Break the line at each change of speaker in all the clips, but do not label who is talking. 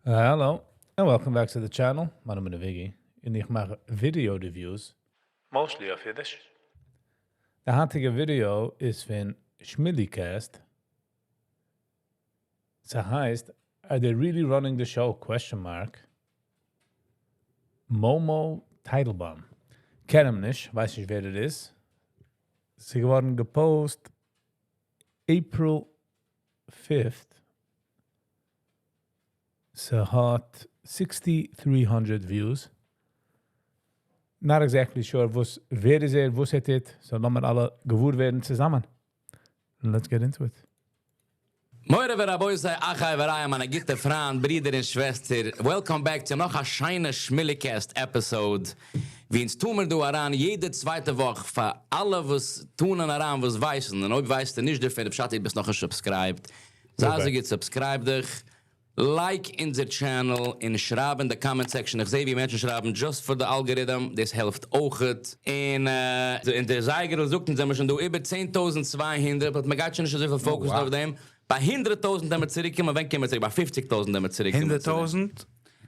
Hello, and welcome back to the channel. מיין נאמען איז Viggy, און איך מאך video reviews, mostly אויף אידיש. די היינטיגע ווידעא איז פון ShmueliCast. ס'הייסט, "Are they really running the show?" Question mark. Momo Teitelbaum. קען אים נישט, ווייס נישט, ווער ער איז. ס'איז געווארן גע post April 5th. ס'האט 6,300 views. Not exactly sure וואס, ווער איז ער, וואס ער טוט. So לאמיר אלע געוואר ווערן צוזאמען. Let's get into it.
מורי ורבותי, אחי ורעי, מיינע גוטע פריינט, ברידער און שוועסטער, welcome back צו נאך א שיינע ShmueliCast episode. ווי אונז טוען מיר דא אריין יעדע צווייטע וואך פאר אלע וואס טוען אריין, וואס ווייסן, און אויב ווייסטו נישט דערפון, פשט דו ביסט נאך נישט subscribed. זיי אזוי גוט, subscribe דיך, like אונזער channel און שרייב אין די comment section. איך זע ווי מענטשן שרייבן just for the algorithm, דאס העלפט אויך. און אין דער זייגער זאגט אונז, זענען מיר שוין דא איבער 10.200, אבער מען גייט שוין נישט אזוי פיל focus אויף דעם. ביי 100.000 וועלן מיר צוריקקומען, ווען קומען מיר צוריק? ביי 50.000 וועלן מיר צוריקקומען.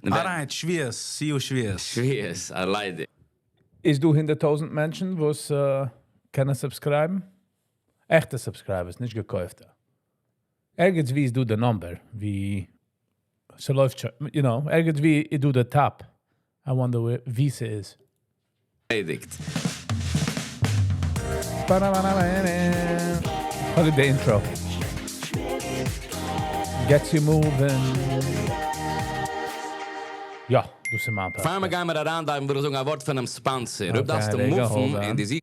100.000? Alright, שבועות, see you שבועות.
שבועות, ערלעדיגט.
איז דא 100.000 מענטשן, וואס קענען subscribe ן? עכטע subscribers, נישט געקויפטע. ערגעץ וואו איז דא די number, ווי ס'לויפט שוין, ערגעץ וואו איז דא די top. I wonder where וואו ס'איז.
ערלעדיגט.
Probably the intro. Gets you moving. יא, דאס איז מיין
פאר מיר גייען מיר אריין, דא וויל איך זאגן א ווארט פון דעם sponsor. אויב דארפסטו
רגע,
move ן
hold on.
אין די זי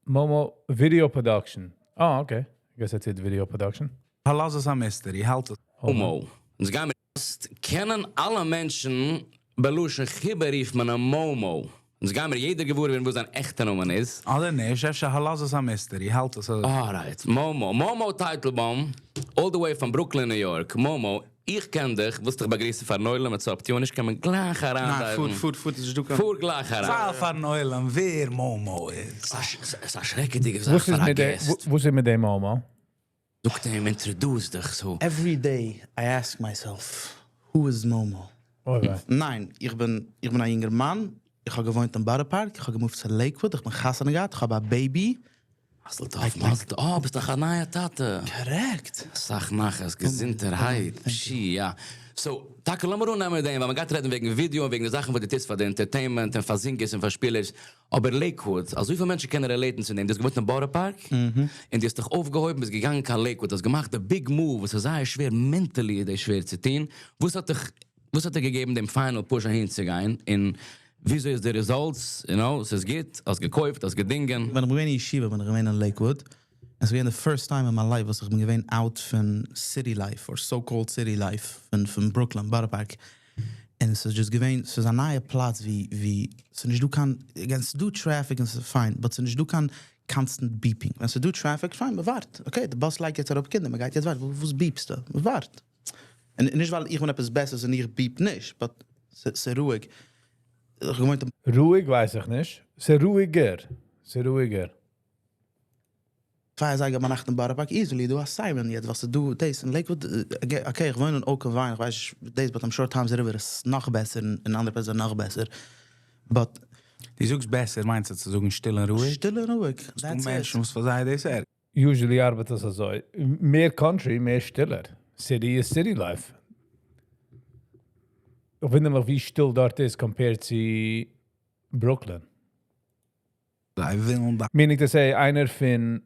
Momo Video Production. Oh, okay. I guess that's it, video production.
פארלאז עס א mystery, האלט עס.
Hold on.
Momo. אונז גייען מיר קענען אלע מענטשן בלשון חיבה רופט מען אים Momo. אונז גייען מיר יעדער געוואר ווערן וואס זיין עכטע נאמען איז.
אדער נישט, אפשר לאז עס א mystery, האלט עס.
Alright, Momo. Momo Teitelbaum, all the way from Brooklyn, New York. Momo, איך קען דיך, ווילסט דיך באגריסן פארן עולם מיט סאפ טיון, איך קען מען גלייך אריין.
ניין, פאר, פאר, פאר, דאס איז דא קיין
פאר גלייך אריין.
זאג פארן עולם, ווער Momo איז.
ס'איז א שרעקעדיגע זאך
וואס איז
פאר א
מיט דער,
guest.
וואס איז מיט דעם Momo?
זאגט אים, introduce דיך so.
Every day I ask myself, who is Momo?
Oh, וויי.
ניין, איך בין א יונגער מאן. איך האב געוואוינט אין Borough Park, איך האב גע move ט צו Lakewood, איך בין חתונה געהאט, איך האב א baby.
מזל טוב, מזל טוב. Oh, ביסט דאך א נייער טאטע.
Correct.
אסאך נחת, געזונטערהייט. פשי, יא. So, טאקע לאמיר אננעמען מיט דעם, ווייל מען גייט רעדן וועגן ווידעא און וועגן די זאכן וואס דו טוסט פאר די entertainment און פאר singers און פאר שפילערס. אבער Lakewood, אזוי פיל מענטשן קענען relate ן צו דעם. דו האסט געוואוינט אין Borough Park, און דו האסט דיך אויפגעהויבן, ביסט געגאנגען קיין Lakewood, האסט געמאכט די big move, וואס איז זייער שווער, mentally איז דאס שווער צו טון. וואס האט דיר געגעבן דעם final push אהין צו גיין? און וויאזוי איז די results? ס'איז גוט? האסט געקויפט? האסט געדינגען?
ווען איך בין געווען אין ישיבה, בין איך געווען אין Lakewood. עס איז געווען the first time in my life וואס איך בין געווען out פון city life, or so-called city life, פון Brooklyn, Borough Park. און עס איז just געווען, עס איז א נייע פלאץ ווי, עס איז נישט דא קיין, again, עס איז דא traffic און עס איז fine, but עס איז נישט דא קיין constant beeping. ווען עס איז דא traffic, fine, מען ווארט. Okay, די באס לייגט יעצט אראפ קינדער, מען גייט יעצט ווארטן, וואס beep סטו? מען ווארט. און נישט ווייל איך בין עפעס בעסער און איך beep נישט, but עס איז רואיג. איך געוואוינט
רואיג ווייס איך נישט. ס'איז רואיגער. ס'איז רואיגער.
2 אזייגער ביינאכט אין Borough Park, easily, דא א siren יעצט, וואס איז דא, דאס, אין Lakewood, okay, איך וואוין אין Oak and Vine, איך ווייס נישט, דאס, but I'm sure Toms River איז נאך בעסער, און אין אנדערע פלעצער נאך בעסער. But
דו זאגסט בעסער, מיינסטו צו זאגן שטיל און רואיג?
שטיל און רואיג,
דא
that's it.
מענטשן, וואס פאר זיי דאס ערגער.
Usually ארבעט עס אזוי. מער country, מער שטילער. City איז city life. איך ווינדער מיך ווי שטיל דארט איז compared צו Brooklyn.
זיי ווילן דא.
Meaning to say, איינער פון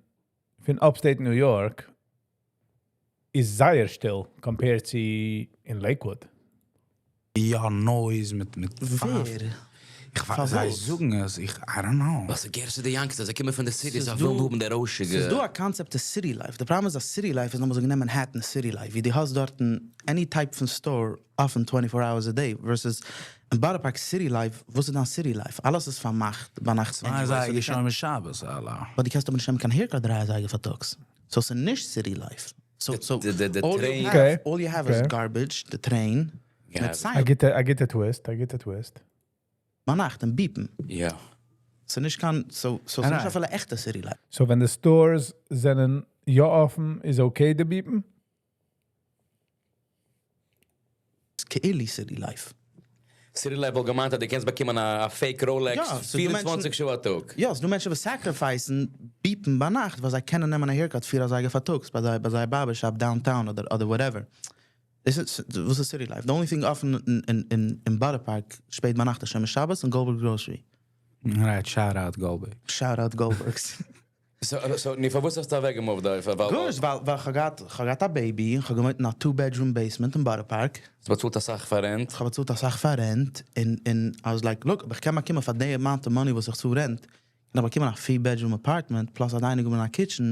upstate New York איז זייער שטיל compared צו אין Lakewood.
יא, noise מיט
ווער?
איך ווייס, זיי זאגן עס, איך, I don't know.
וואס גערסט די youngsters, זיי קומען פון די city,
ס'איז
זיי ווילן האבן דער רוישיגע.
ס'איז דא א concept of city life. The problem איז אז city life איז נאר אזוי גענומען Manhattan city life. ווי דו האסט דארט any type פון store open 24 hours a day versus אין Borough Park city life, וואס איז דיין city life? אלעס איז פארמאכט ביינאכט.
2 אזייגער שוין שבת, אלע.
But דו קענסט אבער נישט נעמען קיין haircut 3 אזייגער פארטאגס. So ס'איז נישט city life. So
The
all
train.
you have, all you have is garbage, the train, מיט
I get the, I get the twist, I get the twist.
ביינאכט און beep ן. ס'איז נישט קיין, so ס'איז נישט אפילו עכטע city life.
So ווען די stores זענען יא אפן, איז okay די beep ן?
כאילו city life.
City life וואלט געמיינט אז דו קענסט באקומען א fake Rolex 24 שעה א טאג.
יא, ס'דא מענטשן וואס sacrifice ן beep ן ביינאכט ווייל זיי קענען נעמען א haircut 4 אזייגער פארטאגס ביי זיי ביי זייער barber shop downtown אדער אדער whatever. דאס איז וואס איז city life? The only thing אפן אין אין אין בארא פארק שפעט ביינאכט איז שומר שבת און Goldberg Grocery.
Right, shout out Goldberg.
Shout out Goldbergs.
So נו פארוואס האסטו אוועק געמופט דא?
גארנישט, ווייל ווייל כ'האב געהאט כ'האב געהאט א baby און כ'האב געוואוינט אין א two bedroom basement אין בארא פארק.
האסט באצאלט אסאך פאר rent?
כ'האב באצאלט אסאך פאר rent און און I was like look, אויב איך קען באקומען פאר די amount of money וואס איך צאל rent, קען איך באקומען א פיר bedroom apartment plus א dining room און א kitchen,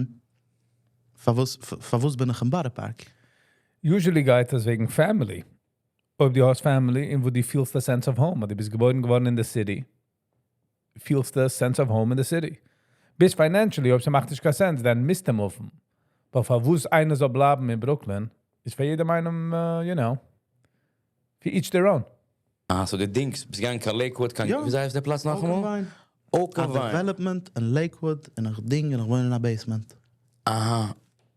פארוואס פארוואס בין איך אין בארא פארק?
Usually גייט עס וועגן family. אויב דו האסט family און וואו דו פילסט a sense of home, אדער דו ביסט געבוירן געווארן אין the city, פילסטו a sense of home in the city. ביז financially, אויב ס'מאכט נישט קיין sense, then מוזטו move ן. אבער פארוואס איינער זאל בלייבן אין Brooklyn, איז פאר יעדעם איינעם, to each their own.
אה, so דו דינגסט, ביסט געגאנגען קיין Lakewood, קיין,
יא.
וויאזוי הייסט דער פלאץ נאכאמאל?
Oak and Vine.
Oak and
א
Vine.
development אין Lakewood, און איך דינג און איך וואוין אין א basement.
אהא,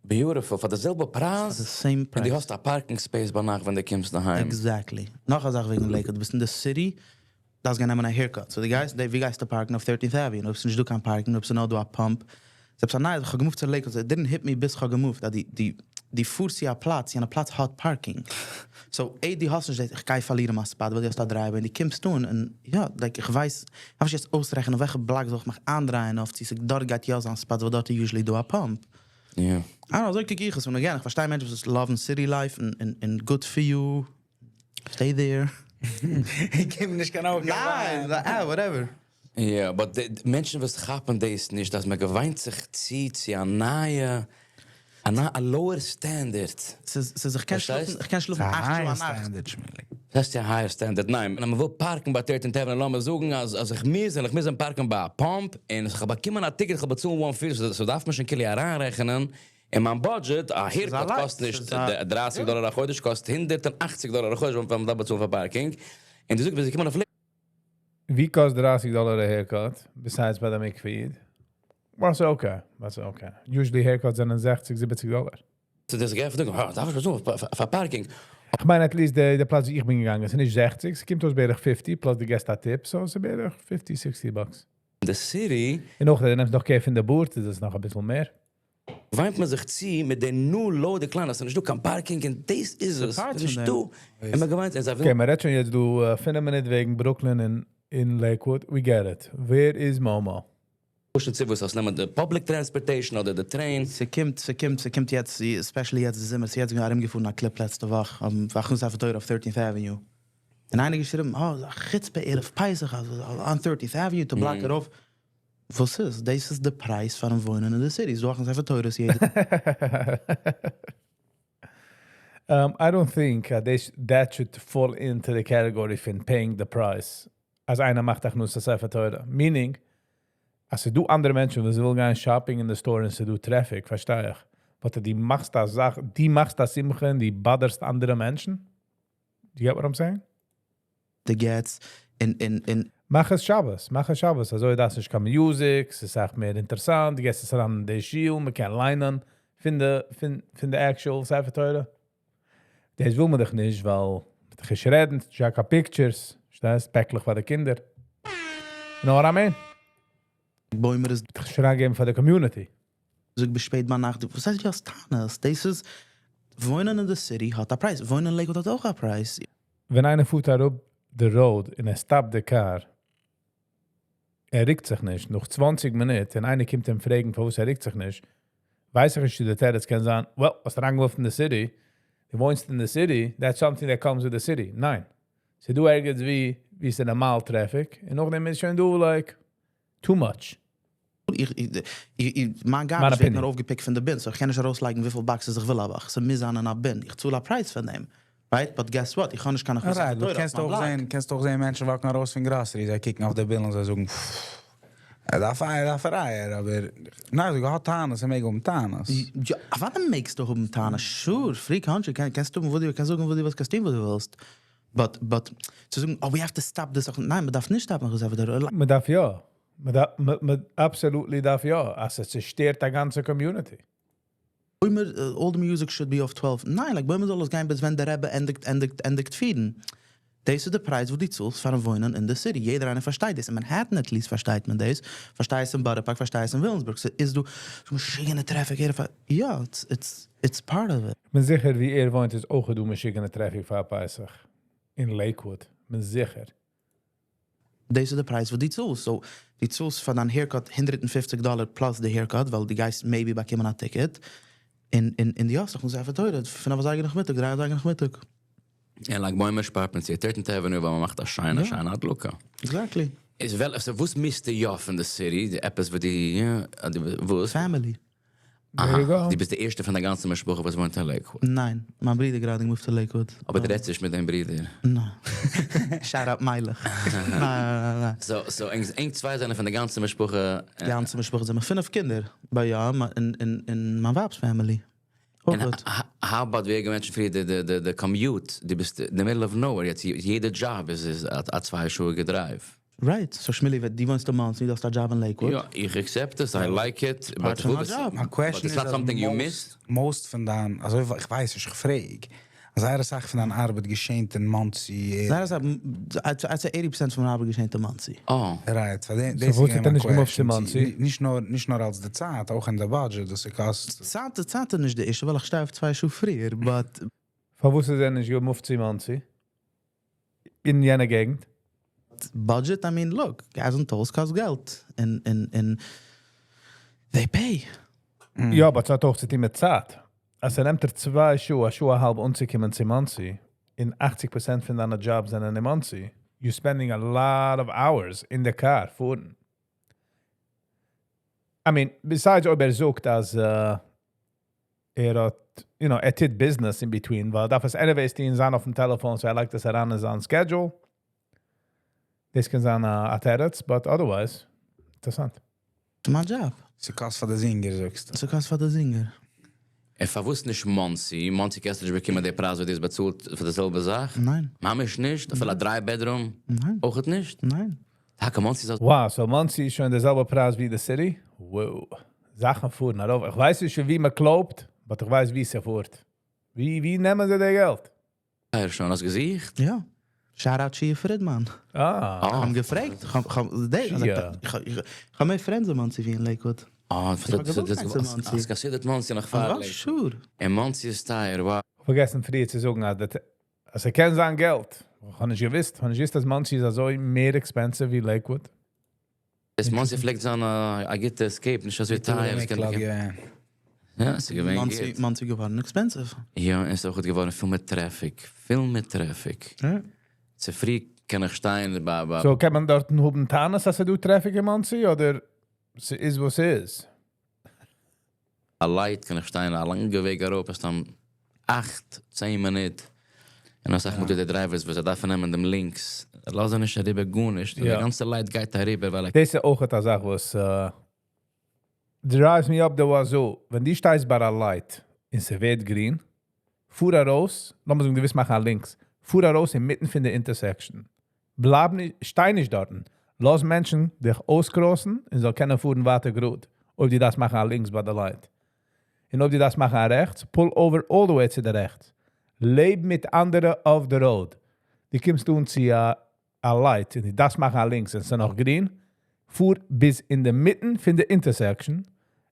beautiful, פאר די זעלבע פרייז?
פאר די same פרייז.
און דו האסט א parking space ביינאכט ווען דו קומסט אהיים.
Exactly. נאך א זאך וועגן Lakewood, דו ביסט אין די city, דארפסט גיין נעמען א haircut. So דו גייסט, ווי גייסטו park ן? אויף 13th Avenue, אויב ס'נישט דא קיין parking, אויב ס'נאר דא א pump. ס'איז עפעס א נייעס, איך האב געמופט צו Lakewood, it didn't hit me ביז כ'האב געמופט, אז די, די, די פארסט צו א פלאץ, יענע פלאץ האט parking. So, איי דו האסט נישט דאס, איך גיי פארלירן מיין spot, ווייל דו האסט א driveway, און דו קומסט אן, און יא, like איך ווייס, דארף איך יעצט אויסרעכענען וועלכע block זאל איך מיך איינדרייען אויף, צו ס'דארט גייט יא זיין spot, ווייל דארט איז usually דא א pump.
Yeah.
I don't know, אזוי קוק איך עס, און again, איך פארשטיי מענטשן וואס love ן city life, און, און, און good for you, stay there.
איך קום נישט קיין אויג.
ניין, ah, whatever.
Yeah, but די מענטשן וואס כאפן דאס נישט, אז מען געוויינט זיך צו צו א נייע, א א lower standard.
ס'איז, איך קען שלאפן, איך קען שלאפן 8 שעה א נאכט.
Standard, שמילי.
דאס איז א higher standard. ניין, ווען מען וויל park ן ביי 13th Avenue, לאמיר זאגן אז אז איך מוז, איך מוז park ן ביי א pump, און איך האב באקומען א ticket, איך האב באצאלן 150, so דארף מען שוין כאילו אריינרעכענען אין מיין budget, א haircut קאסט נישט 30 דאלאר א חודש, קאסט 180 דאלאר א חודש, ווען מען דארף באצאלן פאר parking. און דו זאגסט, ווען זיי קומען אויף
ווי קאסט 30 דאלאר א haircut, besides ביי די מקווה איד? That's okay, that's okay. Usually haircuts זענען 60, 70 דאלאר.
So דאס גייט פון דא, דארף איך באצאלן פאר parking.
איך מיין, at least די, די פלאץ וואו איך בין געגאנגען, עס איז נישט 60, עס קומט אויס בערך 50, plus דו געבסט א tip, so עס איז בערך 50, 60 bucks.
The city
און נאך, דו נעמסט נאך care פון די בארד, איז דאס נאך א ביסל מער.
וויינט מען זיך צו מיט די new low decline, אז ס'איז נישט דא קיין parking און דאס איז עס.
part
נישט
פון
דא.
דעם.
און מען געוויינט, און זיי ווילן
Okay, מען רעדט שוין יעצט דא 5 מינוט וועגן Brooklyn אין, אין Lakewood. We get it. Where is Momo?
push ן צו וואס אז נעמען די public transportation אדער די train.
ס'קומט, ס'קומט, ס'קומט יעצט, especially יעצט די זומער, ס'איז יעצט געווען ארומגעפארן א clip לעצטע וואך, אויף הכנסת ספר תורה אויף 13th Avenue. און איינער געשריבן, oh, א חוצפה ערב פסח, on 13th Avenue to block it off. וואס איז? דאס איז די פרייז פארן וואוינען אין די city. ס'דא הכנסת ספר תורה יעדע
I don't think that should fall into the category פון paying the price. אז איינער מאכט הכנסת ספר תורה. Meaning, אז ס'דא אנדערע מענטשן, וואס ווילן גיין shopping in the store און ס'דא traffic, פארשטיי איך. But דו מאכסט א זאך, דו מאכסט א שמחה און דו bother סט אנדערע מענטשן. Do you get what I'm saying?
די געטס אין אין אין
מאך עס שבת, מאך עס שבת. אזוי דאס נישט קיין music, ס'איז אויך מער אינטערעסאנט, דו גייסט עס אריין אין די שול, מען קען ליינען פון די, פון, פון די actual ספר תורה. דאס וויל מען דאך נישט, ווייל מיט די רעדן, נישט קיין pictures, דאס פעקלעך פאר די קינדער. You know what I mean?
בוימער איז
שוין געבן פאר די community.
זאג ביז שפעט ביי נאכט. וואס הייסט דו האסט טענות? דאס איז וואוינען אין די city האט א פרייז. וואוינען אין Lakewood האט אויך א פרייז.
ווען איינער פארט אראפ the road און ער stop ט די car, ער רוקט זיך נישט, נאך 20 מינוט, און איינער קומט אים פרעגן, פארוואס ער רוקט זיך נישט, ווייס איך נישט, די תירוץ קען זיין, well, האסט אריינגעמופט אין the city, דו וואוינסט in the city, that's something that comes with the city. ניין. ס'דא ערגעץ ווי, ווי ס'איז נארמאל traffic, און נאכדעם איז שוין דא, like, too much.
איך, איך, איך, איך, מיין garbage ווערט
opinion.
נאר אויפגע pick ט פון די bin, so איך קען נישט ארויסלייגן וויפיל boxes איך וויל, אבער ס'מוז זיין אין א bin. איך צאל א פרייז פאר דעם. Right? But guess what? איך האב נישט קיין הכנסת
Alright,
תורה
דו קענסט
אויף
אויך
מיין
זען,
block.
קענסט אויך זען מענטשן walk ן ארויס פון grocery, זיי קוקן אויף די bill און זיי זאגן, ער דארף ער דארף ער, אבער ניין, דו האסט טענות, ער מעג האבן טענות.
יא, אוודאי מעגסטו האבן טענות. Sure, free country, קענסט האבן וואס דו קענסט זאגן וואס דו ווילסט, קענסט טון וואס דו ווילסט. But צו זאגן, oh, we have to stop this. ניין, מען דארף נישט stop ן, איך זאג,
מען דארף יא. מען דארף, מען, מען absolutely דארף יא. אז עס צעשטערט די גאנצע community.
בוימער, all the music should be אויף 12, ניין, לג בעומר זאל עס גיין ביז ווען דער רבי ענדיגט ענדיגט ענדיגט פירן. דאס איז די פרייז וואס דו צאלסט פארן וואוינען אין די city. יעדער איינער פארשטייט דאס. אין Manhattan at least פארשטייט מען דאס. פארשטייט עס אין בארא פארק, פארשטייט עס אין וויליאמסבורג. ס'איז דא משוגענע traffic. יא, it's part of it.
כ'בין זיכער ווי ער וואוינט איז אויך דא משוגענע traffic פאר פסח. אין Lakewood. בין זיכער.
דאס איז די פרייז וואס דו צאלסט. So, דו צאלסט פאר דיין haircut 150 דאלאר plus די haircut, ווייל דו גייסט maybe באקומען א ticket. אין די האסט דאך ספר תורה, 5 אזייגער נאכמיטאג, 3 אזייגער נאכמיטאג.
און לג בעומר שפארט מען צו 13th Avenue, ווייל מען מאכט א שיינע, שיינע הדלקה.
Exactly.
איז וועל, so, וואס מיסטו יא פון די city? די עפעס וואס די, יא, די, וואס?
Family.
There you go.
דו ביסט די ערשטע פון דער גאנצן משפחה, וואס וואוינט אין Lakewood.
ניין, מיין ברודער גראדע moved to Lakewood.
אבער דו רעדסט נישט מיט דיין ברודער.
No. Shout out מיילעך. ניין, ניין, ניין.
So, ענק צוויי זענען פון דער גאנצן משפחה.
די גאנצע משפחה זענען מיר פינף קינדער. אבער יא, אין מיין ווייב'ס family.
און
אויך גוט.
How about ווי געמענטשן פריער, די commute, דו ביסט in the middle of nowhere, יעצט יעדע job איז א 2 שעה drive.
Right. So שמילי, דו וואוינסט אין Monsey, דו האסט א job אין Lakewood.
יא, איך accept עס, I like it, but
Part פון מיין job.
My question
but it's
איז
not
אז
something you
most-
miss?
Most פון דיין, אזוי איך ווייס נישט, איך פרעג. אז זייער אסאך פון דיין ארבעט געשעט אין Monsey.
זייער אסאך, I'd say 80% פון מיין ארבעט געשעט אין Monsey.
Oh.
Right, פאר דעם
So
דאס
וואו
איז
האט ער
מיין
נישט געמופט צו
question.
Monsey?
נישט נאר אלס די צייט, אויך אין די budget, דאס קאסט.
צייט איז נישט די issue, ווייל איך שטיי אויף 2 שעה פריער, but
פארוואס איז ער נישט געמופט צו Monsey? אין יענע געגנט?
Budget, I mean, look, gas און tolls קאסט געלט. And they pay.
יא, אבער עס האט אויך צו טון מיט צייט. אז ער נעמט ער 2 שעה, א שעה א האלב אנצוקומען צו Monsey, און 80% פון דיינע jobs זענען אין Monsey, you're spending a lot of hours in the car פארן. I mean, besides אויב ער זאגט, אז ער האט, ער טוט business in between, ווייל ער דארף עס anyways טון, זיין אויפן טעלעפאן, so ער לייגט עס אריין אין זיין schedule. דאס קען זיין א תירוץ, but otherwise, אינטערעסאנט.
מיין job.
ס'קאסט פאר די זינגער, זאגסטו.
ס'קאסט פאר די זינגער.
און פארוואס נישט Monsey? Monsey קענסטו נישט באקומען די פרייז, וואס דו האסט באצאלט פאר די זעלבע זאך?
ניין.
ממש נישט? אפילו א 3 bedroom?
ניין.
אויך נישט?
ניין.
טאקע Monsey איז
Wow, so Monsey איז שוין דער זעלבער פרייז ווי די city? Wow. זאכן פארן ארויף. איך ווייס נישט, ווי מען קלויבט, but איך ווייס, ווי עס פארט. ווי נעמען זיי די געלט?
טייער שוין, האסט געזוכט?
יא. Shout out Shia Friedman.
Ah.
איך האב געפרעגט. איך האב
Shia.
איך האב מער friends אין Monsey ווי אין Lakewood.
Ah,
איך האב געוואלט גיין צו Monsey.
האסט considered Monsey נאך פאר
Ah,
Lakewood?
Sure.
און Monsey איז טייער, wow.
פארגעסן פריער צו זאגן, אז ער קען זיין געלט. איך האב נישט געוואוסט. איך האב נישט געוואוסט, אז Monsey איז אזוי מער expensive ווי Lakewood.
דאס Monsey פלעגט זיין א גוטע escape, נישט אזוי טייער. עס קען יא, עס איז געווען
Monsey,
גוט.
Monsey געווארן expensive.
יא, עס איז אויך געווארן פיל מיט traffic. פיל מיט traffic.
יא.
צופרי קען איך שטיין ביי
So, קען מען דארט האבן טענות, אז ס'דא traffic אין Monsey, אדער ס'איז וואס ס'איז?
א light קען איך שטיין א לאנגע וועג אראפ, עס דאן 8, 10 מינוט. און אז איך מיט די drivers, וואס זיי דארפן נעמען דעם לינקס, לאזן נישט אריבער גארנישט. און די גאנצע light גייט אריבער, ווייל איך
דאס איז אויך א זאך, וואס drives me up the wazoo. ווען דו שטייסט ביי א light און ס'ווערט גרין, פאר ארויס, לאמיר זאגן, דו ווילסט מאכן א לינקס, פאר ארויס אינמיטן פון די intersection. בלייב נישט, שטיי נישט דארט. לאז מענטשן דיך אויסקראסן און זאלן קענען פארן ווייטער גראד. אויב דו דארפסט מאכן א לינקס ביי די light. און אויב דו דארפסט מאכן א רעכטס, pull over all the way צו די רעכטס. לעב מיט אנדערע off the road. דו קומסט אן צו א light און דו דארפסט מאכן א לינקס און ס'איז נאך גרין, פאר ביז אין די מיטן פון די intersection,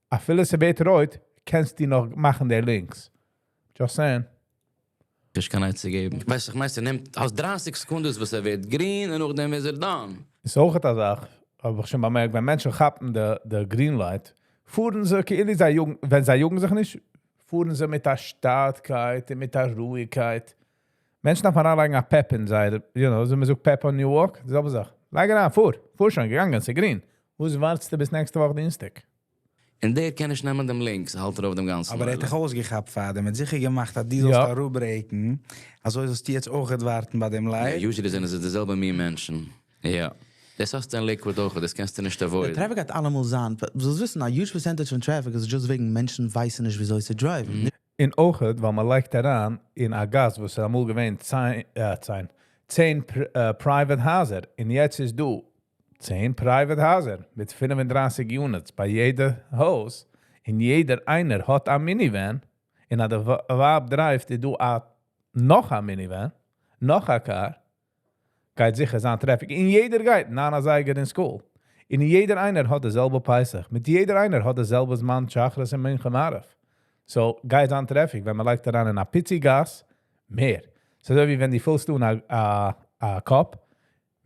אפילו ס'ווערט רויט, קענסטו נאך מאכן די לינקס. Just saying.
איך קען נישט געבן. ווייסט, איך מיין, נעמט אויס 30 סעקונדעס, וואס ער ווערט גרין און נאכדעם איז ער done.
איז אויך א זאך, האב איך שוין באמערקט, ווען מענטשן כאפן די green light, פארן זיי, כאילו זיי יאגן, ווען זיי יאגן זיך נישט, פארן זיי מיט דער שטאטקייט און מיט דער רואיגקייט. מענטשן דארפן אריינלייגן א pep אין זיי, אזוי מ'זאגט pep on your walk, די זעלבע זאך. לייג אריין, פאר, פאר שוין, געגאנגען, ס'איז גרין. וואס ווארטסטו ביז נעקסטע וואך דינסטאג?
און דער קען נישט נעמען דעם לינקס, האלט ער אויף דעם גאנצן.
אבער ער האט דיך אויסגעכאפט פאר דעם, האט זיכער געמאכט, אז דו זאלסט אראפברעיקן. אזוי זאלסטו יעצט אויך ווארטן ביי דעם light.
Yeah, usually זענען זיי די זעלבע מין מענטשן. יא. דאס האסטו אין Lakewood אויך, דאס קענסטו נישט
דער
avoid.
traffic האט אלעמאל זיין. דו זאלסט וויסן, א huge percentage פון traffic איז just וועגן מענטשן ווייסן נישט, וויאזוי צו driven.
און אויך, ווייל מען לייגט אריין אין א גאס, וואס איז אמאל געווען 10 private הייזער. און יעצט איז דא 10 private הייזער מיט 35 units ביי יעדע הויז. און יעדער איינער האט א minivan, און אז די ווייב drive ט, איז דא א נאך א minivan, נאך א car, גייט זיכער זיין traffic. און יעדער גייט 9 אזייגער אין school. און יעדער איינער האט די זעלבע פסח. מיט יעדער איינער האט די זעלבע זמן שחרית און מנחה מעריב. So גייט זיין traffic, ווען מען לייגט אריין אין א פיצי גאס, מער. ס'איז אזוי ווי ווען דו פילסט אן א cup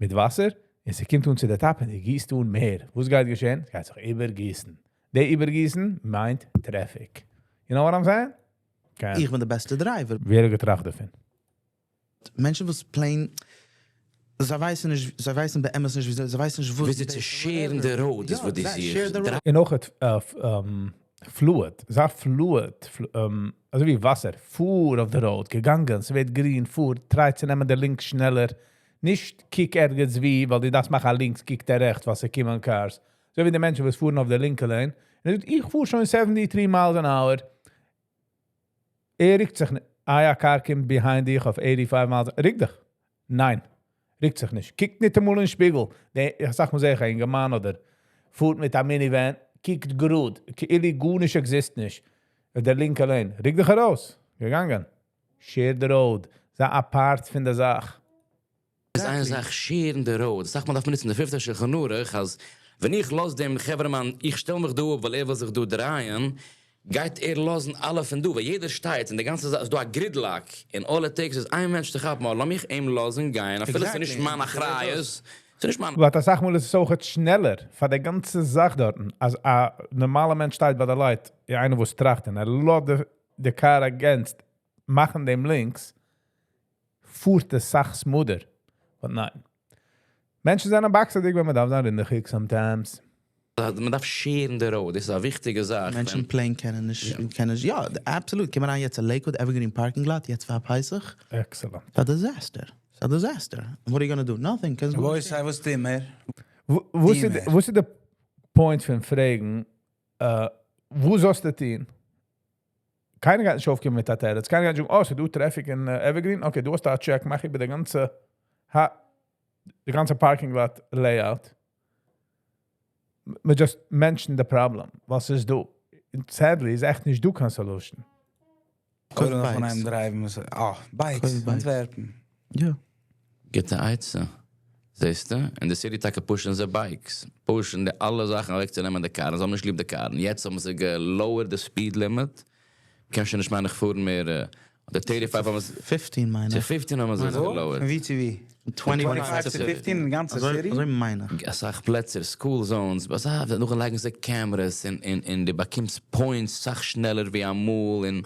מיט וואסער, און ס'קומט אן צו די top און דו גיסט אן מער. וואס גייט געשען? עס גייט זיך איבערגיסן. די איבערגיסן מיינט traffic. You know what I'm saying? Okay.
איך בין די בעסטע driver.
ווער האט געטראכט דערפון?
מענטשן וואס plain, זיי ווייסן נישט, זיי ווייסן באמת נישט וויאזוי, זיי ווייסן נישט וואס.
וויאזוי צו share ן די road איז וואס די
Share the road.
און אויך fluid, זיי fluid, אזוי ווי וואסער, פאר אויף די road, געגאנגען, ס'ווערט גרין, פאר, try צו נעמען די לינקס שנעלער, נישט קוק ערגעץ ווי, ווייל דו דארפסט מאכן א לינקס, קוקט ער רעכטס, ווייל ס'קומען cars. אזוי ווי די מענטשן וואס פארן אויף די לינקע lane, און ער זאגט, איך פאר שוין 73 miles an hour. ער רוקט זיך נישט. אה, א car קומט behind דיך אויף 85 miles. רוק דיך. ניין. רוקט זיך נישט. קוקט נישט אמאל אין שפיגל. איך זאג מאל זייער, א יונגערמאן אדער פארט מיט א minivan, קוקט גראד. כאילו גארנישט exist נישט. דער לינקע lane. רוק דיך ארויס. געגאנגען. Share the road. זיי א part פון דער זאך.
איז איין זאך, share ן the road. זאג מאל, דארף מען ניצן די פיפטע שולחן ערוך, אז ווען איך לאז דעם חברה'מאן, איך שטעל מיך דא אפ, ווייל ער וויל זיך דא דרייען, גייט ער לאזן אלע פון דא, ווייל יעדער שטייט און די גאנצע זאך איז דא א gridlock, און all it takes איז איין מענטש צו כאפן, לאז מיך אים לאזן גיין, אפילו ס'איז נישט מיין אחריות, ס'איז נישט מיין.
But אסאך מאל איז עס אויך שנעלער פאר די גאנצע זאך דארט, אז א נארמאלער מענטש שטייט ביי די light, יא, איינער וואס טראכט און ער לאזט די car against מאכן דעם לינקס, פארט עס אסאך smoother. But ניין. מענטשן זענען באקסעדיג, ווען מען דארף זיין רינדעכיג sometimes.
מען דארף share ן the road, דאס איז א וויכטיגע זאך.
מענטשן plain קענען נישט, קענען נישט, יא, absolute. קומען אריין יעצט אין Lakewood, Evergreen parking lot, יעצט פאר פסח.
Excellent.
A disaster. It's a disaster. And what are you gonna do? Nothing. קענסט
וואו איז וואס די מער?
וואס איז די point פון פרעגן, וואו זאלסטו טון? קיינער גייט נישט אויפקומען מיט א תירוץ. קיינער גייט נישט זאגן, oh, ס'איז דא traffic אין Evergreen? Okay, דו האסט א check, מאך איבער די גאנצע parking lot layout. מען just mention the problem, וואס איז דא. Sadly איז עכט נישט דא קיין solution.
קודם פון איינעם drive ן, אה, bikes, אנטווערפן.
יא.
גוטע עצה. זעסטו? אין די city טאקע push ן זיי bikes. Push ן די אלע זאכן אוועקצונעמען די קארן. זיי האבן נישט ליב די קארן. יעצט האבן זיי גע lower די speed limit. קען שוין נישט מיין איך פארן מער די 35 האבן זיי
15 מיין
צו
איך.
15 האבן זיי
וואו?
גע lower ט.
פון ווי צו ווי?
25
25 צו 15 אין די גאנצע city?
אזוי מיין איך.
אסאך פלעצער, school zones, וואס נאך לייגן זיי cameras און דו באקומסט points אסאך שנעלער ווי אמאל, און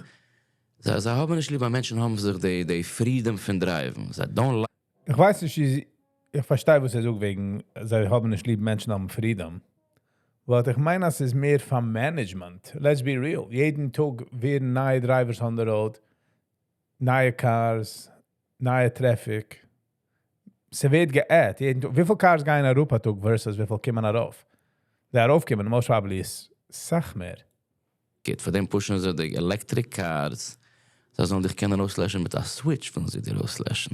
זיי האבן נישט ליב אז מענטשן האבן זיך די freedom פון drive ן. זיי don't like
איך ווייס נישט, איך פארשטיי וואס ער זאגט וועגן, זיי האבן נישט ליב מענטשן האבן freedom. But איך מיין, אז ס'איז מער פון management. Let's be real. יעדן טאג ווערן נייע drivers on the road, נייע cars, נייע traffic. ס'ווערט גע add. יעדן טאג. וויפיל cars גייען אראפ א טאג versus וויפיל קומען ארויף? די ארויפקומען, most probably איז אסאך מער.
גוט, פאר דעם push ן זיי די electric cars. זיי זאלן דיך קענען אויסלעשן מיט א switch, וועלן זיי דיר אויסלעשן.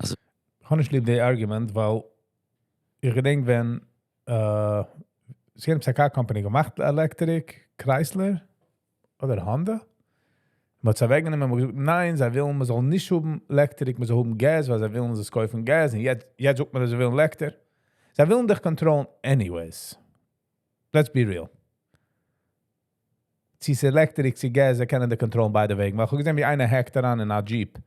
איך האב נישט ליב די argument, ווייל איך געדענק ווען זיי האבן א car company געמאכט electric, Chrysler אדער Honda. מען האט זיי אוועקגענומען, מען האט געזאגט, ניין, זיי ווילן, מען זאל נישט האבן electric, מען זאל האבן gas, ווייל זיי ווילן עס קויפן gas, און יעצט זאגט מען, אז זיי ווילן electric. זיי ווילן דיך control anyways. Let's be real. צי ס'איז electric, צי gas, זיי קענען דיך control ביידע וועגן. ווייל איך האב געזען, ווי איינער hack ט אריין אין א Jeep,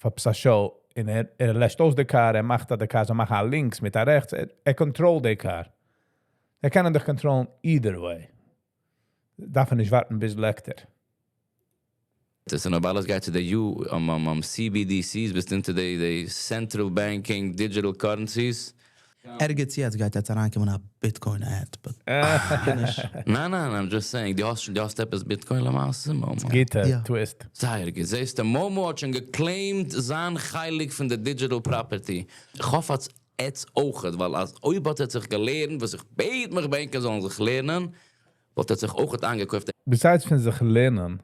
אויף א show, און ער לעשט אויס די car, ער מאכט, אז די car זאל מאכן א לינקס מיט א רעכטס, ער control די car. זיי קענען דיך control either way. דארף מען נישט ווארטן ביז electric.
דאס איז נאר אלעס גייט צו די CBDCs, ביסט into the central banking digital currencies.
ערגעץ יעצט גייט יעצט אריינקומען א Bitcoin ad. But
ניין, ניין, I'm just saying, דו האסט עפעס Bitcoin למעשה, Momo?
גוטע
יא.
twist.
זייער גוט. זעסטו, Momo האט שוין גע claim ט זיין חלק פון די digital property. איך האף, אז עטס אויך, ווייל אז אויב האט ער זיך געלערנט, וואס איך בעט מיך ביי ענק זאלן זיך לערנען, וואלט ער זיך אויך איינגעקויפט.
Besides פון זיך לערנען,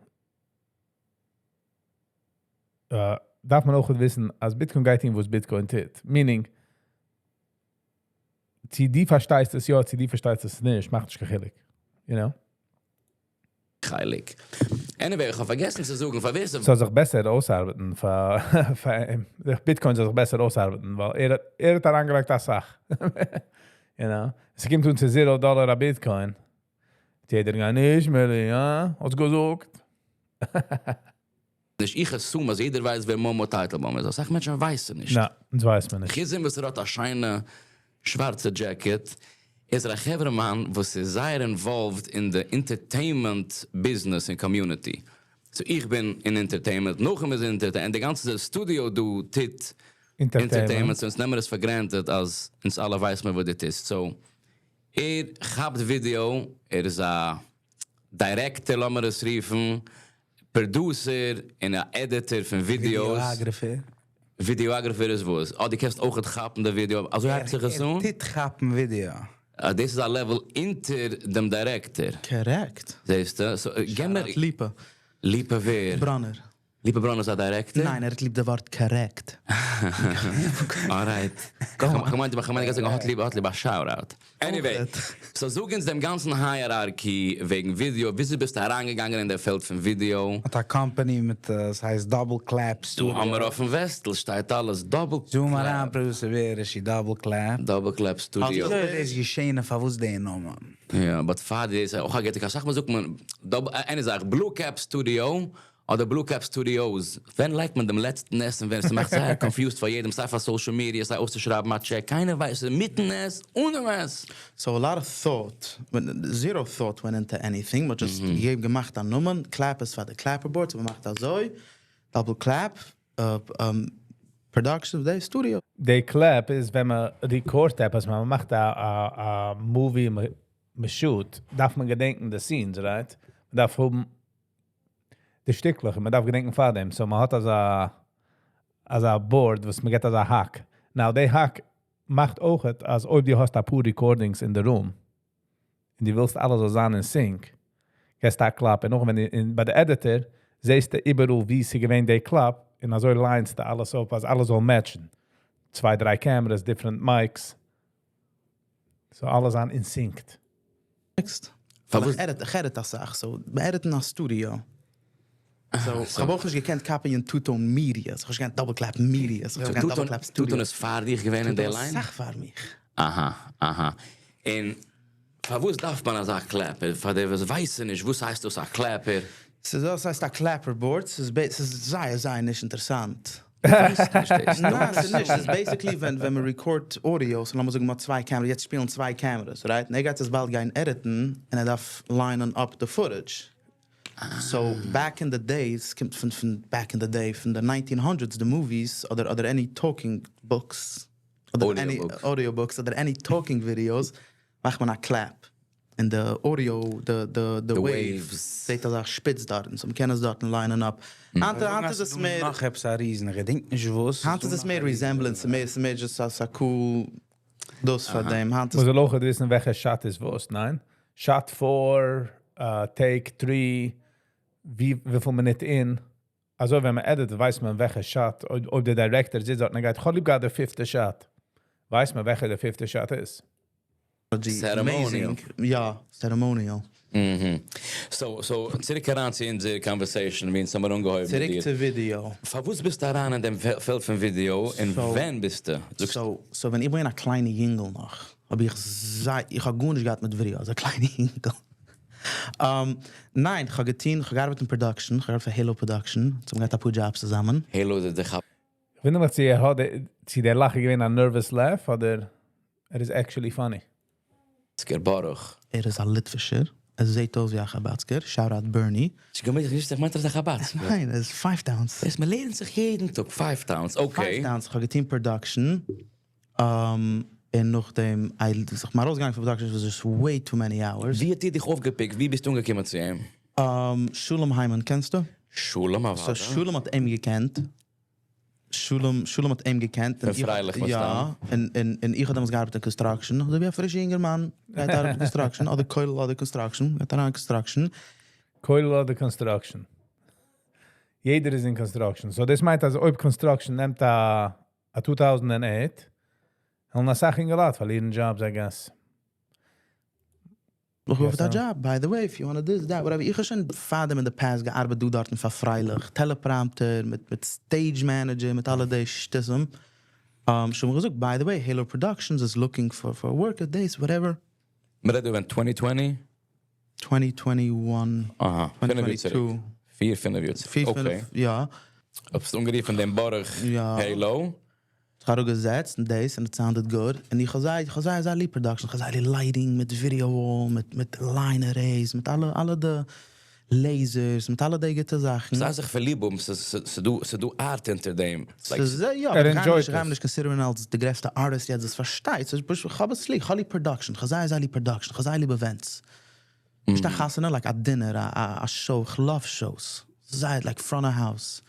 דארף מען אויך וויסן, אז Bitcoin גייט טון, וואס Bitcoin טוט. Meaning, צי דו פארשטייסט עס יא, צי דו פארשטייסט עס נישט, מאכט נישט קיין חילוק. You know?
חלק. Anyway, איך האב פארגעסן צו זאגן, פאר ווער
זאל זיך בעסער אויסארבעטן פאר פאר אים. די Bitcoin זאל זיך בעסער אויסארבעטן, ווייל ער האט אריינגעלייגט א סאך. עס קומט אן צו 0 דאלאר א Bitcoin. יעדער גייט נישט מער, יא? האסט געזאגט?
נישט, איך assume אז יעדער ווייסט ווער מומו טייטלבוים איז. א סאך מענטשן ווייסן נישט.
נא, דאס ווייסט מען נישט.
חוץ דעם וואס ער האט א שיינע שווארצע jacket, איז ער א חברה'מאן וואס איז זייער involved אין די entertainment business און community. So איך בין אין entertainment, נחום איז אין entertainment, די גאנצע studio דא טוט entertainment, so אונז נעמען עס for granted אז אונז אלע ווייסן מיר וואס דאס איז. So ער כאפט ווידעא, ער איז א director, לאמיר עס רופן, producer און א editor פון videos.
Videographer.
Videographer איז וואס? אה, דו קענסט אויך כאפן די ווידעא. אזוי הייבט זיך עס אן?
טוט כאפן ווידעא.
אה, דאס איז א level אונטער דעם director.
Correct.
זעסטו? So, גיב מיר
ליפא.
ליפא ווער?
בראנער.
ליפא בראנער איז א director?
ניין, ער האט ליב די ווארט correct.
Alright. איך מיין, איך האט ליב א shout-out. Anyway, so זאג אונז דעם גאנצן hierarchy וועגן ווידעא. וויאזוי ביסטו אריינגעגאנגען אין דער פעלד פון ווידעא?
האט א company מיט, עס הייסט Double Clap
דא
Studio.
האבן מיר אויפן וועסטל שטייט אלעס, Double
Zoom אריין, producer, ווער איז Double Clap?
Double Clap Studio.
אזוי איז געשען, פאר וואס דער נאמען?
יא, but פאר דאס, אויך א גוטע זאך, זאגט מען, double, איינע זאך, Blue Cap Studio אדער Blue Cap Studios. ווען לייגט מען דעם לעצטן S און ווען עס מאכט זייער confused פאר יעדעם, סיי פאר social media, סיי אויסצושרייבן א check, קיינער ווייסט, מיטן S, אן דעם S.
So a lot of thought, when, zero thought went into anything, but just געגעבן געמאכט א נאמען, clap איז פאר די clapperboard, so מ'מאכט אזוי, double clap, production, די studio.
די clap איז, ווען מען record עפעס, מען מאכט א movie, מען shoot, דארף מען געדענקען די scenes, right? מען דארף האבן די שטיקלעך, מען דארף געדענקען פאר דעם. So מען האט אזא board, וואס מען גיט אזא האק. Now, די האק מאכט אויך, אז אויב דו האסט א פאר recordings in the room, און דו ווילסט אלעס זאל זיין in sync, גיבסטו א קלאפ, און נאך ווען ביי די editor, זעסטו איבעראל ווי ס'איז געווען די קלאפ, און אזוי ליינסטו אלעס אויף, אז אלעס זאל matchen. צוויי, דריי cameras, different mics. So אלעס זיין in sync.
Next.
פארוואס-
איך edit א סאך, so מיר edit ן א studio. So, איך האב אויך נישט געקענט copy ען Two Tone Media, so איך האב נישט געקענט Double Clap Media, so איך האב געקענט Double Clap Studio.
Two Tone איז פאר דיך געווען אין דער line?
סאך פאר מיך.
אהא. און פארוואס דארף מען אזא clapper? פאר די וואס ווייסן נישט, וואס הייסט דאס א clapper?
So דאס הייסט א clapperboard, ס'איז זייער, זייער נישט אינטערעסאנט.
פארשטייסט?
ניין, ס'איז נישט. ס'איז basically ווען מען record audio, so לאמיר זאגן, מ'האט צוויי cameras, יעצט שפילן צוויי cameras, right? און ער גייט עס באלד גיין edit ן, און ער דארף line ען up the footage. So back in the days, קומט פון back in the day, פון the 1900s, the movies, אדער any talking books, אדער any
Audiobooks.
Audiobooks, אדער any talking videos, מאכט מען א clap. און the audio, the
The
wave,
waves.
זעט אזא שפיץ דארט, so מען קען עס דארט line ען up. היינט איז עס מער,
נאך עפעס א reason, איך געדענק נישט וואס.
היינט איז עס מער resemblance, ס'איז מער just א cool דאס פאר דעם. היינט איז
מ'זאל אויך וויסן, וועלכע shot איז וואס, ניין? Shot 4, take 3, וויפיל מינוט אין. אזוי, ווען מען edit, ווייסט מען, וועלכע shot, אויב דער director זיצט דארט און ער גייט, "איך האב ליב געהאט די fifth shot." ווייסט מען, וועלכע די fifth shot איז.
Ceremonial.
Amazing. יא, ceremonial.
So, צוריק אריין צו אונזער conversation, ווי אונז האבן אנגעהויבן מיט
צוריק
דיר.
צו ווידעא.
פארוואס ביסטו אריין אין דעם פעלד פון ווידעא און ווען ביסטו? זאגסט
So, ווען איך בין א קליינע יונגל נאך, איך האב גארנישט געהאט מיט ווידעא, אלס א קליינע יונגל. ניין, איך האב געטון, איך האב געארבעט אין production, איך האב געארבעט פאר Halo Production, so מיר געהאט א פאר jobs צוזאמען.
Halo, די כאפ
איך ווינדער מיך, צו ער האט, צו דער לאך געווען א nervous laugh, אדער ער איז actually funny.
סקער ברוך.
ער איז א ליטווישער, ער זעט אויס ווי א חבדסקער, shout out Bernie.
איך געמיינט, איך מיין, ער איז א חבדסקער.
ניין, ער איז Five Towns.
דאס מען לערנט זיך יעדן טאג, Five Towns, okay.
Five Towns, איך האב געטון production, און נאכדעם, איך בין ארויסגעגאנגען פון production, it was just way too many hours.
ווי האט איר דיך אויפגעפיקט? ווי ביסטו אנגעקומען צו אים?
Shulem Hyman, קענסטו?
שולם,
So
אוודאי.
Shulem האט אים געקענט. Shulem האט אים געקענט.
פון פרייליך, וואס
יא,
דאן?
און איך האב דעמאלטס געארבעט אין construction. אזוי ווי א פרישער יונגערמאן, גייט ארבעטן אין construction, אדער כולל אדער construction, גייט אריין אין construction.
כולל אדער construction. יעדער איז אין construction. So דאס מיינט, אז אויב construction נעמט א 2008, וועלן א סאך אינגעלייט פארלירן jobs, I guess.
Looking for a job, by the way, if you want to this, that, whatever. איך האב שוין פאר דעם in the past געארבעט דא דארטן פאר פרייליך, teleprompter, מיט, מיט stage manager, מיט אלע די שטותים. שוין געזאגט, by the way, Halo Productions is looking for work at this, whatever.
מיר רעדן ווען 2020?
2021,
אהא, 5 יאר צוריק.
2022.
4, 5 יאר צוריק.
4,
Okay.
5, יא.
האסט אנגערופן דעם ברוך Halo?
איך האב געזעצט און דאס, and it sounded good. און איך האב זייער, זייער ליב production. איך האב זייער ליב lighting, מיט video wall, מיט line arrays, מיט אלע די lasers, מיט אלע די גוטע זאכן.
ס'איז זיך פארליבן, ס'איז דא art אונטער דעם. Like,
ס'איז, יא,
ער
איך גיי
enjoyt
נישט, איך גיי
עס.
נישט consider אלס די גרעסטע artist יעצט, דאס פארשטייט. ס'איז פשוט, איך האב עס ליב, איך האב ליב production, איך האב זייער, זייער ליב production, איך האב זייער ליב events. נישט א חתונה, like a dinner, a show, איך love shows. זייער, like front of house.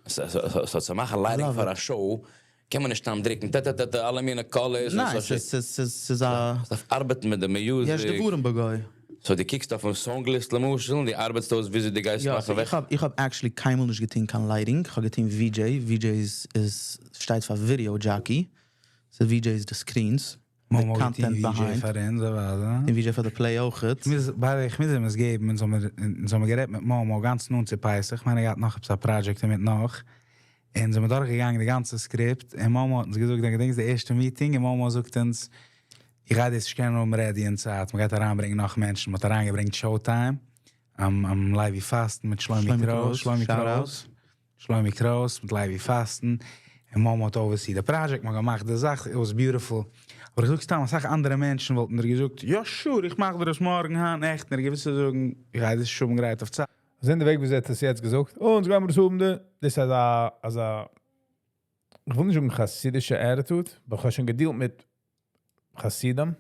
So, צו מאכן lighting
Love
פאר
it.
א show, קען מען נישט סתם דריקן, טע, טע, טע, טע, אלע מיני colors.
ניין, ס'איז א
דארף ארבעטן מיט די music.
יש דבורים בגוי.
So, דו קוקסט אויף א song list, למשל, און דו ארבעטסט אויס, ווי דו גייסט
יא,
מאכן
so
וועג.
איך האב actually קיינמאל נישט געטון קיין lighting. איך האב געטון VJ. VJ איז שטייט פאר video jockey. So VJ איז the screens. The
Momo
content
VJ
behind.
פאר אונז, אבער,
און VJ פאר the play אויך.
איך מוז אים עס געבן, אונז האבן גערעדט מיט Momo גאנץ נאנט צו פסח. איך מיין, ער האט נאך א project מיט נאך. און זענען מיר דורכגעגאנגען די גאנצע script. און Momo האט אונז געזאגט, געדענקסט די ערשטע meeting? און Momo זאגט אונז, איך גיי דאס קענען האבן ready אין צייט. מען גייט אריינברענגען נאך מענטשן. מען האט אריינגעברענגט Showtime. עם Leiby Fasten מיט Shlomi
Shlomi
Kraus.
Kraus,
Shlomi
shout
Kraus. Shlomi Kraus מיט Leiby Fasten. און Momo האט oversee the project, מען געמאכט די זאך, it was beautiful. אבער איך זאג סתם, א סאך אנדערע מענטשן וואלטן דיר געזאגט, יא, sure, איך מאך דיר דאס מארגן, היינט נעכטן. און געוויסע זאגן, איך גיי דאס שוין גרייט אויף צייט.
זענען די וועג, ווי זי האט עס יעצט געזאגט. און גייען מיר דאס האבן, דאס איז א, איך וויל נישט זאגן חסידישע attitude, אבער איך האב שוין געdealt מיט חסידים,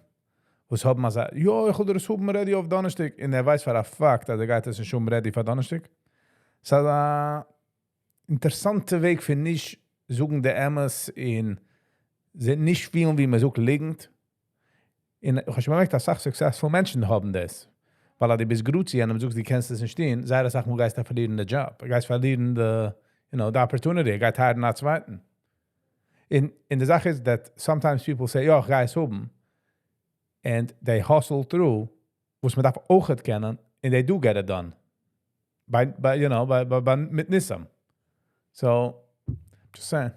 וואס האבן אזא, יא, איך וויל דאס האבן ready אויף דאנערשטאג. און ער ווייסט פאר א fact, אז ער גייט עס נישט האבן ready פאר דאנערשטאג. ס'איז א אינטערעסאנטע וועג פון נישט זאגן די אמת און זיך נישט פילן, ווי מען זאגט ליגנט. און איך האב שוין באמערקט, אז א סאך successful מענטשן האבן דאס. ווייל אז דו ביסט גראד צו יענעם, זאגסט, דו קענסט עס נישט טון, זייער א סאך מאל גייסטו פארלירן די job. דו גייסט פארלירן the opportunity. ער גייט hire'ן א צווייטן. און די זאך איז that sometimes people say, יא, איך גיי עס האבן. And they hustle through, וואס מען דארף אויך קענען, and they do get it done. By, you know, by, מיט ניסים. So, just saying.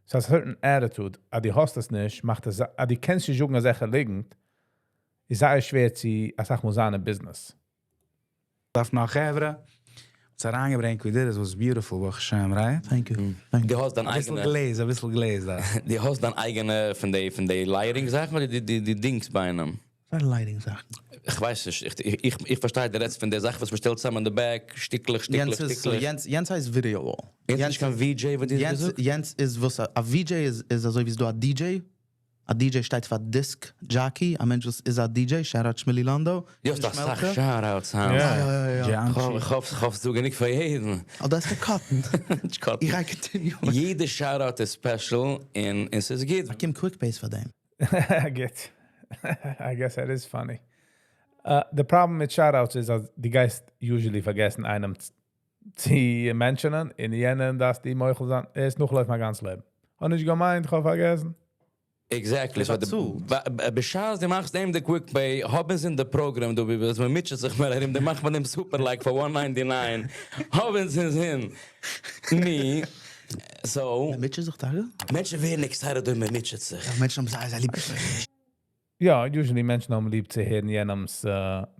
So a certain attitude, אז דו האסט עס נישט, מאכט עס, אז דו קענסט נישט זאגן, אז ער ליגנט, איז זייער שווער צו, א סאך מאל זיין אין business.
דארף נאך חברה. עס אריינגעברענגט, we did it, it was beautiful, ברוך השם, right?
Thank you. Thank you.
דו האסט דיין
א ביסל
אייגענע
glaze, א ביסל glaze דא.
דו האסט דיין אייגענע פון די lighting זאכן, אדער די דינגס ביי איינעם?
וואס lighting זאכן?
איך ווייס נישט, איך פארשטיי די רעדסט פון דער זאך, וואס מען שטעלט צוזאם אין the back, שטיקלעך, שטיקלעך,
יענץ איז, so
שטיקלעך.
יענץ הייסט video wall.
יענץ נישט קיין VJ, וואס דו האסט
יענץ,
געזאגט?
יענץ איז וואס א VJ איז אזוי ווי ס'דא א DJ. א DJ שטייט פאר Disc Jockey, א מענטש וואס איז א DJ, shout out Shmili Lando.
דו האסט א סאך
שמעלקע.
shoutouts, היינט.
יא.
Gianchi.
איך האף, ס'דא גענוג פאר יעדן.
Oh, דאס איז cut.
נישט cut.
איך גיי continue.
יעדע shoutout איז special און עס איז גוט.
באקום quick pays פאר דעם.
I get. I guess that is funny. The problem מיט shoutouts איז, אז דו גייסט usually פארגעסן איינעם צו mention'ען, און יענעם דארפסטו מוחל זיין, ער איז נאכלויפן מיין גאנץ לעבן. און נישט געמיינט, איך האב פארגעסן.
Exactly. So
דערצו.
בשעת דו מאכסט אים די quick pay, האבן זיי אין די program, דו ווי מען מוטשעט זיך מער ארום, דאן מאכט מען דעם super like פאר 199. האבן זיי אין זין. ני. So,
מען מוטשעט זיך דא?
מענטשן ווערן excited, ווען מען מוטשעט זיך.
מענטשן האבן זייער, זייער ליב.
יא, usually מענטשן האבן ליב צו הערן יענעמס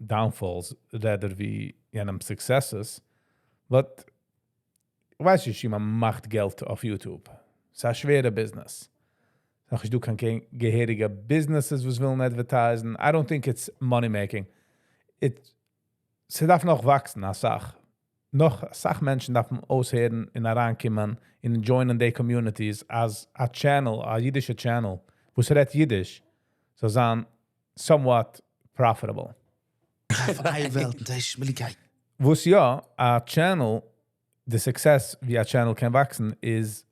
downfalls, rather ווי יענעמס successes. But, ווייס איך, מען מאכט געלט אויף YouTube. ס'איז א שווערע business. נאך נישט דא קיין געהעריגע businesses, וואס ווילן advertisen. I don't think it's money making. ס'דארף נאך וואקסן, א סאך. נאך א סאך מענטשן דארפן אויסהערן און אריינקומען און join'ען די communities as a channel, א אידישע channel, וואס רעדט אידיש, זאל זיין somewhat profitable.
אויף אייוועלט, דאס איז שמעליגקייט.
וואס יא, א channel, the success ווי א channel קען וואקסן, איז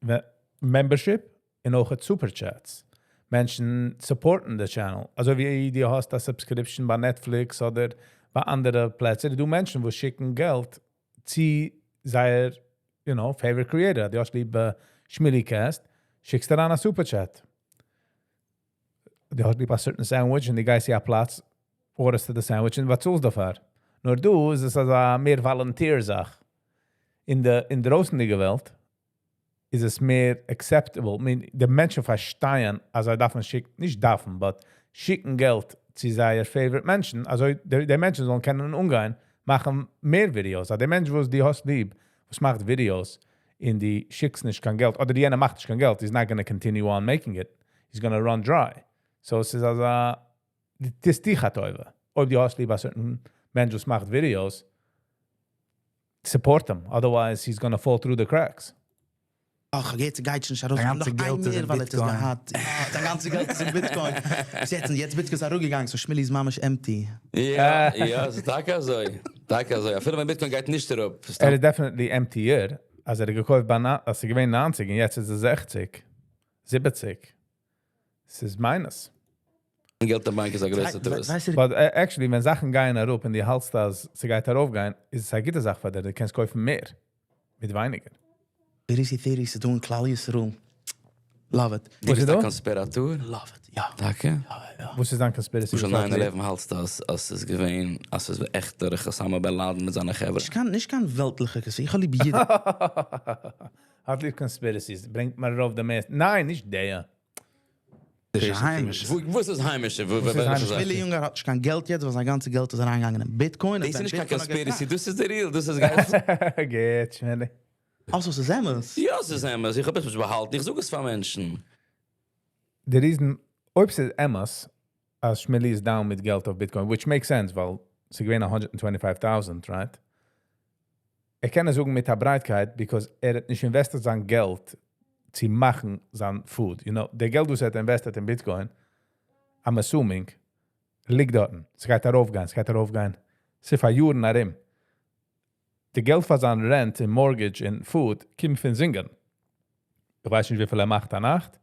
membership און אויך super chats. מענטשן support'ן the channel. אזוי ווי דו האסט א subscription ביי Netflix אדער ביי אנדערע פלעצער, דא מענטשן, וואס שיקן געלט צו זייער favorite creator. דו האסט ליב Shmilicast, שיקסט אריין א super chat. דו האסט ליב א certain sandwich און דו גייסט צו א פלאץ, Order סטו די sandwich און באצאלסט דערפאר. נאר דא איז עס אזא מער volunteer זאך. אין די אין דרויסנדיגע וועלט איז עס מער acceptable. I mean, די מענטשן פארשטייען, אז זיי דארפן שיקן, נישט דארפן, but שיקן געלט צו זייער favorite מענטשן, אזוי די מענטשן זאלן קענען אנגיין, מאכן מער videos. אז די מענטש וואס דו האסט ליב, וואס מאכט videos, און דו שיקסט נישט קיין געלט, אדער יענער מאכט נישט קיין געלט, he's not gonna continue on making it. He's gonna run dry. So עס איז אזא, דו טוסט דיך א טובה. אויב דו האסט ליב א certain מענטש וואס מאכט videos, support him. Otherwise, he's gonna fall through the cracks.
אך, יעצט גייט שוין נישט ארויס.
דיין גאנצע
נאך
געלט איז
איין
אין
מער, ווייל ער האט עס
Bitcoin.
געהאט. יא, זיין גאנצע געלט איז אין Bitcoin. יעצט, יעצט Bitcoin איז אראפגעגאנגען, so שמילי איז ממש empty.
יא, עס איז טאקע אזוי. טאקע אזוי. אפילו ווען Bitcoin גייט נישט אראפ.
ער איז definitely emptier, אז ער האט געקויפט ביי אז עס איז געווען 90 און יעצט איז עס 60, 70. עס איז minus.
געלט אין באנק איז א גרויסע טעות.
ווייסט איר,
But actually, ווען זאכן גייען אראפ און דו האלטסט אז ס'גייט ארויפגיין, איז עס א גוטע זאך פאר דיר, דו קענסט קויפן מער. מיט ווייניגער.
Conspiracy theories איז דא אין כלל ישראל. Love it.
דו ביסט
איז
א
דא?
conspirator?
Love it, יא.
טאקע?
יא.
וואס איז דיין conspiracy?
למשל 9/11 האלטסטו אז אז עס איז געווען, אז עס איז עכט דורך Osama bin Laden מיט זיינע חברה?
נישט קיין וועלטליכע conspiracy. איך האב ליב יעדע.
האט ליב conspiracies, ברענגט מיר ארויף די מערסט. ניין, נישט דער.
דאס איז היימיש.
וואס איז היימיש?
וואס איז היימיש?
שמילי אונגאר האט נישט קיין געלט יעצט, ווייל זיין גאנצע געלט איז אריינגעגאנגען אין Bitcoin.
דאס איז נישט קיין conspiracy, דאס איז די real, דאס איז גייט.
גוט, שמילי.
Also, עס איז אמת.
יא, עס איז אמת. איך האב עס נישט באהאלטן. איך זאג עס פאר מענטשן.
The reason, אויב ס'איז אמת, אז שמילי איז down מיט געלט אויף Bitcoin, which makes sense, ווייל ס'איז געווען 125,000, right? ער קען עס זאגן מיט א ברייטקייט, because ער האט נישט invested זיין געלט צו מאכן זיין food. די געלט, וואס ער האט invested אין Bitcoin, I'm assuming, ליגט דארט. עס גייט ארויפגיין, עס גייט ארויפגיין. ס'איז פאר יארן ארום. די געלט פאר זיין rent און mortgage און food קומט פון זינגען. איך ווייס נישט, וויפיל ער מאכט א נאכט.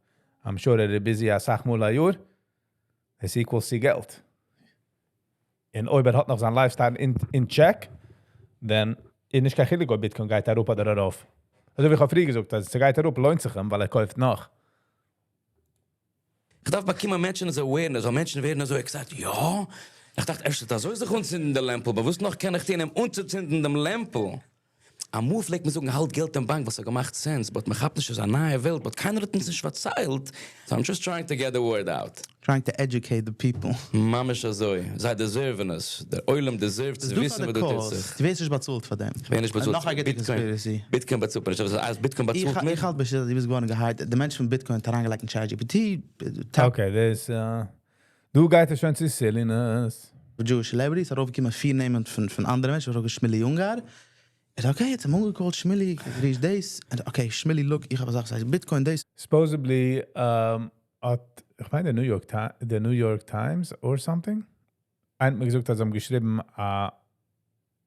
I'm sure ער איז busy א סאך מאל א יאר. עס equals צו געלט. און אויב ער האט נאך זיין lifestyle אין check, then איז נישט קיין חילוק, אויב Bitcoin גייט אראפ אדער ארויף. אזוי ווי איך האב פריער געזאגט, אז עס גייט אראפ, לוינט זיך אים, ווייל ער קויפט נאך.
איך דארף באקומען מענטשן אזא awareness, ווייל מענטשן ווערן אזוי excited. יא, איך דאכט, אפשר אזוי זיך אנצינדן די לעמפל, אבער וואס נאך קען איך טון, אים אנצוצינדן דעם לעמפל? אמאל פלעגט מען זאגן, האלט געלט אין באנק, וואס האט געמאכט sense, but מען כאפט נישט, עס איז א נייע וועלט, but קיינער האט אונז נישט פארציילט. So I'm just trying to get the word out.
Trying to educate the people.
ממש אזוי. זיי deserve ן עס. דער עולם deserve ט צו
דו
וויסן,
פאר
וואס
די
דא טוט
cause.
זיך.
דו ווערסט נישט באצאלט פאר דעם.
איך ווער נישט באצאלט.
נאך א גוטע
Bitcoin.
conspiracy.
Bitcoin באצאלט מען נישט. אבער אז Bitcoin באצאלט
איך
מיר.
איך האלט בשיטה, דו ביסט געווארן גע hired. די מענטש פון Bitcoin האט אריינגעלייגט אין ChatGPT.
Okay, דאס, דא גייט עס שוין צו silliness.
Jewish celebrities, ארויפגעקומען פיר נעמען פון אנדערע מענטשן, ארויפגעקומען שמילי אונגאר. ער זאגט, okay, יעצט האבן מיר אנגע call ט שמילי, reach דאס. און okay, שמילי, look, איך האב געזאגט, ס'הייסט Bitcoin דאס.
Supposedly, האט, איך מיין, the New York Times or something, איינער האט מיר געזאגט, אז זיי האבן געשריבן,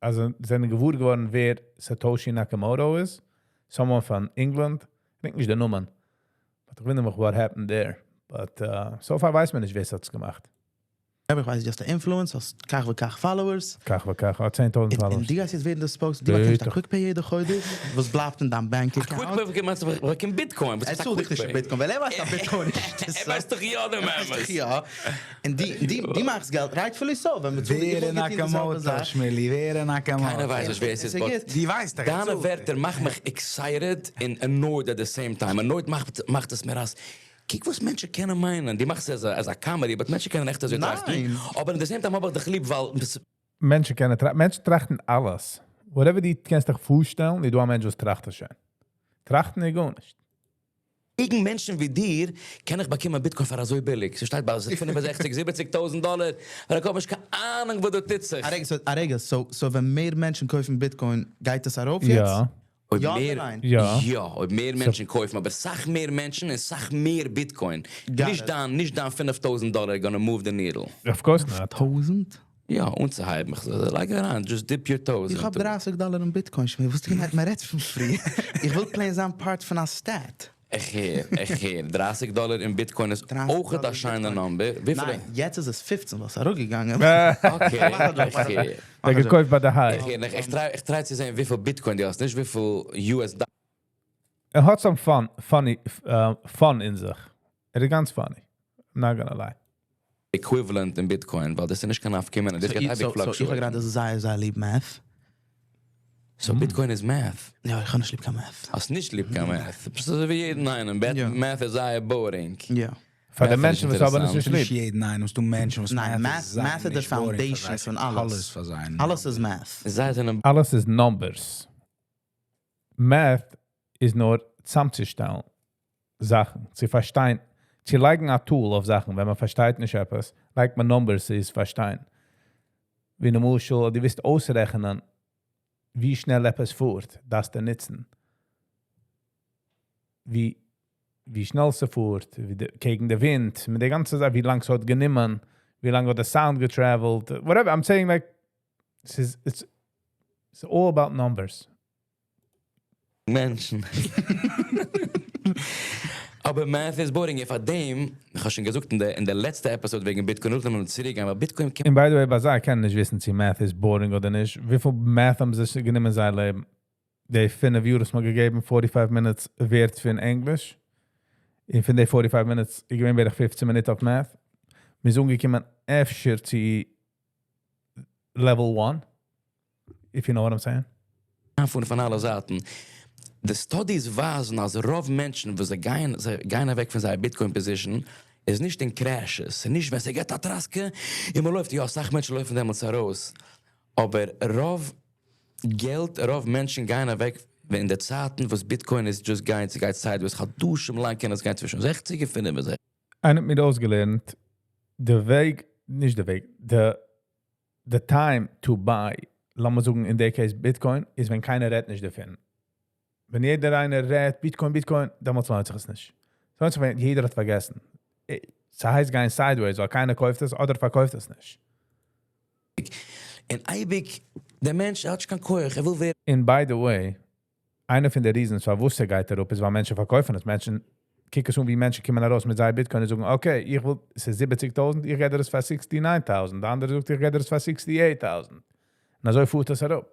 אז זיי זענען געוואר געווארן, ווער Satoshi Nakamoto איז. Someone from England. איך דענק נישט דער נאמען. But איך וואונדער מיך what happened there. But so far ווייסט מען נישט, ווער עס האט עס געמאכט.
איך ווייס, just influence, האסט כך וכך followers.
כך וכך, האט 10.000
און
followers.
דו גייסט יעצט ווערן די spokes, דו באקומסט א
ביטע.
quick pay יעדע חודש, וואס בלייבט אין דיין bank
א
account.
quick pay באקומט מען באקומט Bitcoin. וואס
ער
איז א
צאלט דיך
quick
נישט
pay?
אין Bitcoin, ווייל ער ווייסט אז Bitcoin איז
ער ווייסט דאך יא דעם אמת.
יא. און דו מאכסט געלט, rightfully so, ווען מען צאלט
ווער
איך וואלט געטון די זעלבע
Nakamoto,
זאך.
שמילי, ווער Nakamoto.
קיינער ווייסט נישט, ווער עס איז,
עס
but
איז גוט.
דו ווייסט דאך,
דיינע
צאלט.
ווערטער מאכן מיך excited און annoyed at the same time. Annoyed מאכט עס מיר אז, קוק וואס מענטשן קענען מיינען. דו מאכסט עס as a comedy, but מענטשן קענען עכט אזוי
ניין.
טראכטן. אבער at the same time האב איך דיך ליב, ווייל
מענטשן קענען טראכטן, מענטשן טראכטן אלעס. Whatever דו קענסט דיך פארשטעלן, איז דא א מענטש, וואס טראכט עס שוין. טראכטן איז גארנישט.
וועגן מענטשן ווי דיר, קען איך באקומען Bitcoin פאר אזוי ביליג. ס'שטייט ביי 65, 70.000 דאלאר. ווייל איך האב נישט קיין אהנונג, וואס דא טוט זיך.
א רגע, so, א רגע, so ווען מער מענטשן קויפן Bitcoin, גייט עס ארויף
יא.
יעצט?
אויב
יא,
מער,
ניין?
יא.
יא, אויב מער מענטשן קויפן, אבער סאך מער מענטשן און סאך מער Bitcoin.
Got
נישט
it.
נישט דיין 5.000 דאלאר gonna move the needle.
Of course not.
1000?
יא, אנצוהייבן. איך לייג אריין, just dip your toes.
איך האב 30 דאלאר אין Bitcoin, שמילי. וואס דו געמיינט, מען רעדט פון פרי. איך וויל plain זיין part פון א stat.
איך הער, איך הער. 30 דאלאר אין Bitcoin איז
30
אויך
דאלאר
א
אין
שיינע
Bitcoin.
number. וויפיל?
ניין, יעצט איז עס 15, וואס איז אראפגעגאנגען.
Okay, איך הער.
ער געקויפט ביי די high.
איך הער, איך try צו זען, וויפיל Bitcoin דו האסט, נישט וויפיל US דאלאר.
ער האט some fun, funny, fun אין זיך. ער איז גאנץ funny. I'm not gonna lie.
equivalent אין Bitcoin, ווייל דאס איז נישט קיין נפקא מינה, דאס גייט אייביג
So איך האב
fluctuate.
גראדע זייער זייער ליב math.
So Bitcoin איז math.
יא, איך האב נישט ליב קיין math.
האסט נישט ליב קיין math. ביסט אזוי ווי יעדן איינעם. Math איז זייער boring.
יא.
פאר די
Math איז
מענטשן וואס האבן עס
אינטערעסאנט.
נישט ליב.
נישט יעדן איינעם, ס'דא מענטשן וואס
ניין,
math איז
math איז די
נישט boring פאר
foundation
זיי.
פון אלעס.
אלעס פאר זיי.
אלעס איז math.
זיי זענען
אלעס איז numbers. Math איז נאר צאמצושטעלן זאכן, צו פארשטיין, צו לייגן א tool אויף זאכן, ווען מען פארשטייט נישט עפעס, לייגט מען numbers צו עס פארשטיין. ווי למשל, דו ווילסט אויסרעכענען, ווי שנעל עפעס פארט, דארפסטו נוצן. ווי שנעל ס'פארט, ווי די, קעגן די ווינט, מיט די גאנצע זאך, ווי לאנג ס'האט גענומען, ווי לאנג האט די sound גע traveled, whatever. I'm saying like, it's all about numbers.
מענטשן. אבער math איז boring. איך פאר דעם, איך האב שוין געזאגט אין די לעצטע episode וועגן Bitcoin, נאכדעם מיר צוריקגיין, ווייל Bitcoin קען
און by the way, ביי זיי קענען נישט וויסן, צו math איז boring אדער נישט. וויפיל math האבן זיי גענומען אין זיין לעבן? די 5 יאר וואס מ'האט געגעבן 45 minutes ווערט פון ענגליש. און פון די 45 minutes, איך געווען בערך 15 מינוט אויף math. מיר זענען אנגעקומען אפשר צו level 1. If you know what I'm saying.
פון אלע זייטן. די studies ווייזן, אז רוב מענטשן, וואס זיי גייען אוועק פון זייער Bitcoin position, איז נישט אין crashes, ס'איז נישט ווען ס'געט א טראסקע, און מ'לויפט, יא, אסאך מענטשן לויפן דעמאלטס ארויס. אבער רוב געלט, רוב מענטשן גייען אוועק, ווען אין די צייטן, וואס Bitcoin איז just גיין, ס'גייט sideways, חדשים לאנג קען עס גיין צווישן 60 און 65.
איינער האט מיר אויסגעלערנט, די וועג, נישט די וועג, the time to buy, לאמיר זאגן, אין די case Bitcoin, איז ווען קיינער רעדט נישט דערפון. ווען יעדער איינער רעדט, Bitcoin, Bitcoin, דעמאלטס לוינט זיך עס נישט. ס'לוינט זיך, ווען יעדער האט פארגעסן. ס'הייסט גיין sideways, ווייל קיינער קויפט עס אדער פארקויפט עס נישט.
און אייביג, דער מענטש האט נישט קיין כח, ער וויל ווערן
And by the way, איינע פון די reasons פארוואס ער גייט אראפ איז, ווייל מענטשן פארקויפן עס. מענטשן, קוק עס אן, ווי מענטשן קומען ארויס מיט זייער Bitcoin און זאגן, okay, איך וויל, עס איז 70.000, איך געב דיר עס פאר 69.000. דער אנדערער זאגט, איך געב דיר עס פאר 68.000. און אזוי פארט עס אראפ.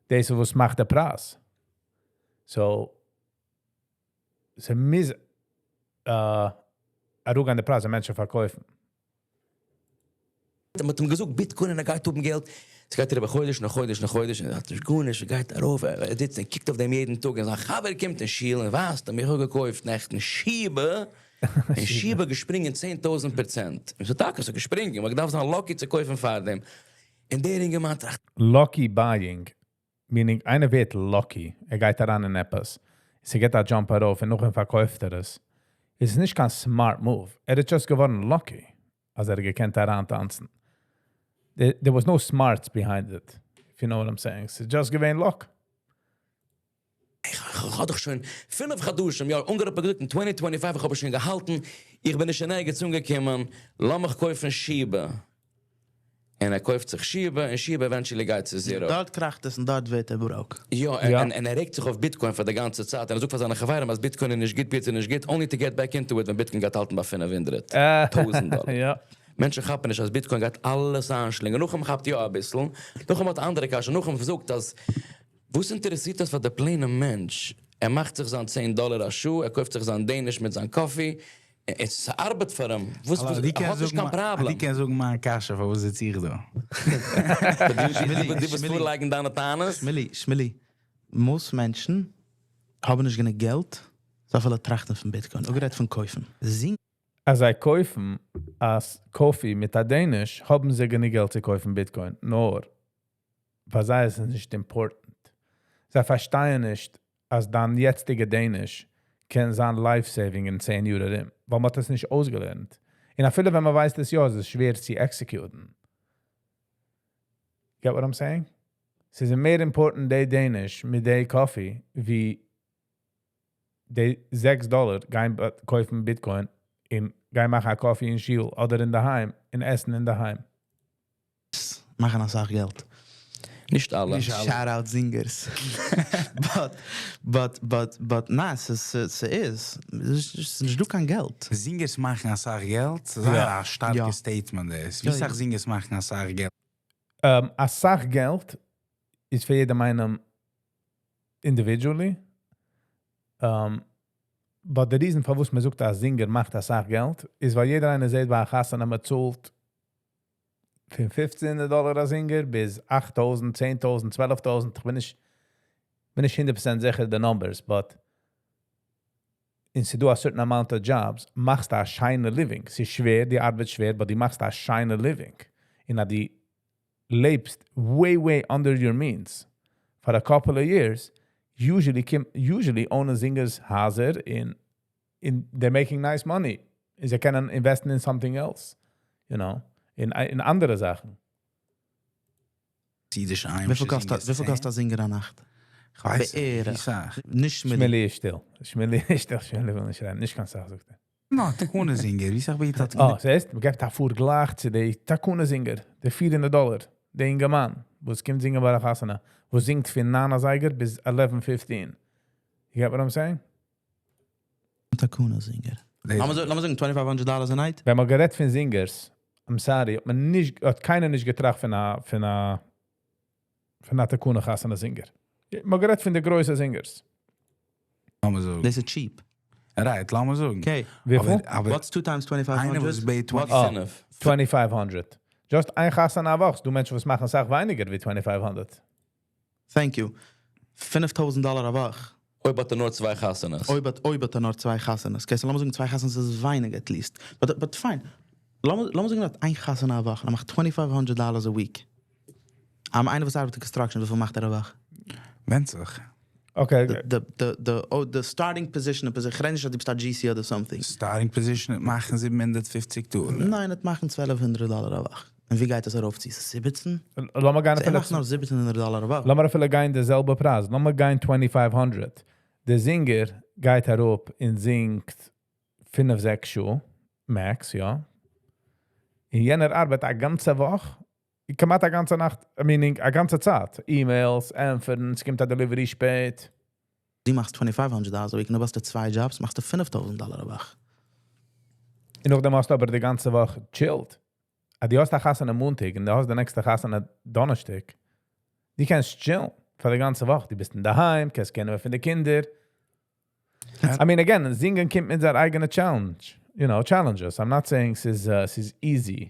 דאס איז וואס מאכט דער פרייז. So, ס'מוז אראפגיין דער פרייז, אז מענטשן פארקויפן.
מ'האט אים געזאגט, Bitcoin, און ער גייט האבן געלט. עס גייט אריבער חודש, נאך חודש, נאך חודש, און ער האט נישט גארנישט, ער גייט ארויף, ער זיצט און קוקט אויף דעם יעדן טאג, און זיין חבר קומט אין שול און ווייזט אים, איך האב געקויפט נעכטן Shiba, און Shiba געשפרינגען 10.000%. און ס'איז טאקע אזוי געשפרינגען, מען דארף זיין lucky צו קויפן פאר דעם. און דער אינגערמאן טראכט,
Lucky buying, meaning איינער ווערט lucky, ער גייט אריין אין עפעס. ס'געט א jump ארויף און נאכדעם פארקויפט ער עס. עס איז נישט קיין smart move. ער איז just געווארן lucky, אז ער האט געקענט אריינטאנצן. There was no smarts behind it, if you know what I'm saying. ס'איז just געווען luck.
איך האב דאך שוין 5 חדשים, יא, אנגערופן געזאגט, אין 2025, איך האב שוין געהאלטן, איך בין נישט אין ערגעץ אנגעקומען, לאמיך קויפן Shiba. און ער קויפט זיך Shiba, און Shiba eventually גייט צו zero.
דארט קראכט עס און דארט ווערט ער broke.
יא, און ער רעגט זיך אויף Bitcoin פאר די גאנצע צייט. און ער זאגט פאר זיינע חברים, אז Bitcoin איז נישט גוט, Bitcoin איז נישט גוט, only to get back into it, ווען Bitcoin גייט האלטן ביי 500. 1000 דאלאר. מענטשן כאפן נישט, אז Bitcoin גייט אלעס איינשלינגען. נאכדעם כאפט יא א ביסל. נאכדעם האט אנדערע קשיא. נאכדעם זאגט, אז וואס אינטערעסירט דאס פאר דער plain מענטש? ער מאכט זיך זיין 10 דאלאר א שעה, ער קויפט זיך זיין Danish מיט זיין coffee. עס ארבעט פאר אים. וואס,
די
ער
קען
האט נישט
זאגן
קיין פראבלעם.
די קען זאגן מיין קשיא, פארוואס זיץ איך דא?
דו ביסט פארלייגן דיינע טענות?
שמילי, שמילי, most מענטשן האבן נישט גענוג געלט, זיי אפילו טראכטן פון Bitcoin, אפגערעדט פון קויפן. זינג
אז זיי קויפן א coffee מיט א Danish, האבן זיי גענוג געלט צו קויפן Bitcoin. נאר, פאר זיי איז עס נישט important. זיי פארשטייען נישט, אז דיין יעצטיגע Danish קען זיין life-saving אין 10 יאר ארום. ווייל מען האט עס נישט אויסגעלערנט. און אפילו ווען מען ווייסט עס יא, איז עס שווער צו execute ן. Get what I'm saying? עס איז מער important די Danish מיט די coffee, ווי די 6 דאלאר גיין קויפן Bitcoin און גיין מאכן א coffee אין שול אדער אין דערהיים, און עסן אין דערהיים.
מאכן אסאך געלט.
נישט אלע.
נישט אלע.
Shout out זינגערס. But, ניין, עס איז נישט דא קיין געלט.
זינגערס מאכן אסאך געלט. דאס איז א שטארקע statement דאס. ווי סאך זינגערס מאכן אסאך געלט?
אסאך געלט איז פאר יעדעם איינעם individually. But the reason פארוואס מען זאגט, אז singer מאכט א סאך געלט, איז ווייל יעדער איינער זעט ביי א חתונה, מען צאלט פון 15 דאלאר א singer ביז 8.000, 10.000, 12.000. איך בין נישט 100% זיכער the numbers, but אין ס'דא a certain amount of jobs, מאכסטו א שיינע living. ס'איז שווער, די ארבעט שווער, but דו מאכסט א שיינע living. און אז דו לעבסט way, way under your means for a couple of years, usually own singers הייזער in they're making nice money. און זיי קענען invest ן in something else אין אנדערע זאכן.
וויפיל קאסט א singer א נאכט?
איך ווייס נישט.
בערך.
זאג.
נישט מיט
שמילי איז שטיל. שמילי איז שטיל. שמילי וויל נישט רעדן. נישט קיין סאך, זאגט ער.
No, תקנה singer. ווי זאג איך דאס?
Oh, זעסט? מען געבט א פארגלייך צו די תקנה singer, די 400 דאלאר, די אינגערמאן, וואס קומט זינגען ביי א חתונה, וואס זינגט פון 9 אזייגער ביז 11:15. You get what I'm saying?
תקנה singer. לאמיר זאגן $2500 a night.
ווען מען גערעדט פון singers, I'm sorry, האט מען נישט, האט קיינער נישט געטראכט פון א תקנה חתונה singer. מען גערעדט פון די גרויסע singers.
לאמיר זאגן.
דאס איז cheap.
Right, לאמיר זאגן.
Okay.
וויפיל?
אבער
What's 2 times
איינער
2500?
וואס בעט 20
Oh.
פינף.
2500. Just איין חתונה א וואך. דא מענטשן וואס מאכן א סאך ווייניגער ווי 2500.
Thank you. $5000 א וואך.
אויב האט ער נאר צוויי חתונות.
אויב האט ער נאר צוויי חתונות. Okay, so לאמיר זאגן, צוויי חתונות איז ווייניג at least. But fine. לאמיר זאגן, ער האט איין חתונה א וואך. ער מאכט $2500 a week. איינער וואס ארבעט אין construction, וויפיל מאכט ער א וואך?
ווענדט זיך.
Okay.
The, oh, the starting position, איך רעד נישט, אז דו ביסט א GC אדער something.
Starting position מאכן 750 דאלאר.
ניין, עס מאכן 1200 דאלאר א וואך. און ווי גייט דאס ארויף צו? 17?
לאמיר גיין
ער
אפילו
מאכט נאר 1700 דאלאר א וואך.
לאמיר אפילו גיין די זעלבע פרייז. לאמיר גיין 2500. דער singer גייט אראפ און זינגט 5, 6 שעה, max, יא. און יענער ארבעט א גאנצע וואך, כמעט א גאנצע נאכט, meaning א גאנצע צייט. Emails, ענטפערן, עס קומט א delivery שפעט.
דו מאכסט 2500 דאלאר a week, און דו האסט צוויי jobs, מאכסטו 5000 דאלאר א וואך.
און נאכדעם האסטו אבער די גאנצע וואך chilled. אז דו האסט א חתונה מאנטאג און דו האסט די נעקסטע חתונה דאנערשטאג. דו קענסט chill פאר די גאנצע וואך. דו ביסט אין דער היים, קענסט קענען פון די קינדער. I mean, again, זינגען קומט מיט זיין אייגענע challenges. I'm not saying ס'איז easy.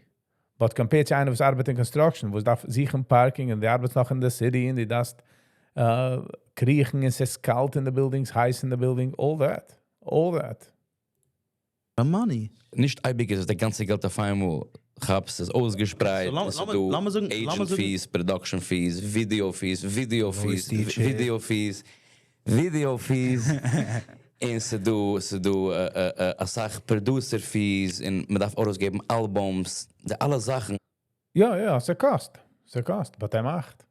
But compared צו איינער, וואס ארבעט אין construction, וואס דארף זוכן parking און דו ארבעטסט נאך אין the city און דו דארפסט קריכן און ס'איז קאלט אין the buildings, הייס אין the building, all that. All that.
The money.
נישט אייביג איז עס די גאנצע געלט אויף איינמאל. כאפסט עס אויסגעשפרייט.
So,
עס איז דא
לאמיר
agent
זאגן-
fees, production fees, video fees, video fees,
teacher.
video fees, video fees. און ס'דא א סאך producer fees און מען דארף ארויסגעבן albums, די אלע זאכן.
יא, ס'קאסט. ס'קאסט, but ער מאכט.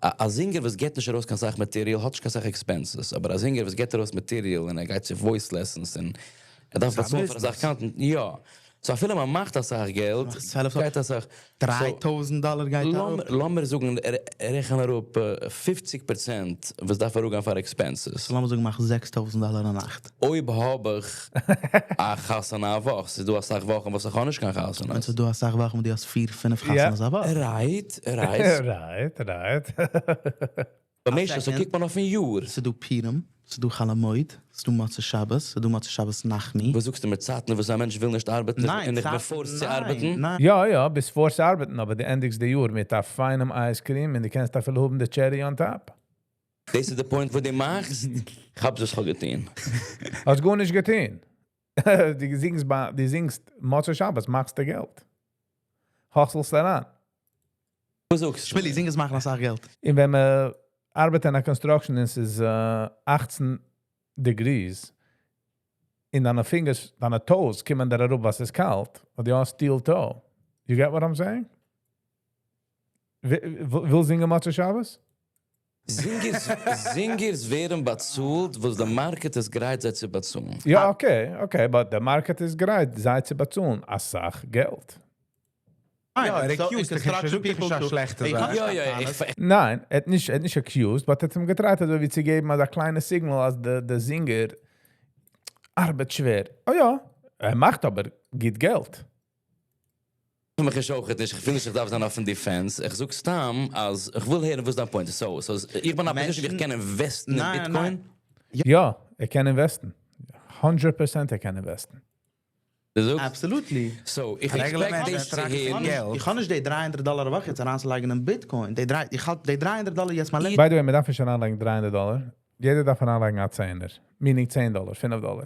א singer וואס געט נישט ארויס קיין סאך material, האט נישט קיין סאך expenses. אבער א singer וואס געט ארויס material און ער גייט צו voice lessons און ער דארף
ס'איז א
באצאלן פאר א סאך
business.
content. יא. So אפילו מען מאכט א סאך געלט,
מאכט 12
גייט א סאך.
3000 דאלאר גייט אראפ.
לאמיר זאגן, ער רעכנט אראפ 50% וואס דארף אראפגיין פאר expenses.
So לאמיר זאגן, מאך 6000 דאלאר א נאכט.
אויב האב איך א חתונה א וואך, ס'איז דא א סאך וואכן, וואס איך האב נישט קיין חתונה.
ווען ס'איז דא א סאך וואכן, וואו דו האסט פיר, פינף חתונות א וואך.
Right.
Right.
אבער מענטשן, so
second.
קוקט מען אויפן יאר.
ס'איז דא פורים, ס'איז דא חול המועד, ס'איז דא מוצאי שבת, ס'איז דא מוצאי שבת נחמו.
וואס זאגסטו מיט צייטן, וואס א מענטש וויל נישט ארבעטן
ניין,
און איך בין forced צו ארבעטן?
ניין.
יא, ביסט forced צו ארבעטן, אבער דו ענדיגסט די יאר מיט א פיינעם ice cream און דו קענסט אפילו האבן די cherry on top.
דאס איז דער point, וואס דו מאכסט. איך האב דאס שוין געטון.
האסט גארנישט געטון. דו זינגסט מוצאי שבת, מאכסטו געלט. Hustle סט אריין.
וואס זאגסטו?
שמילי, singers מאכן א סאך געלט.
און ווען מען ארבעט אין א construction, עס איז 18 degrees, און דיינע fingers, דיינע toes קומען דא אראפ, וואס איז קאלט, און דו האסט steel toe. You get what I'm saying? וויל זינגען מוצאי שבת?
Singers ווערן באצאלט, וואס דער market איז גרייט, זיי צו באצאלן.
יא, okay, but the market איז גרייט, זיי צו באצאלן א סאך געלט.
יא, ער accused דיך נישט, ער זאגט דיך נישט א שלעכטע זאך.
יא, איך
ניין, ער האט נישט, ער האט נישט accused, but ער האט אים גע try ט, אזוי ווי צו געבן, אזא קליינע signal, אז דער singer ארבעט שווער. Oh יא, ער מאכט אבער גוט געלט.
מיך איז אויך נישט, איך פיל נישט, איך דארף זיין אויפן defense. איך זאג סתם, אז איך וויל הערן, וואס דיין point איז. So, איך בין א position, ווי איך קען invest ן אין
ניין,
Bitcoin.
ניין.
יא, ער קען invest ן. 100% ער קען invest ן.
דו זאגסט?
Absolutely.
So, איך
א regular
expect
מענטש
דאס צו
טראכט פון
הערן.
געלט.
איך האב נישט די 300 דאלער א וואך יעצט אריינצולייגן אין Bitcoin. די דריי, איך האלט די 300 דאלער יעצט מיין
By the way, מען דארף נישט אריינלייגן 300 דאלער. יעדער דארף אריינלייגן א צענער. Meaning 10 דאלער, 5 דאלער.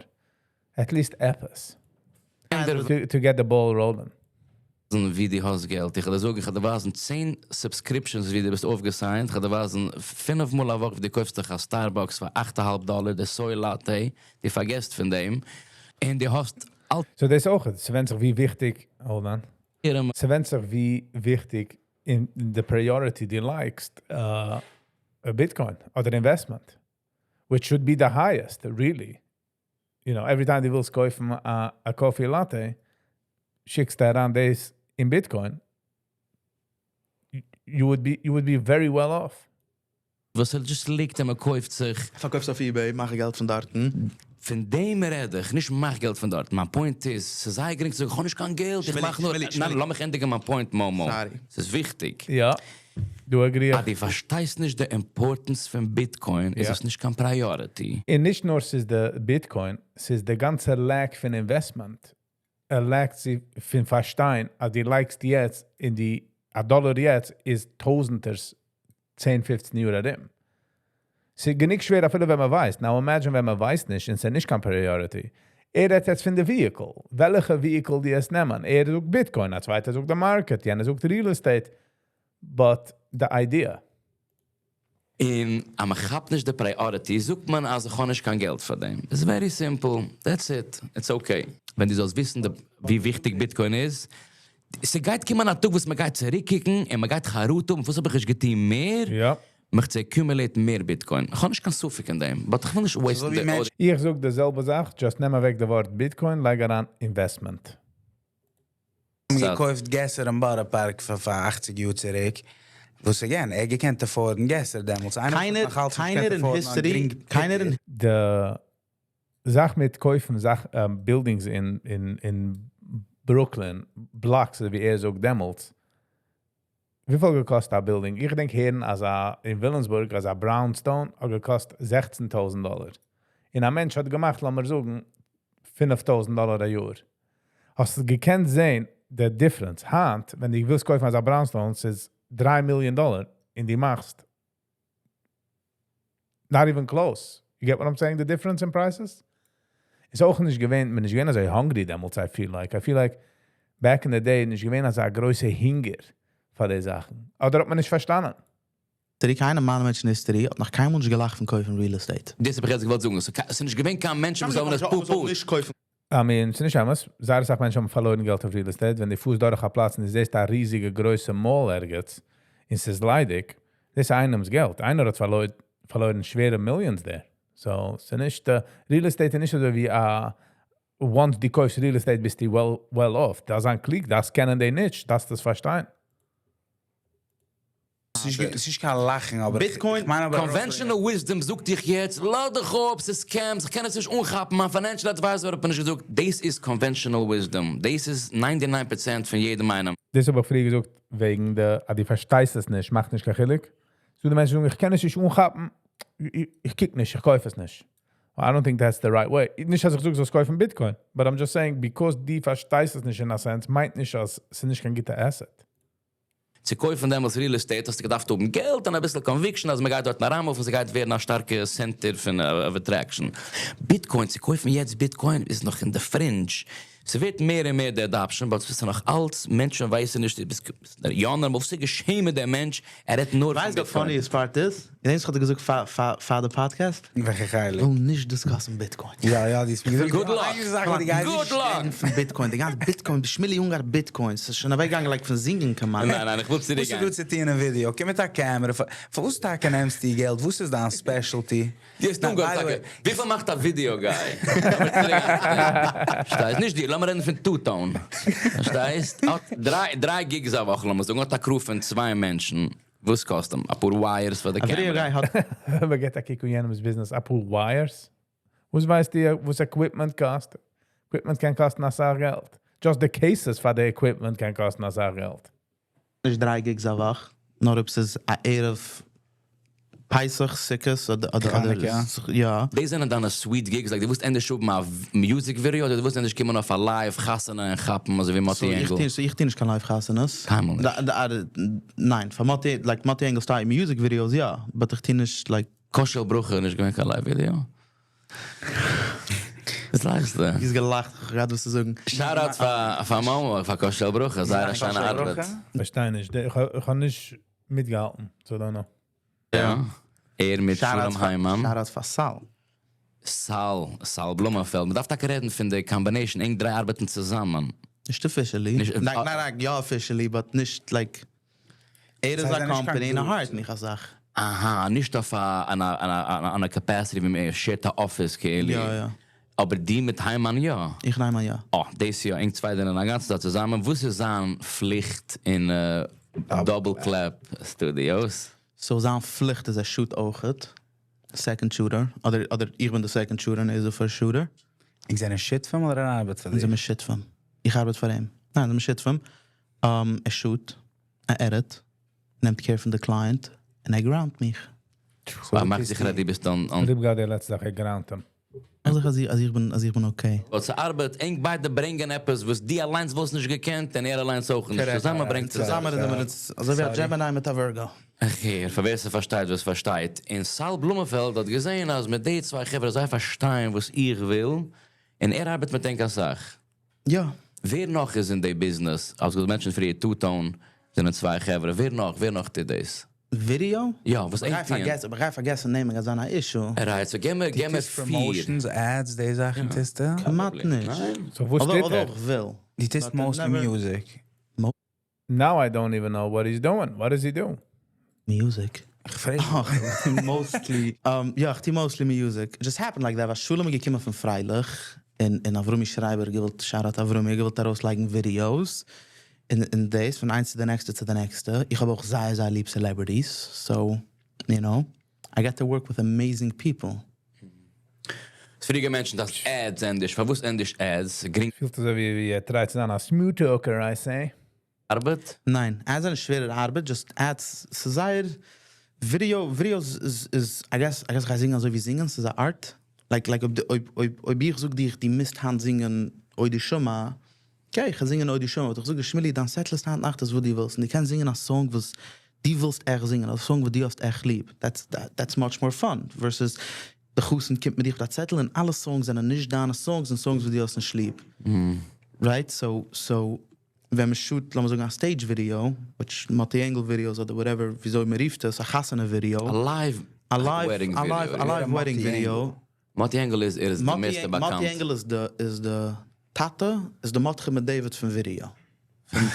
At least עפעס. To get the ball rolling.
ווי דו האסט געלט. איך וועל דיר זאגן, איך וועל דיר ווייזן 10 subscriptions ווי דו ביסט אויפגע sign ט. איך וועל דיר ווייזן פינף מאל א וואך ווי דו קויפסט דיך א Starbucks פאר 8,5 דאלער, די soy latte. דו פארגעסט פון דעם. און דו האסט אל
So דאס אויך, עס ווענדט זיך ווי וויכטיג, hold on. עס ווענדט זיך ווי וויכטיג אין the priority דו לייגסט Bitcoin אדער investment, which should be the highest, really. Every time דו ווילסט קויפן א coffee latte, שיקסטו אריין דאס אין Bitcoin, you would be very well off.
וואס ער just ליגט און מען קויפט זיך.
פארקויפסט אויף eBay, מאך געלט פון דארטן.
פון דעם רעד איך, נישט מאך געלט פון דארט. מיין point איז, ס'איז זייער גרינג צו זאגן, איך האב נישט קיין געלט, איך
שמילי,
מאך נאר.
שמילי,
ניין,
שמילי.
לאז מיך ענדיגן מיין point, Momo.
Sorry.
ס'איז וויכטיג.
יא, דו agree.
אז דו פארשטייסט נישט די importance פון Bitcoin, איז עס נישט קיין priority.
און נישט נאר ס'איז די Bitcoin, ס'איז די גאנצע lack פון investment. ער lack ט פון פארשטיין, אז דו לייגסט יעצט אין די, א דאלער יעצט איז טויזנטערס 10, 15 יאר ארום. ס'איז גענוג שווער אפילו ווען מען ווייסט. Now imagine ווען מען ווייסט נישט און ס'איז נישט קיין priority. ער רעדט יעצט פון די vehicle. וועלכע vehicle דו עס נעמען? ער זאגט Bitcoin, א צווייטער זאגט די market, יענער זאגט real estate. But the idea.
און אז מען כאפט נישט די priority, זאגט מען, אז איך האב נישט קיין געלט פאר דעם. It's very simple. That's it. It's okay. ווען דו זאלסט וויסן, ווי וויכטיג Bitcoin איז, עס גייט קומען א טאג, וואס מען גייט צוריקקוקן און מען גייט חרטה האבן, וואס האב איך נישט געטון מער? מיך צו accumulate מער Bitcoin. איך האב נישט קיין ספק אין דעם, but איך וויל נישט waste ן
ווי
די
מענטש-
איך זאג די זעלבע זאך, just נעם אוועק די ווארט Bitcoin, לייג אריין investment.
האבן געקויפט געסער אין בארא פארק פאר 80 יאר צוריק. וואס again, ער געקענט afford ן געסער דעמאלטס. איינער וואס
קיינער,
האט נאך אלץ נישט
קיינער
געקענט
אין
afford ן א
history,
גרינג
קיינער אין
די זאך מיט קויפן זאך, buildings אין Brooklyn, blocks, ווי ער זאגט דעמאלטס. וויפיל געקאסט א building? איך געדענק הערן, אז א, אין וויליאמסבורג, אז א brownstone האט געקאסט 16.000 דאלער. און א מענטש האט געמאכט, לאמיר זאגן, 5.000 דאלער א יאר. האסט דו געקענט זען, די difference. היינט, ווען דו ווילסט קויפן אזא brownstone, ס'איז 3 מיליאן דאלער, און דו מאכסט not even close. You get what I'm saying? The difference in prices? איז אויך נישט געווען, מען איז נישט געווען אזוי hungry דעמאלטס, I feel like. I feel like back in the day נישט געווען אזא גרויסע הונגער פאר די זאכן. אדער האט מען נישט פארשטאנען.
history, קיינער מיינע מענטשן אין history האט נאך קיינמאל נישט געלאכט פון קויפן real estate.
דאס האב איך יעצט געוואלט זאגן. עס איז נישט געווען קיין מענטש, וואס זאלן עס פו-פו.
נישט קויפן.
I mean, ס'איז נישט אמת. זייער אסאך מענטשן האבן פארלוירן געלט אויף real estate. ווען דו פארסט דורך א פלאץ און דו זעסט א ריזיגע גרויסע mall ערגעץ, און ס'איז ליידיג, דאס איז איינעמס געלט. איינער האט פארלוירן שווערע millions there. So, ס'איז נישט, real estate איז נישט אזוי ווי, once דו קויפסט real estate, ביסטו well off. דאס איז א קליק, דאס קענען די נישט, דאס דאס פארשטיין.
עס איז קיין לאכן, אבער
Bitcoin,
איך מיין אבער
Conventional wisdom זאגט דיך יעצט, לאז דיך אפ, ס'איז scams, איך קען עס נישט אנכאפן, מיין financial advisor האט מיר נישט געזאגט, דאס איז conventional wisdom. דאס איז 99% פון יעדעם איינעם.
דאס האב איך פריער געזאגט, וועגן די, אז דו פארשטייסט עס נישט, מאכט נישט קיין חילוק. So די מענטשן זאגן, איך קען עס נישט אנכאפן, איך קוק נישט, איך קויף עס נישט. Well, I don't think that's the right way. נישט אז איך זאג, זאלסט קויפן Bitcoin, but I'm just saying, because דו פארשטייסט עס נישט in a sense, מיינט נישט, אז עס איז נישט קיין גוטע asset.
צו קויפן דעמאלטס real estate, האסטו געדארפט האבן געלט און א ביסל conviction, אז מען גייט דארט אריינמופן, עס גייט ווערן א שטארקע center פון of attraction. Bitcoin, צו קויפן יעצט Bitcoin, איז נאך אין the fringe. עס ווערט מער און מער די adoption, but עס איז נאך אלץ, מענטשן ווייסן נישט, יא, נאר וואס איז געשען מיט דעם מענטש, ער רעדט נאר פון
ווייסט די
Bitcoin.
funniest part איז? געדענקסט, איך האב געזאגט פאר די podcast?
וועלכע חלק?
איך וויל נישט discuss ן Bitcoin.
יא, די איז מיר געזאגט.
Good luck.
איין זאך, וואס די גייסט
Good
נישט
luck.
רעדן פון Bitcoin, די גאנצע Bitcoin, שמילי יונגער Bitcoin, ס'איז שוין אוועקגעגאנגען like פון זינגען כמעט.
ניין, איך וויל
וואס איז
צוריקגיין.
דא צו טון אין ווידעא? קום מיט א קאמערע. פאר וואס טאקע נעמסטו געלט? וואס איז דיין specialty?
די האסט
Na,
אנגעהויבן
by the
טאקע.
way,
וויפיל מאכט א video guy? פארשטייסט? נישט דיר, לאמיר רעדן פון Two-Tone. פארשטייסט? האט דריי gigs א וואך, לאמיר זאגן, האט א crew פון צוויי מענטשן. וואס קאסט אים? א פאר wires פאר די
א video
קאמערע.
guy האט
מען געט א קוק אין יענעמס business, א פאר wires. וואס ווייסט איר, וואס equipment קאסט? Equipment קען קאסטן א סאך געלט. Just the cases פאר די equipment קען קאסטן א סאך געלט.
נישט דריי gigs א וואך, נאר אויב ס'איז א ערב. פסח, סוכות, אדער אדער
חנוכה.
יא.
דאס זענען דיינע sweet gigs, like דו ווילסט ענדערש האבן א music video, אדער דו ווילסט ענדערש קומען אויף א live חתונה און כאפן, אזוי ווי מאטי
So איך
ענגל?
טו, so איך טו נישט קיין live חתונות.
קיינמאל נישט.
ניין, פאר מאטי, like מאטי ענגל style music videos, יא, but איך טו נישט, like...
כוס של ברכה נישט געווען קיין live video? וואס לאכסטו?
איז געלאכט, איך גראד וואס צו זאגן.
Shout out פאר מאמא, פאר כוס של ברכה, זייער א שיינע ארבעט.
פארשטיי נישט, איך האב נישט מיטגעהאלטן, so I don't know.
יא, ער מיט שלום היימאן.
Shout out פאר סאל.
סאל, סאל בלומענפעלד. מ'דארף טאקע רעדן פון די combination, ענק דריי ארבעטן צוזאמען.
נישט officially.
נישט,
Like, ניין, ניין, יא officially, but נישט like... ער איז
זיי
א
זענען נישט קיין
company און ער
group.
hired מיך א זאך.
אהא, נישט אויף א אן א capacity ווי מען shared א office כאילו.
יא, יא.
אבער די מיט היימאן יא.
איך און היימאן יא.
אה, דאס יא, ענק צוויי זענען א גאנצע צייט צוזאמען. וואס איז זיין פליכט אין Double Clap Studios?
So זיין פליכט איז ער shoot אויכעט. Second shooter. אדער, אדער איך בין די second shooter און ער איז די first shooter.
ענק זענען שותפים אדער ער ארבעט פאר
אונז
דיר?
זענען שותפים. איך ארבעט פאר אים. ניין, זענען שותפים. ער shoot, ער edit, נעמט care פון די client, און ער ground מיך.
So, מאכט זיכער אז דו ביסט on
איך האב גראדע די לעצטע זאך, ער ground אים.
אז איך, אז איך, אז איך בין, אז איך בין okay.
וואס ארבעט, ענק ביידע ברענגען עפעס, וואס דו אליינס וואלסט נישט געקענט, און ער אליינס אויך נישט. צוזאמען ברענגט עס.
צוזאמען זענען מיר עס, אזוי ווי א Gemini מיט א Virgo.
Okay, פאר ווער ס'פארשטייט, וואס פארשטייט. און סאל בלומענפעלד האט געזען, אז מיט די צוויי חברה זיי פארשטייען, וואס איך וויל, און ער ארבעט מיט ענק א סאך.
יא.
ווער נאך איז אין די business? אלס געמענטשן פאר Two Tone, זענען צוויי חברה. ווער נאך? ווער נאך טוט דאס?
Video?
יא, וואס
איך
ענק טוען?
פארגעס, אבער איך פארגעס נעמען, גייט זיין א issue.
Right, so גיב מיר, גיב מיר
טוסט
פיר.
Promotions, ads, די זאכן טוסטו?
כמעט נישט.
ניין?
So וואס
Although,
טוט
although
ער?
איך וויל.
דו טוסט
But
mostly
never-
music.
Now I don't even know what he's doing. What does he do?
Music.
איך פרעג.
Mostly. יא, איך טו mostly music. It just happened like that. וואס שלום איז געקומען פון פרייליך און אברומי שרייבער געוואלט, shout out אברומי, געוואלט ארויסלייגן videos. אין דאס, פון איינס צו די נעקסטע צו די נעקסטע. איך האב אויך זייער, זייער ליב celebrities. So, you know, I got to work with amazing people.
פריער געמענטשנט אז ads ענדערש. פארוואס ענדערש ads? גרינג
פילט אזוי ווי ער try ט צו זיין א smooth talker, I say.
ארבעט?
ניין, ads זענען שווערע ארבעט, just ads, ס'איז זייער, video, videos איז, I guess איך גיי זינגען אזוי ווי זינגען, ס'איז א art. Like, אויב, אויב, אויב איך זאג דיר, דו מוזט היינט זינגען, אוי די שומע, okay, איך גיי זינגען אוי די שומע, אבער איך זאג דיר, שמילי, דיין setlist היינט נאכט איז וואס דו ווילסט, און דו קענסט זינגען א song, וואס דו ווילסט עכט זינגען, א song, וואס דו האסט עכט ליב. That's much more fun, versus די חתן קומט מיט דיר א צעטל און אלע songs זענען נישט דיינע songs און songs, וואס דו האסט נישט ליב. Right? So, ווען מען shoot, לאמיר זאגן, א stage video, which מאטי ענגל videos אדער whatever, וויאזוי מען רופט עס, א חתונה video.
A live
A live,
wedding
a live,
video.
a live
Ja,
wedding
Matti
video.
Engel.
מאטי ענגל איז, ער איז דער
Matti
מערסטע
מאטי
באקאנט.
ענגל איז די טאטע, איז די מרדכי בן דוד פון video.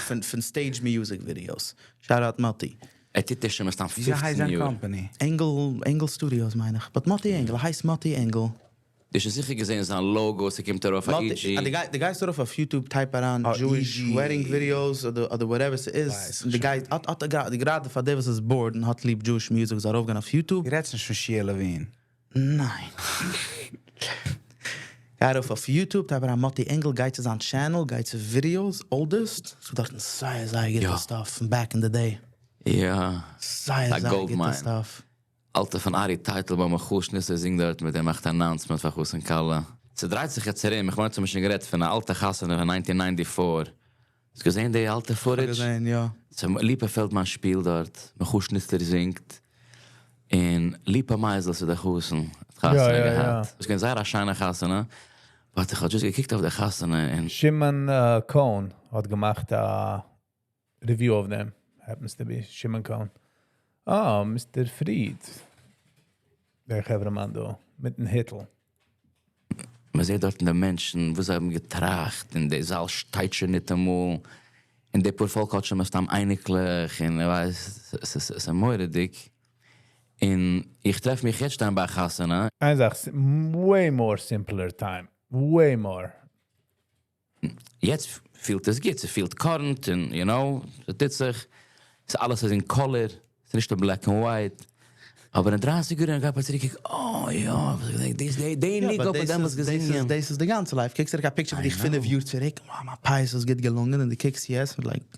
פון stage music videos. Shout out Matti.
ער טוט דאס שוין מסתם
ווי הייסט
15
זיין
יאר.
company?
ענגל, ענגל Studios, מיין איך. But Matti Engel, ער הייסט Matti Engel.
דו האסט זיכער געזען זיין logo, ס'קומט ארויף אויף
Matti,
EG.
די guy, די גייסט ארויף אויף YouTube, type אריין
Oh,
Jewish
EG.
wedding videos אדער whatever עס איז.
ווייס
די guy האט די גראדע פאר דער וואס איז bored און האט ליב Jewish music, זאל ארויפגיין אויף YouTube.
דו רעדסט נישט פון Shia Levine.
ניין. גיי ארויף אויף YouTube, type אריין Matti Engel, גיי צו זיין channel, גיי צו videos, oldest. ס'דא דארטן זייער, זייער גוטע stuff from back in the day.
יא.
זייער,
א
זייער
gold
גוטע
mine.
stuff.
אלטע פון ארי טייטלבוים, מיכאל שניצלער זינגט דארט מיט, ער מאכט announcement פאר חתן כלה. ס'דרייט זיך יעצט ארום, איך מיין, האט מען שוין גערעדט פון א אלטע חתונה פון 1994. האסט געזען די אלטע footage?
געזען, יא.
So, ליפא פעלדמאן שפילט דארט, מיכאל שניצלער זינגט. און ליפא מייזלס איז דער חתן, האט חתונה געהאט. ס'איז געווען זייער א שיינע חתונה. But איך האב just געקוקט אויף די חתונה און
Shimon Cohn האט געמאכט א review of them. Happens to be Shimon Cohn. Oh, Mr. Fried. דער חברהמאן דא, מיטן היטל.
מען זעט דארט די מענטשן, וואס זיי האבן געטראכט, אין די זאל שטייט שוין נישט אמאל. און די פארפאלק האט שוין מסתם אייניקלעך, און איך ווייס, עס איז מורא'דיג. און איך טרעף מיך יעצט שטיין ביי חתונה.
איין זאך, way more simpler time. Way more.
יעצט פילט עס גוט, עס פילט current, און, you know, עס טוט זיך. עס אלעס איז אין color, עס איז נישט black and white. אבער אין 30 יאר גייט מען צוריק, oh יא, וואס איך געדענק, דאס, די
יא,
ניגון
but
האט מען דעמאלטס געזינגען.
דאס איז די גאנצע life. קוקסט צוריק א picture פון דיך 5 יאר צוריק, wow, מיין פיאות איז גוט געלונגען, און דו קוקסט יעצט, like,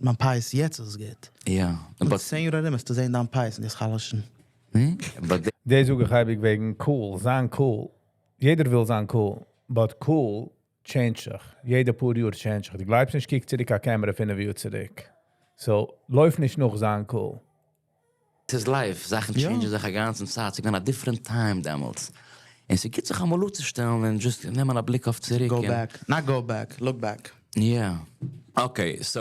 מיין פיאות יעצט איז גוט.
יא,
און
but
10 יאר ארום וועסטו זען דיין פיאות און דאס חלש'ן.
But
דאס זאג איך אייביג וועגן cool, זיין cool. יעדער וויל זיין cool, but cool change זיך. יעדע פאר יאר change זיך. דו גלייבסט נישט, קוק צוריק א camera 5 יאר צוריק. So, לויף נישט נאך זיין cool.
ס'איז life, זאכן change זיך א גאנצן צייט, ס'איז געווען א different time דעמאלטס. און ס'גוט זיך אמאל אפצושטעלן און just נעמען א בליק אויף צוריק.
Go back. Not go back, look back.
Yeah. Okay, so,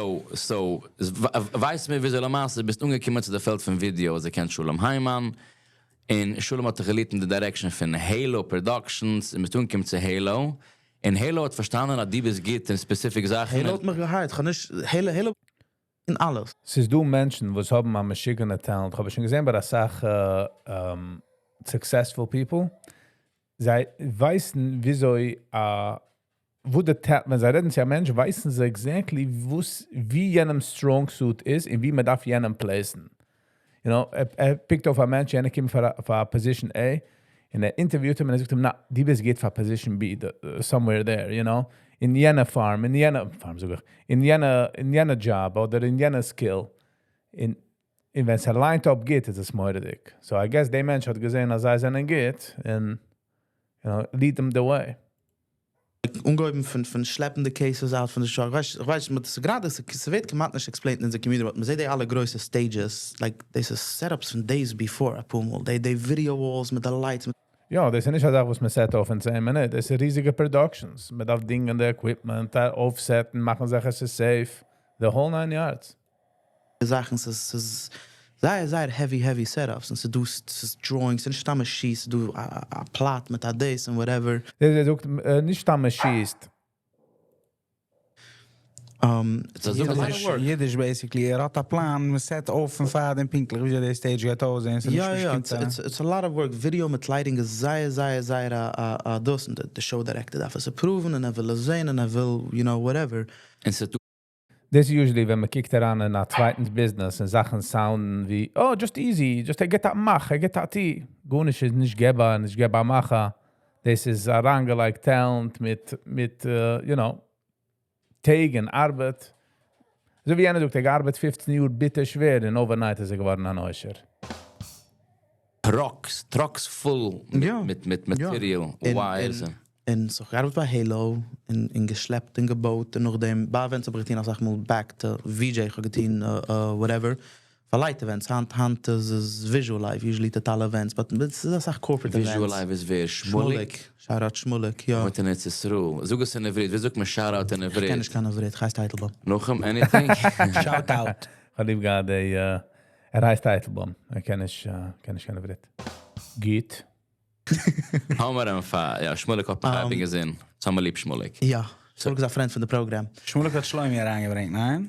ווייז מיר וויאזוי למעשה ביסט אנגעקומען צו די פעלד פון ווידיאו, אז איר קענט שלום היימאן. און שלום האט דיך גע lead אין די direction פון Halo Productions, און ביסט אנגעקומען צו Halo. און Halo האט פארשטאנען, אז דו ביסט גוט אין specific זאכן.
Halo האט מיך גע hired. איך האב נישט, Halo, Halo אין אלעס.
ס'איז דא מענטשן, וואס האבן א משוגענע talent. איך האב שוין געזען ביי א סאך successful people. זיי ווייסן, וויאזוי, וואו די talent, ווען זיי רעדן צו א מענטש, ווייסן זיי exactly, וואס, ווי יענעם strong suit איז און ווי מען דארף יענעם place ן. ער pick ט אויף א מענטש, יענער קומט פאר position A, און ער interview ט אים און ער זאגט אים, נא, דו ביסט גוט פאר position B, somewhere there. אין יענע farm, אין יענע, farm זאג איך, אין יענע job אדער אין יענע skill. און ווען עס line ט up גוט, איז עס מורא'דיג. So I guess דער מענטש האט געזען, אז זיי זענען גוט, און lead them the way.
אנגעהויבן פון שלעפן די cases out פון די truck. איך ווייס, מיט גראדע, עס ווערט כמעט נישט explained אין די community, but מ'זעט די אלע גרויסע stages, like, דאס איז setups פון days before, א פאר מאל. די video walls מיט די lights. מיט
יא, דאס איז נישט א זאך, וואס מען set אויף אין 10 מינוט. דאס איז ריזיגע productions. מען דארף דינגען די equipment, אויפ set ן, מאכן זיכער עס איז safe. The whole nine yards.
זאכן, עס איז זייער, זייער heavy, heavy setups. און ס'איז דא drawings, ס'איז נישט סתם א sheet, ס'איז דא א plot מיט א דאס and whatever.
דער זאגט, נישט סתם א sheet.
דאס איז
a lot
נישט
of work.
יידיש basically, ער האט א פלאן, מען set אויף און פארט און פינקטליך, ווי די stage גייט אויסזען. ס'איז
יא,
נישט
יא,
bestimmt,
it's a lot of work. Video מיט lighting איז זייער, זייער, זייער א דאס. און the show director דארף עס approve ן און ער וויל עס זען און ער וויל, whatever.
און ס'איז
דאס איז usually, ווען מען קוקט אריין אין א צווייטנס business און זאכן sound ן ווי, "Oh, just easy, just ער גיט א מאך, ער גיט א טו." גארנישט איז נישט געבן, נישט געבן א מאך. דאס איז אריינגעלייגט talent מיט טעג און ארבעט. אזוי ווי איינער זאגט, ער געארבעט 15 יאר ביטער שווער און overnight איז ער געווארן אן עושר.
Trucks full מיט, מיט material, wires.
און so איך געארבעט ביי Halo און געשלעפט און געבויט און נאכדעם ביי events האב איך געטון, איך זאג מאל, back to VJ, איך האב געטון whatever. פאר light events, היינט איז Visual Life, usually טוט אלע events, but עס איז א סאך corporate
Visual
events.
Life איז ווער? שמוליק?
Shout out שמוליק, יא.
וואוינט אין ארץ ישראל. זאג עס אין עברית. ווי זאגט מען shout out אין
איך קען
עברית?
נישט קיין עברית, איך הייס טייטלבוים.
נאכדעם, anything?
Shout out.
איך האב ליב געהאט, ער הייסט טייטלבוים. ער קען נישט קיין עברית. גוט.
האמער אים פאר. יא, שמוליק האט מיך געזען. האמער ליב שמוליק.
יא, שמוליק איז א friend פון די program.
שמוליק האט שלומי אריינגעברענגט, ניין?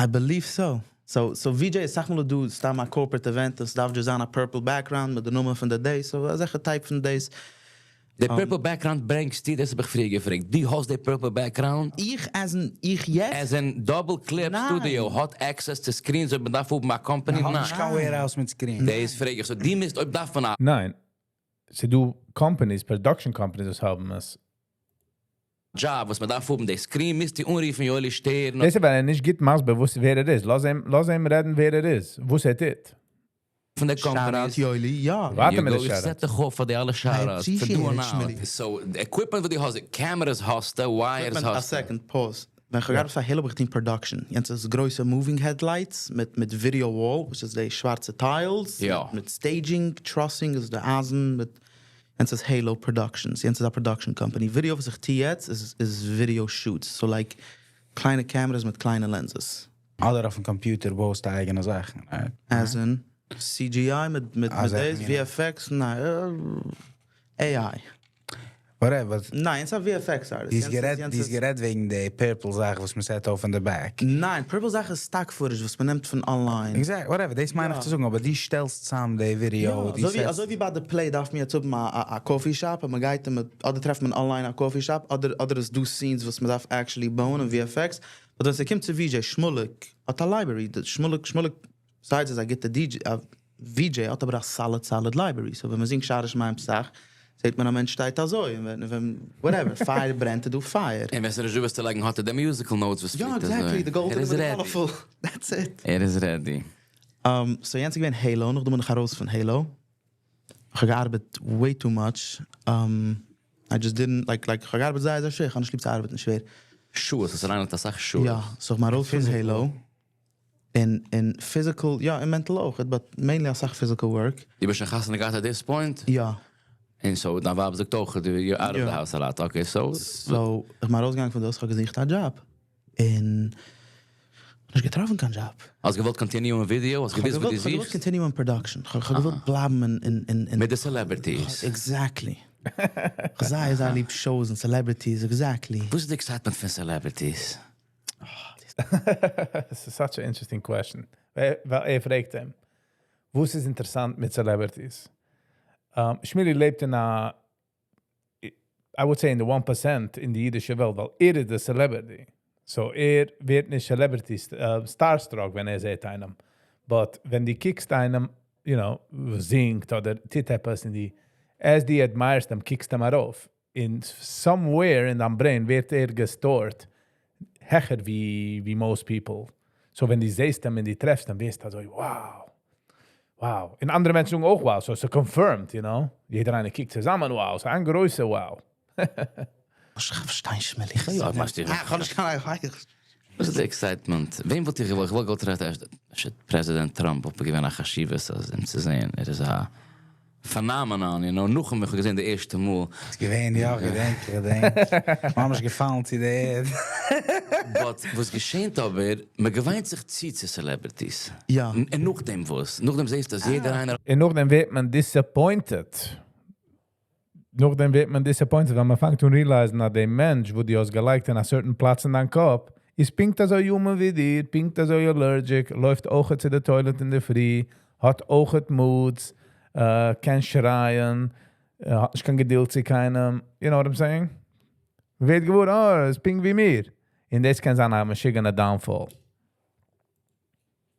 I believe so. So VJ איז סאך מאל דא סתם א corporate event, עס דארף just זיין א purple background מיט די נאמען פון די day, so אזעלכע type פון days.
די purple background ברענגסטו, דאס האב איך פריער געפרעגט. דו האסט די purple background?
איך, as in, איך יעצט?
As in Double Clip
ניין.
Studio האט access to screens, אויב מען דארף האבן א company?
האט נישט
ניין.
קיין warehouse מיט screen.
דאס פרעג איך. So, דו מוזט, אויב דארף מען א
ניין. ס'דא companies, production companies, וואס האבן עס.
job, וואס מען דארף האבן, די screen, מוזטו אנרופן, יואלי שטערן.
דאס איז, ווייל ער נישט גיט מסביר, וואס ווער ער איז. לאז אים רעדן, ווער ער איז. וואס ער טוט.
פון די
Shout out
companies.
יואלי, יא.
ווארט
You
מיט
go,
די
איך
shout
set דיך אויף פאר די אלע shoutouts.
appreciate
פאר דא
it,
און
Shmili.
out. So, the equipment וואס דו האסט, cameras האסטו, wires
A
האסטו.
second, pause. ווען איך געארבעט פאר Halo, האב איך געטון production. יענץ איז גרויסע moving headlights מיט video wall, which איז די שווארצע tiles, מיט staging, trussing, איז די אייזן, מיט יענץ איז Halo Productions. יענץ איז א production company. Video וואס איך טו יעצט איז video shoots. So like קליינע cameras מיט קליינע lenses.
אדער אויפן computer בויסטו אייגענע זאכן, right?
As in CGI מיט
Ah,
דאס,
זאכן, ja.
VFX, ניין, AI.
Whatever.
ניין, ס'איז א VFX artist.
די איז גערעדט, די איז גערעדט וועגן די purple זאך, וואס מען set אויף in the back.
ניין, purple זאך איז stock footage, וואס מען נעמט פון online.
Exactly, whatever, דאס מיין איך צו זאגן, אבער דו שטעלסט צוזאם די video, די
אזוי ווי
setst-
אזוי ווי ביי די play דארף מען יעצט האבן א coffee shop, און מען גייט מיט אדער טרעפט מען online א coffee shop, אדער איז דא scenes וואס מען דארף actually בויען און VFX. But ווען ס'קומט צו VJ, שמוליק האט א library, די שמוליק סיי איז א גוטע DJ, א VJ האט אבער א solid, solid library. So ווען מען זינגט שערי שמים פתח, זעט מען א מענטש שטייט אזוי, און ווען whatever, fire ברענט, דא fire.
און ווען ס'איז נישט דא צו לייגן, האט ער די musical notes, וואס
יא,
פליט אזוי.
exactly, the golden
ער איז
with the
ready.
colorful. That's it.
ער איז ready.
So יענץ איז געווען Halo, נאכדעם בין איך ארויס פון Halo. איך האב געארבעט way too much. I just didn't like like איך האב געארבעט זייער זייער שווער, איך האב נישט ליב צו ארבעטן שווער.
שעות, עס אריין א סאך שעות.
יא, so איך בין ארויס פון Halo. און און physical, יא, און mental אויך, but mainly א סאך physical work.
דו ביסט שוין חתונה געהאט at this point?
יא.
און so, דיין ווייב זאגט אויך, you're out of the house a lot. Okay, so?
So, איך בין ארויסגעגאנגען פון דאס, איך האב געזוכט א job. און נישט געטראפן קיין job.
האסט געוואלט continue אין video? האסט געוואוסט וואס דו
איך האב געוואלט
זוכסט?
continue אין production. איך האב געוואלט בלייבן אין אין אין אין
מיט די celebrities.
Exactly. איך האב זייער זייער ליב shows און celebrities, exactly.
וואס איז די excitement פון celebrities?
This is such an interesting question. ווייל ער פרעגט אים, וואס איז אינטערעסאנט מיט celebrities? Shmili לעבט אין א, I would say in the 1% אין די אידישע וועלט, ווייל ער איז the celebrity. So ער ווערט נישט celebrity starstruck, ווען ער זעט איינעם. But ווען דו קוקסט איינעם, זינגט אדער טוט עפעס אין די, as דו admirest אים, קוקסט אים ארויף. In somewhere in דיין brain ווערט ער גע stored העכער ווי most people. So ווען דו זעסט אים און דו טרעפסט אים, ווערסטו אזוי, wow. Wow. און אנדערע מענטשן זאגן אויך wow, so it's confirmed, you know. יעדער איינער קוקט צוזאמען, wow, so א גרויסע wow.
איך פארשטיי נישט, Shmili.
יא, מאכסט דיך.
איך האב נישט קיין
וואס איז די excitement? וועם וואלט איך געוואלט? איך וואלט געוואלט טרעפן President Trump, וואלט געווען א חשיבות אז אים צו זען. ער איז א phenomenon, נאך איך האב געזען די ערשטע מאל.
איז געווען, יא, געדענק, געדענק. ממש געפאלן צו דער ערד.
But וואס געשעט אבער, מען געוויינט זיך צו צו celebrities.
יא.
און נאכדעם וואס? נאכדעם זעסטו, אז יעדער איינער
און נאכדעם ווערט מען disappointed. נאכדעם ווערט מען disappointed, ווייל מען פאנגט אן realize ן, אז דער מענטש, וואו דו האסט געלייגט אין a certain פלאץ אין דיין קאפ, איז פונקט אזוי human ווי דיר, פונקט אזוי allergic, לויפט אויך צו די toilet אין דער פרי, האט אויך moods, קען שרייען, האט נישט קיין געדולד צו קיינעם. You know what I'm saying? ווערט געוואר, oh, איז פונקט ווי מיר. און דאס קען זיין א משוגענע downfall.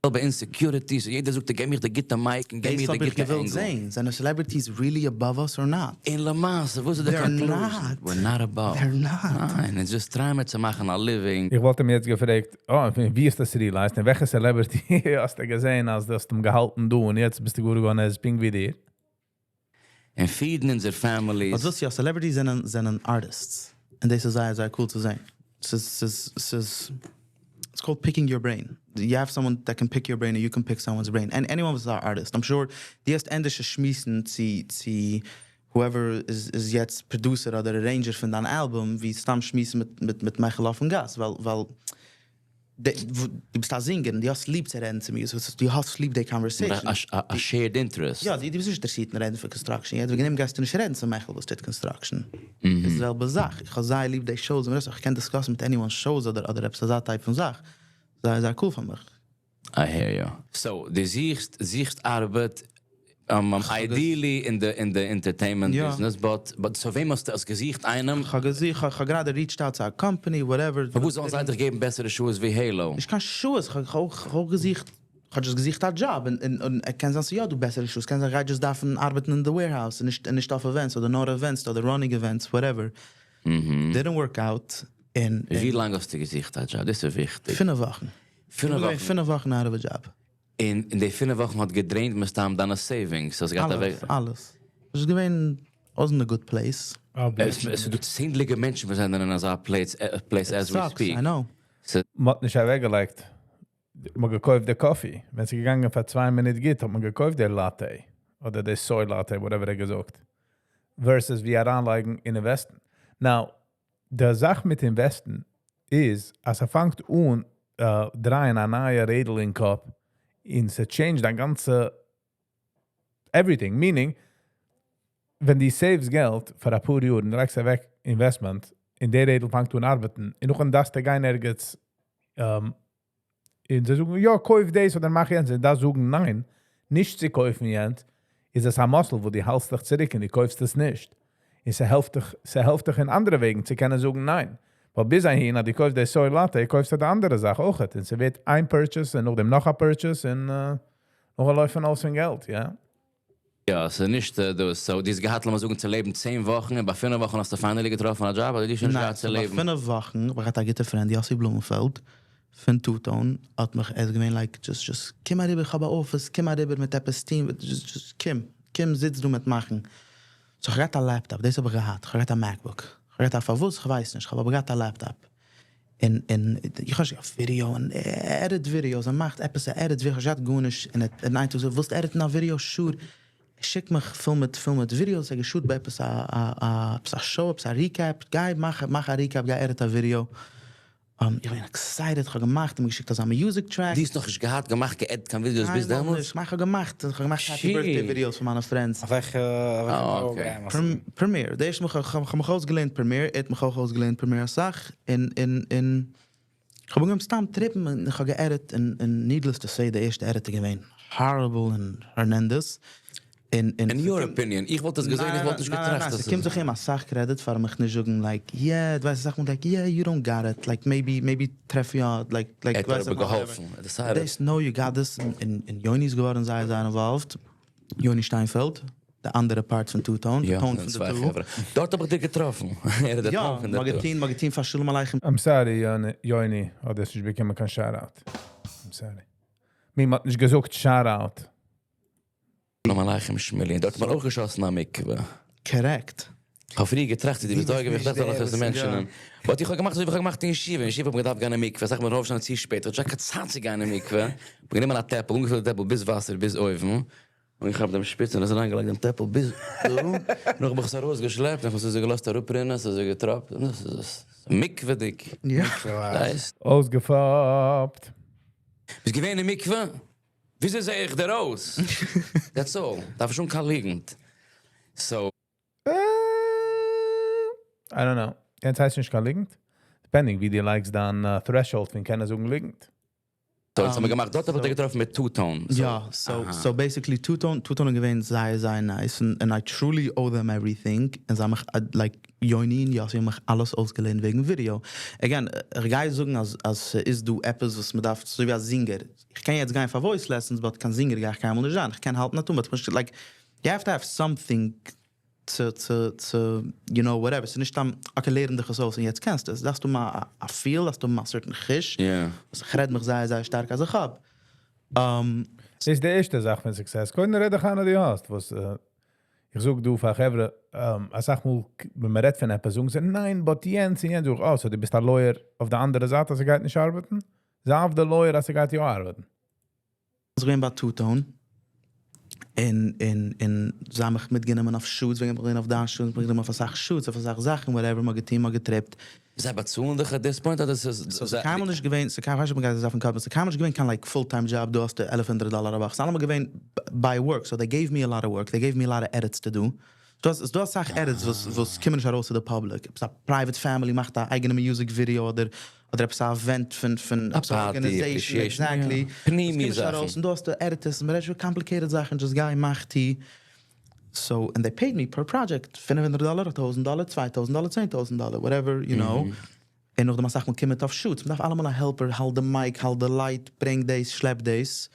זעלבע insecurities, יעדער זאגט, גיב מיר די גוטע mic און גיב
דאס
מיר די
האב איך
גוטע
געוואלט
angle.
זען. זענען celebrities really above us or not?
און למעשה, וואס איז די
They're
conclusion?
not.
We're not above.
They're not.
ניין, it's just try מיר צו מאכן a living.
איך וואלט אים יעצט געפרעגט, oh, ווי איז דאס realized? און וועלכע celebrity האסטו געזען, אז דו האסט אים געהאלטן דו און יעצט ביסטו געוואר געווארן, ער איז פונקט ווי דיר?
און feed ן אונזער families.
וואס ווילסטו, יא, celebrities זענען artists. און דאס איז זייער, זייער cool צו זען. ס'איז, it's called picking your brain. You have someone that can pick your brain and you can pick someone's brain. And anyone was an artist. I'm sure דו האסט ענדערש שמועסן צו, צו whoever איז יעצט producer אדער arranger פון דיין album, ווי סתם שמועסן מיט מיכאל אויפן גאס, ווייל דו ביסט א singer, דו האסט ליב צו רעדן צו מיר, so דו האסט ליב די conversation.
A shared interest.
יא, דו ביסט נישט אינטערעסירט אין רעדן פון construction. יעצט וועגן דעם גייסטו נישט רעדן צו מיכאל וואס טוט construction. איז די זעלבע זאך. איך האב זייער ליב די shows, און איך קען discuss ן מיט anyone shows אדער עפעס אזא type פון זאך. זייער, זייער cool פאר מיך.
I hear you. So, דו זוכסט ארבעט, ideally in the entertainment business, but so וועם האסטו האסט געזוכט איינעם?
איך האב געזוכט, איך האב גראדע reached out צו א company, whatever.
פארוואס זאלן זיי דיך געבן בעסערע שעות ווי Halo?
נישט קיין שעות, איך האב אויך געזוכט, איך האב just געזוכט א job, און ער קען זיין, יא, דא בעסערע שעות, קען זיין, איך גיי just דארפן ארבעטן אין the warehouse, און נישט אויף events, אדער נאר events, אדער running events, whatever. Didn't work out. אין,
ווי לאנג האסטו געזוכט א job? דאס איז וויכטיג.
5 וואכן.
5 וואכן.
5 וואכן out of a job.
אין די 5 וואכן האט גע drain ט מסתם דיינע savings. אז גייט
אלעס,
אוועק.
אלעס. עס איז געווען, wasn't a good place.
עס איז דא צענדליגע מענטשן, וואס זענען אין אזא place as we
Sucks,
speak.
I know.
מען האט נישט אוועקגעלייגט. מען האט געקויפט די coffee. ווען ס'איז געגאנגען פאר 2 מינוט גוט, האט מען געקויפט די latte. אדער די soy latte, whatever ער געזאגט. Versus ווי אריינלייגן אין invest ן. Now, די זאך מיט invest ן איז, אז ער פאנגט אן דרייען א נייע רעדל אין קאפ, און ס' change דיין גאנצע everything. Meaning, ווען דו save סט געלט פאר א פאר יאר און דו לייגסט אוועק investment, און דער רעדל פאנגט אן ארבעטן, און נאכדעם דארפסטו גיין ערגעץ, און זיי זאגן, יא, קויף דאס אדער מאך יענץ, און דארפסט זאגן, ניין, נישט צו קויפן יענץ, איז עס א muscle, וואו דו האלטסט דיך צוריק און דו קויפסט עס נישט. און ס'העלפט דיך אין אנדערע וועגן צו קענען זאגן ניין. ווייל ביז אהין, אז דו קויפסט די soy latte, קויפסטו די אנדערע זאך אויך. און ס'ווערט איין purchase און נאכדעם נאך א purchase און נאך לויפן אויס פון געלט, יא.
יא, ס'איז נישט דאס. So, דו האסט געהאט, לאמיר זאגן, צו לעבן 10 וואכן, און ביי 5 וואכן האסטו finally געטראפן א job, אדער דו שוין נישט
ניין,
געהאט צו
ביי
לעבן?
5 וואכן, איך האב א גוטע friend, יאסי בלומענפעלד, פון Two Tone, האט מיך ער געווען like, just, just, קום אריבער, איך האב א office, קום אריבער מיט עפעס team, just, just, קום. קום זיץ דא מ'עט מאכן. So איך האב געהאט א laptop, דאס האב איך געהאט, איך האב געהאט א MacBook. איך האב געהאט א פארוואס, איך ווייס נישט, איך האב אבער געהאט א laptop. און און איך האב נישט געהאט ווידעא און edit videos, ער מאכט עפעס א edit video, איך האב נישט געהאט גארנישט, און ער האט איין טאג געזאגט, ווילסט edit ן א video? Sure. ער שיקט מיך פול מיט פול מיט videos, ער האט גע shoot ביי עפעס א א עפעס א show, עפעס א recap, גיי מאך מאך א recap, גיי edit א video. איך בין excited, איך האב געמאכט, און מיר געשיקט אזא music track.
דו האסט נאכנישט געהאט געמאכט גע edit קיין videos ביז
קיינמאל
דעמאלטס?
נישט, כ'מיין כ'האב געמאכט, כ'האב געמאכט happy birthday videos פאר מיינע friends.
אויף וועלכע program האסטו?
Premiere, די ערשטע מאל כ'האב מיך אויסגעלערנט Premiere, ער האט מיך אויך אויסגעלערנט Premiere אסאך, און און און כ'האב אנגעהויבן סתם trip ן און כ'האב גע edit און און needless to say די ערשטע edit איז געווען horrible און horrendous און און
In your opinion, איך וואלט עס געזען איך וואלט נישט געטראכט אז
ס'קומט זיך אים אסאך credit פאר מיך נישט זאגן like yeah, דו ווייסט אסאך מאל like yeah you don't got it like maybe maybe טרעף יא like like
ער האט אבער געהאלפן,
דאס no you got this און יוני איז געווארן זייער זייער involved, יוני שטיינפעלד, די אנדערע part פון Two Tone, די tone פון די two.
דארט האב איך דיר געטראפן. ער איז די tone פון די
two. יא, מ'האט געטון פאר שלום עליכם.
I'm sorry יוני, האט דאס נישט באקומען קיין shout-out. I'm sorry. מיר מ'האט נישט געזאגט shout-out.
שלום עליכם שמילי, דארט האט מען אויך געשאסן א מקווה.
Correct.
כ'האב פריער געטראכט צו דו ביסט דא געווען, כ'דארף דאך נאך עס mention ען. But איך האב געמאכט אזוי ווי כ'האב געמאכט אין ישיבה, אין ישיבה האט מען געדארפט גיין אין מקווה, אסאך מאל אויפשטיין צו שפעט, כ'האב נישט געהאט קיין צייט צו גיין אין מקווה, כ'האב גענומען א טעפל, אנגעפילט די טעפל ביז וואסער ביז אויבן, און איך האב דעם שפיץ און עס אריינגעלייגט דעם טעפל ביז דא, נאך האב איך עס ארויסגעשלעפט און איך האב עס אזוי געלאזט אראפרינען, עס איז אזוי געטראפט, און דאס איז עס. מקווה'דיג.
יא.
אויסגעפאפט.
ביסט געווען אין מקווה? וויאזוי זע איך דיר אויס? That's all. דארף נישט האבן קיין ליגנט. So.
I don't know. יענץ הייסט נישט קיין ליגנט? Depending ווי דו לייגסט דיין threshold פון קענען זאגן ליגנט.
So האט מען געמאכט דארט האב איך דיר געטראפן מיט Two Tone.
יא, so so basically Two Tone, Two Tone איז געווען זייער זייער nice און I truly owe them everything, און זיי האבן מיך like יוני און יאסי האבן מיך אלעס אויסגעלערנט וועגן ווידיאו. Again, איך גיי זאגן אז אז ס'איז דא עפעס וואס מ'דארף, אזוי ווי א זינגער, איך קען יעצט גיין פאר voice lessons but קיין זינגער גיי איך קיינמאל נישט זיין, איך קען האלטן א tone but כ'בין like you have to have something צו צו צו you know whatever, ס'איז נישט סתם okay לערן דיך עס אויס און יעצט קענסטו עס, דארפסט האבן א feel, דארפסט האבן א certain חוש, וואס איך רעד מיך זייער זייער שטארק אז איך האב.
ס'איז די ערשטע זאך פון success, קודם רעד דיך איין אז דו האסט וואס, איך זאג דא פאר חברה, אסאך מאל ווען מ'רעדט פון עפעס זאגן זיי ניין but יענץ און יענץ, זאג איך אה so דו ביסט א lawyer אויף די אנדערע זייט אז ס'גייט נישט ארבעטן? זיי אויף די lawyer אז ס'גייט יא ארבעטן.
איז געווען ביי Two Tone, און און און זיי האבן מיך מיטגענומען אויף shoots, וועגן איך בין געווען אויף דיין shoot, מיך גענומען אויף אסאך shoots, אויף אסאך זאכן, whatever, מ'האט געטון, מ'האט גע trip ט.
זיי באצאלן דיך at this point אדער ס'איז.
ס'איז קיינמאל נישט געווען, ס'איז קיינמאל, כ'ווייס נישט אויב מ'גייט עס דארפן cut ן, ס'איז קיינמאל נישט געווען קיין like full time job, דא האסטו 1100 דאלאר א וואך, ס'איז אלעמאל געווען by work, so they gave me a lot of work, they gave me a lot of edits to do. ס'איז דא אסאך edits וואס וואס קומען נישט ארויס צו די public, עפעס א private family מאכט א אייגענע music video אדער אדער עפעס א event פון פון עפעס א organization, exactly,
פנימי
זאכן,
זאכן.
ארויס, און דא האסטו editors, און מ'רעדט שוין complicated זאכן, just גיי מאך טו. So, and they paid me per project, 500 דאלער, 1000 דאלער, 2000 דאלער, 10,000 דאלער, whatever, you know. און נאכדעם אסאך מאל קומט אויף shoots, מ'דארף אלעמאל א helper, האלט די mic, האלט די light, ברענג דאס, שלעפ דאס.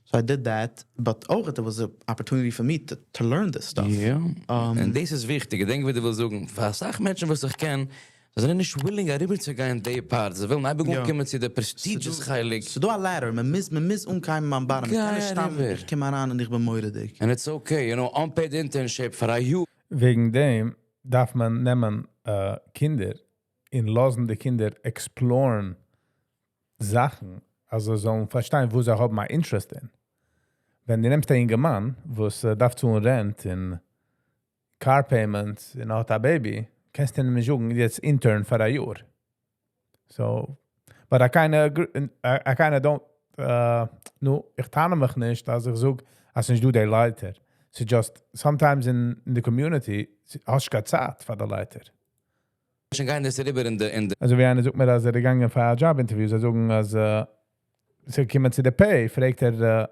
So I did that, but אויך it was an opportunity for me to, to learn this stuff.
יא, און דאס איז וויכטיג, געדענק ווי דו ווילסט זאגן, פאר אסאך מענטשן וואס איך קען, זיי זענען נישט willing אריבערצוגיין די part, זיי ווילן אייביג אנקומען צו די prestigious חלק.
ס'דא א ladder, מען מוז, מען מוז אנקומען ביים bottom, מ'קען נישט סתם, איך קום אריין און איך בין מורא'דיג.
And it's okay, you know, unpaid internship פאר א יאר.
וועגן דעם דארף מען נעמען קינדער און לאזן די קינדער explore ן זאכן, אז זיי זאלן פארשטיין וואו זיי האבן א interest אין. ווען דו נעמסט א יונגערמאן, וואס דארף צאלן rent און car payments און האט א baby, קענסטו אים נישט זאגן, יעצט intern פאר א יאר. So, but I kinda agree, I kinda don't, נו, איך טענה מיך נישט, אז איך זאג, אז נישט דא די לייטער. ס'איז just, sometimes in the community, האסט קיין צייט פאר די לייטער.
שוין גיין דאס אריבער אין די אין די.
אזוי ווי איינער זאגט מיר אז ער איז געגאנגען פאר א job interview, זיי זאגן אז זיי קומען צו די pay, פרעגט ער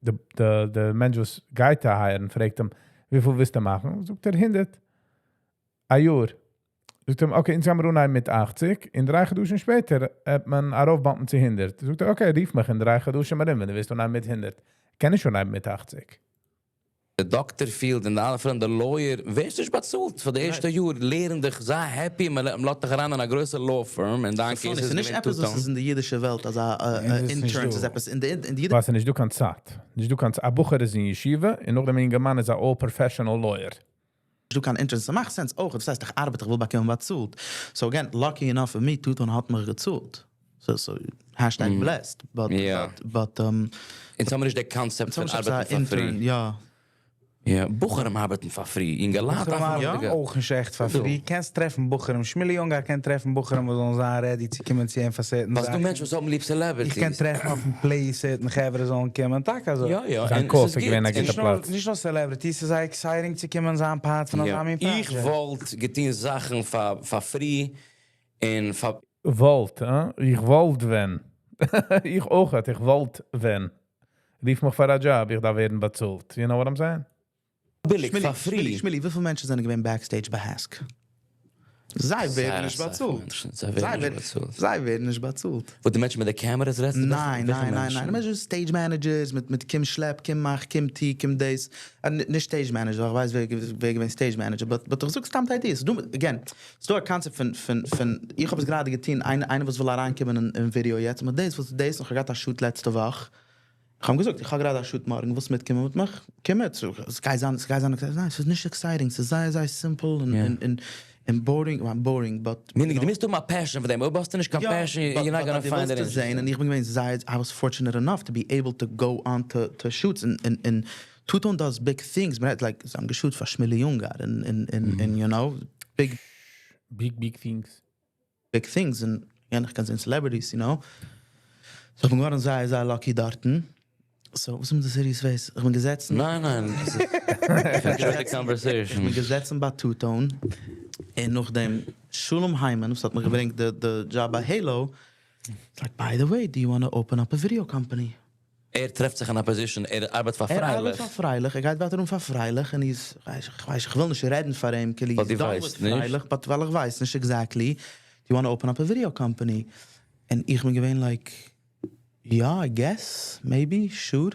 די די די מענטש וואס גייט דא hire ן, פרעגט אים, וויפיל ווילסטו מאכן? זאגט ער 100 א יאר. זאגט אים, okay, אונז גיימיר אנהייבן מיט 80, און 3 חדשים שפעטער האט מען ארויף bump ן צו 100. זאגט ער, okay, רוף מיך אין 3 חדשים ארום, ווען דו ווילסט אנהייבן מיט 100. קען איך שוין אנהייבן מיט 80.
די doctor field און די אלע פרעמדע lawyer, ווערסט נישט באצאלט פאר די ערשטע יאר, לערן דיך, זיי happy, מען לאזט דיך אריין אין א גרויסע law firm, אין דיין case איז
ס'איז נישט
געווען
עפעס וואס
Two Tone.
איז אין די אידישע וועלט, אזא interns איז עפעס אין די אידישע
ווייל ס'איז נישט דא קיין צייט. נישט דא קיין צייט. א בחור איז אין ישיבה און נאכדעם א אינגערמאן איז א all professional lawyer.
נישט דא קיין interns, ס'מאכט sense אויך, דאס הייסט איך ארבעט, איך וויל באקומען באצאלט, so again, lucky enough for me, Two Tone האט מיך געצאלט, so so hashtag blessed, but but.
אונז האבן נישט די קאנצעפט פון ארבעטן פאר free.
יא.
יא, בחורים ארבעטן פאר free, אינגעלייט
בחורים
דארפן
ארבעטן אויך נישט עכט פאר free, קענסט טרעפן בחורים, שמילי יונגאר קען טרעפן בחורים וואס זאלן זיין ready צו קומען צו אים פאר certain
ווייל ס'דא
זאכן.
מענטשן וואס האבן ליב celebrities.
איך קען טרעפן אויפן play certain חברה זאלן קומען, טאקע אזוי.
יא יא,
זיין
און
קאפ
ס'איז
איז געווען א
גוט.
גוטע פלאץ.
נישט נאר celebrities, ס'איז זייער exciting צו קומען זיין part פון אזא מין
איך
פראדזשעקט.
וואלט געטון זאכן פאר free און פאר.
וואלט, הא? איך וואלט ווען. איך אויכעט, איך וואלט ווען. רוף מיך פאר א דזשאב, איך דארף ווערן באצאלט. You know what I'm saying?
ביליג, פאר free.
שמילי, וויפיל מענטשן זענען געווען backstage ביי העסק? זיי ווערן נישט באצאלט. זיי ווערן נישט באצאלט.
וואס, די מענטשן מיט די cameras רעדסטו?
ניין, ניין, ניין, ניין. די מענטשן stage managers מיט מיט קום שלעפ, קום מאך, קום טו, קום דאס. נישט stage manager, איך ווייס ווער געווען stage manager, but but איך זאג סתם די idea. ס'דא, again, ס'דא א קאנצעפט פון פון פון, איך האב עס גראדע געטון, איינער וואס וויל אריינקומען אין ווידעא יעצט, מיט דאס וואס דאס, איך האב געהאט א shoot לעצטע וואך, איך האב אים געזאגט, איך האב גראדע א shoot מארגן, ווילסט מיטקומען מיט מיך? קום מיט, ס'גייט זיין, ס'גייט זיין exciting, ניין, ס'איז נישט exciting, ס'איז זייער זייער simple און און boring, כ'מיין boring, but.
Meaning דו מוזט האבן א passion פאר דעם, אויב האסטו נישט קיין passion, you're not gonna find it
interesting. און איך בין געווען זייער, I was fortunate enough to be able to go on to to shoots און און און Two Tone does big things, מ'רעדט like, זיי האבן געשוט פאר שמילי יונגאר און און און you know, big.
Big big things.
Big things און יא איך קען זעהן celebrities you know. So איך בין געווארן זייער זייער lucky דארטן. So וואס איז מיט די serious face? איך בין געזעצן.
ניין ניין.
איך בין געזעצן ביי Two Tone און נאכדעם שלום היימאן וואס האט מיך געברענגט די דזשאב ביי Halo איז like by the way do you wanna open up a video company?
ער טרעפט זיך אין א position, ער ארבעט פאר פרייליך.
ער ארבעט פאר פרייליך, ער גייט ווייטער אן פאר פרייליך, און איז, כ'ווייס, כ'וויל נישט רעדן פאר אים, כאילו he's done with פרייליך, but ווייל איך ווייס נישט exactly, do you wanna open up a video company? און איך בין געווען like, יא, I guess, maybe, sure.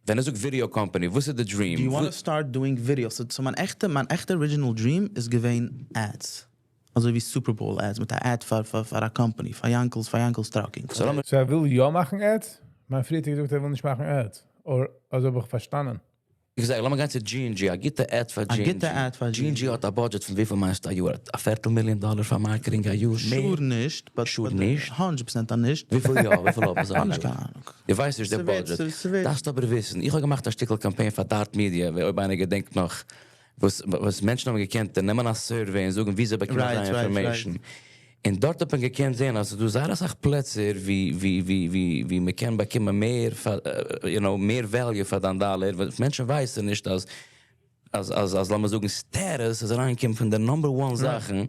ווען ער זאגט video company, וואס איז די dream?
Do you wanna start doing video? So מיין עכטע, מיין עכטע original dream איז געווען ads. אזוי ווי Super Bowl ads מיט א ad פאר פאר א קאמפאני, פאר יאנקל'ס, פאר יאנקל'ס Trucking.
So ער וויל יא מאכן ads? מיין פריער האט ער געזאגט ער וויל נישט מאכן ads, אר אזוי האב איך פארשטאנען.
איך זאג לאמיר גיין צו G&G, א גוטע ad פאר G&G.
א גוטע ad פאר
G&G האט א budget פון וויפיל מיינסטו א יאר? א פערטל מיליאן דאלער פאר marketing א יאר?
Sure נישט, but
Sure נישט?
הונדרעט פראצענט אז נישט.
וויפיל יא? וויפיל האבן זיי?
כ'האב נישט קיין אהנונג.
דו ווייסט נישט די budget. דארפסט אבער וויסן, איך האב געמאכט א שטיקל קאמפיין פאר Dart Media, אויב איינער געדענקט נאך, וואס וואס מענטשן האבן געקענט נעמען א survey און זאגן ווי זיי באקומען זייער information, און דארט האט מען געקענט זען אז ס'איז דא זייער אסאך פלעצער ווי ווי ווי ווי ווי מ'קען באקומען מער פאר you know מער value פאר דיין דאלער, וואס מענטשן ווייסן נישט אז אז אז אז לאמיר זאגן status איז אריינגעקומען פון די number one זאכן,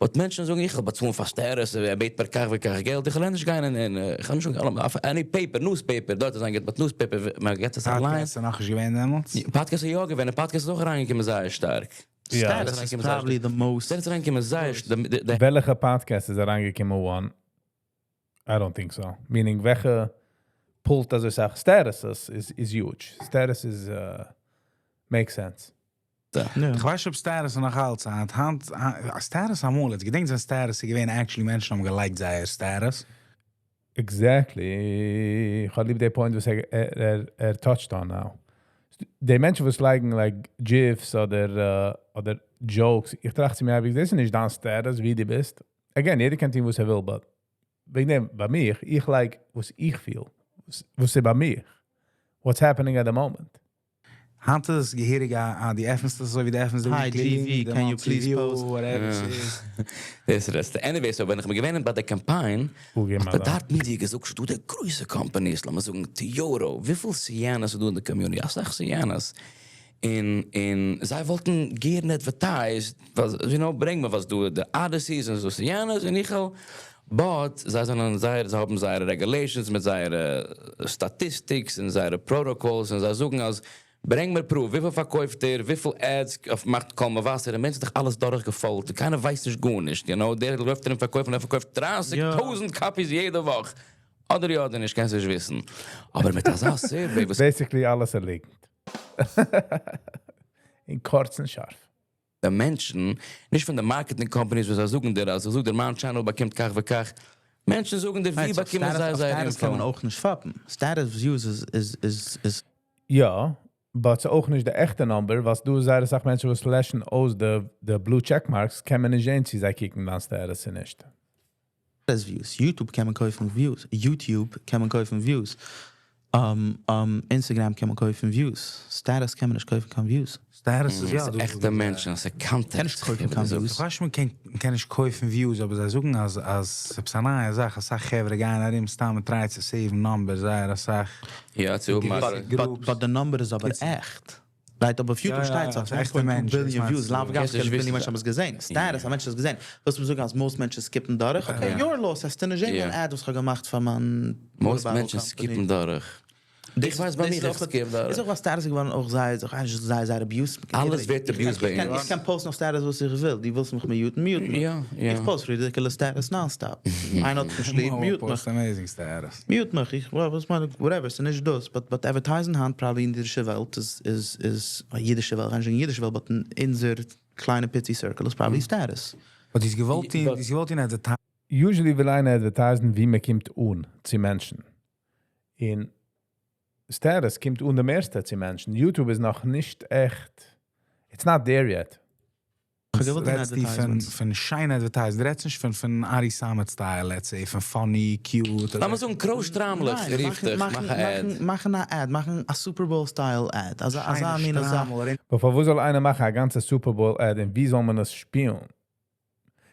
but מענטשן זאגן איך וועל באצאלן פאר status, ער בעט פאר כך וכך געלט, איך וועל נישט גיין אין איך האב נישט אויף any paper, newspaper, דארט איז איין גוט but newspaper מען געט עס אליין.
פאדקעסט איז נאכנישט געווען דעמאלטס?
פאדקעסט איז יא געווען און פאדקעסט איז אויך אריינגעקומען זייער שטארק.
Status איז probably the most.
Status איז אריינגעקומען זייער שטארק.
וועלעכע פאדקעסט איז אריינגעקומען one? I don't think so. Meaning וועלכע pull ט אזוי סאך statuses איז huge. Status איז make sense.
איך ווייס נישט אויב status איז נאך אלץ היינט. היינט status אמאל, עטס געדענקט ווען status איז געווען actually מענטשן האבן געלייגט זייער status?
Exactly. איך האב ליב די point וואס ער ער touch ט on now. די מענטשן וואס לייגן like GIFs אדער אדער jokes, איך טראכט צו מיר אייביג, דאס איז נישט דיין status ווי דו ביסט. Again, יעדער קען טון וואס ער וויל, but וועגן דעם ביי מיך, איך לייג וואס איך פיל, וואס איז ביי מיך, what's happening at the moment.
היינט איז עס געהעריג א א דו עפענסט עס אזוי ווי דו עפענסט די weekly, די monthly review, whatever ס'איז.
דאס רעדסטו. Anyway, so ווען איך בין געווען ביי די קאמפיין, האט די Dart Media געזאגט ס'דא די גרויסע companies, לאמיר זאגן Toyota, וויפיל Siennas איז דא אין די community? אסאך Siennas. און און זיי וואלטן גערן advertised, you know, ברענג מיר וואס דא די Odysseys און ס'דא Siennas און איך וועל, but זיי זענען זייער, זיי האבן זייערע regulations מיט זייערע statistics און זייערע protocols און זיי זאגן אז ברענג מיר proof וויפיל פארקויפט ער, וויפיל ads מאכט קול מבשר, און מענטשן האט דאך אלעס דורך געפוילט און קיינער ווייסט נישט גארנישט, you know, דער לויפט ארום פארקויפן ער פארקויפט 30,000 copies יעדע וואך, אדער יא אדער נישט קענסט נישט וויסן, אבער מיט אזא survey וואס.
Basically אלעס איז ליגנט. אין קורצן שארף.
די מענטשן, נישט פון די marketing companies וואס זיי זאגן דיר אז איך זאג דיר מיין channel באקומט כך וכך, מענטשן זאגן דיר ווי באקומען זיי זייער
Status קען מען
info.
אויך נישט פאפן. Status views איז
יא, but ס'איז אויך נישט די עכטע number, וואס דו זייער אסאך מענטשן וואס לעשן אויס די blue check marks, קען מען נישט זען צו זיי קוקן דיין status אדער נישט.
Views. YouTube קען מען קויפן views. YouTube קען מען קויפן views. Instagram קען מען קויפן views. Status קען מען נישט קויפן קיין views.
Status איז יא,
ס'איז עכטע מענטשן, ס'איז content.
קען נישט קויפן קיין views.
איך ווייס, מען קען נישט קויפן views, אבער זיי זאגן אז ס'איז א נייע זאך, אסאך חברה גייען ארום סתם און try צו save ן numbers, זייער אסאך.
יא, צו האבן
But the number איז אבער עכט. Right, אבער אויף YouTube שטייט עס
עכטע
1.2
מענטשן,
billion views. לאו דווקא וויפיל מענטשן האבן עס געזען. Status, א מענטש האט עס געזען. וואס מיר זאגן אז most מענטשן skip ן דורך. Okay, your loss, האסטו נישט געזען אן ad וואס איך האב געמאכט פאר מיין
Most
mobile
מענטשן
company.
skip ן דורך. איך ווייס ביי מיר, איך skip דורך.
איז אויך וואס status געווארן אויך זייער, איז אויך eigentlich זייער זייער abuse.
אלעס ווערט abused ביי אונז.
איך קען post ן אויף status וואס איך וויל. דו ווילסט מיך mute ן, mute מיך.
יא.
איך post ridiculous status non-stop. איינער האט נישט ליב, mute מיך.
Post amazing status.
Mute מיך, איך, well, וואס מיין, whatever, ס'איז נישט דאס, but advertising היינט probably אין די אידישע וועלט איז, אידישע וועלט, נישט אין אידישע וועלט, but אין אונזער קליינע פיצי circle איז probably status.
But איז געוואלט אין, איז געוואלט אין advertise
Usually וויל איינער advertise ן ווי מען קומט אן צו מענטשן. אין status קומט אן די מערסטע צו מענטשן. YouTube איז נאך נישט עכט. It's not there yet.
געוואלט אין
רעדסט דו פון
advertisements.
פון שיין advertising, דו רעדסט נישט פון Ari Samet style, let's say, פון funny, cute.
לאמיר זאגן קרויס שטריימלעך,
ניין,
רופט דיך, מאך א ad.
מאכן א ad, מאכן א Super Bowl style ad. אזא מין זאך.
אבער פארוואס זאל איינער מאכן א גאנצע Super Bowl ad און ווי זאל מען עס שפילן?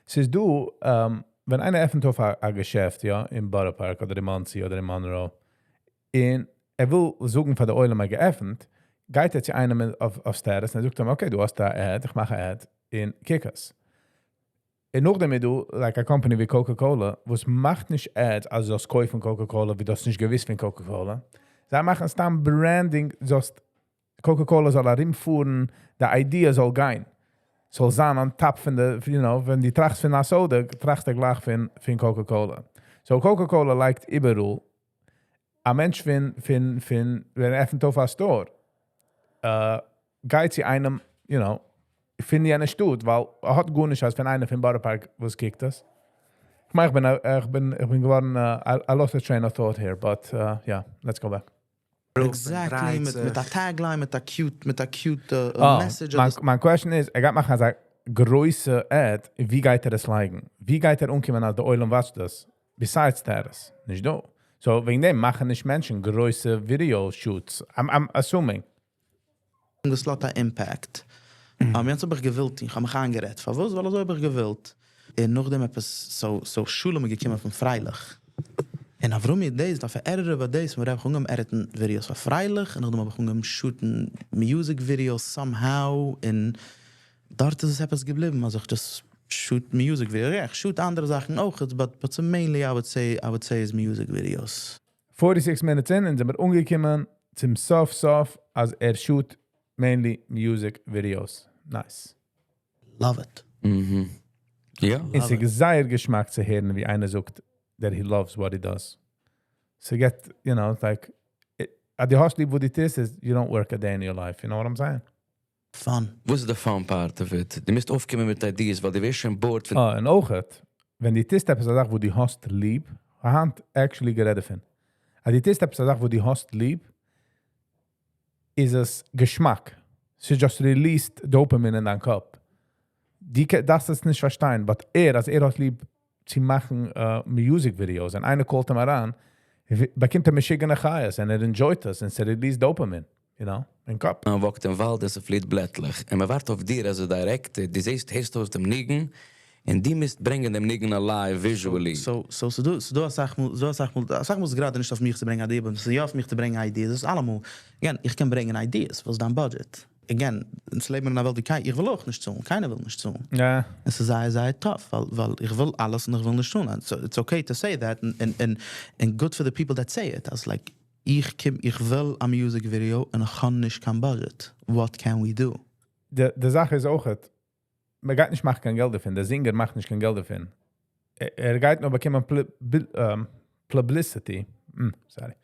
ס'איז דא, ווען איינער עפנט אויף א געשעפט, יא, אין Borough Park אדער אין Monsey אדער אין Monroe, און ער וויל זאגן פאר די עולם ער געעפנט, גייט ער צו איינעם אויף status און ער זאגט אים, okay, דו האסט א ad, איך מאך א ad און קוק עס. און נאכדעם איז דא, like a company ווי Coca-Cola, וואס מאכט נישט ads, אז זאלסט קויפן Coca-Cola, ווי דו האסט נישט געוואוסט פון Coca-Cola. זיי מאכן סתם branding, זאלסט Coca-Cola זאל ארומפארן, די idea זאל גיין. זאל זיין on top פון די, ווען דו טראכסט פון א soda, טראכסטו גלייך פון Coca-Cola. So Coca-Cola לייגט איבעראל, א מענטש פון, ווען ער עפנט אויף א store, גייט צו איינעם, פון יענע שטאט, ווייל ער האט גארנישט אז פון איינער פון Borough Park, וואס קוקט דאס. איך מיין, איך בין געווארן, I lost a train of thought here, but yeah, let's go back.
Exactly, מיט א tagline, מיט א cute
Oh,
message.
מיין question איז, ער גייט מאכן אזא גרויסע ad, ווי גייט ער עס לייגן? ווי גייט ער אנקומען אז די עולם watch ט דאס? Besides status. נישט דא. So, וועגן דעם מאכן נישט מענטשן גרויסע video shoots. I'm assuming.
דאס האט א impact. יעצט האב איך געוואלט, איך האב מיך איינגערעדט. פארוואס? ווייל אזוי האב איך געוואלט. און נאכדעם עפעס, so שולע געקומען פון פרייליך. און אברומי דאס, דארף ער edit ן ביי דאס, מיר האבן אנגעהויבן edit ן videos פאר פרייליך, און נאכדעם האב איך אנגעהויבן shoot ן music videos somehow, און דארט איז עס עפעס געבליבן, אז איך just shoot music videos. יא, איך shoot אנדערע זאכן אויך, but so mainly I would say is music videos.
46 minutes in, און זענען מיר אנגעקומען צום סוף סוף, אז ער shoot mainly music videos. Nice.
Love it.
יא.
און ס'איז זייער געשמאק צו הערן, ווי איינער זאגט that he loves what he does. So get, it's like, אז דו האסט ליב וואס דו טוסט, is you don't work a day in your life. You know what I'm saying?
Fun.
וואס איז די fun part of it? דו מוזט אויפקומען מיט ideas, ווייל דו ווערסט שוין bored פון
אה, און אויך, ווען דו טוסט עפעס א זאך, וואס דו האסט ליב, היינט actually גערעדט דערפון. אז דו טוסט עפעס א זאך, וואס דו האסט ליב, איז עס געשמאק. ס'איז just released dopamine אין דיין קאפ. דו דארפסט עס נישט פארשטיין, but ער, אז ער האט ליב צו מאכן music videos, און איינער call ט אים אריין, באקומט ער משוגענע חיות, און ער enjoy ט עס, און ס'released dopamine, אין קאפ.
מען walk ט אין וואלד, עס פליט בלעטלעך. און מען ווארט אויף דיר, אז director, דו זעסט, הערסט אויס דעם ניגון, און דו מוזט ברענגען דעם ניגון alive, visually.
So, ס'דא אסאך מאל, אסאך מאל איז גראדע נישט אויף מיך צו ברענגען ideas, אבער ס'איז יא אויף מיך צו ברענגען ideas, דאס איז אלעמאל. Again, איך קען ברענגען ideas, וואס איז דיין budget? Again, אונז לעבן אין א וועלט, ווי איך וויל אויך נישט צאלן, קיינער וויל נישט צאלן. עס איז זייער, זייער tough, ווייל איך וויל אלעס און איך וויל נישט צאלן. So it's okay to say that and good for the people that say it. אז like, איך קום, איך וויל א music video און איך האב נישט קיין budget. What can we do?
די זאך איז אויך, מען גייט נישט מאכן קיין געלט דערפון, דער singer מאכט נישט קיין געלט דערפון. ער גייט נאר באקומען publicity. Sorry.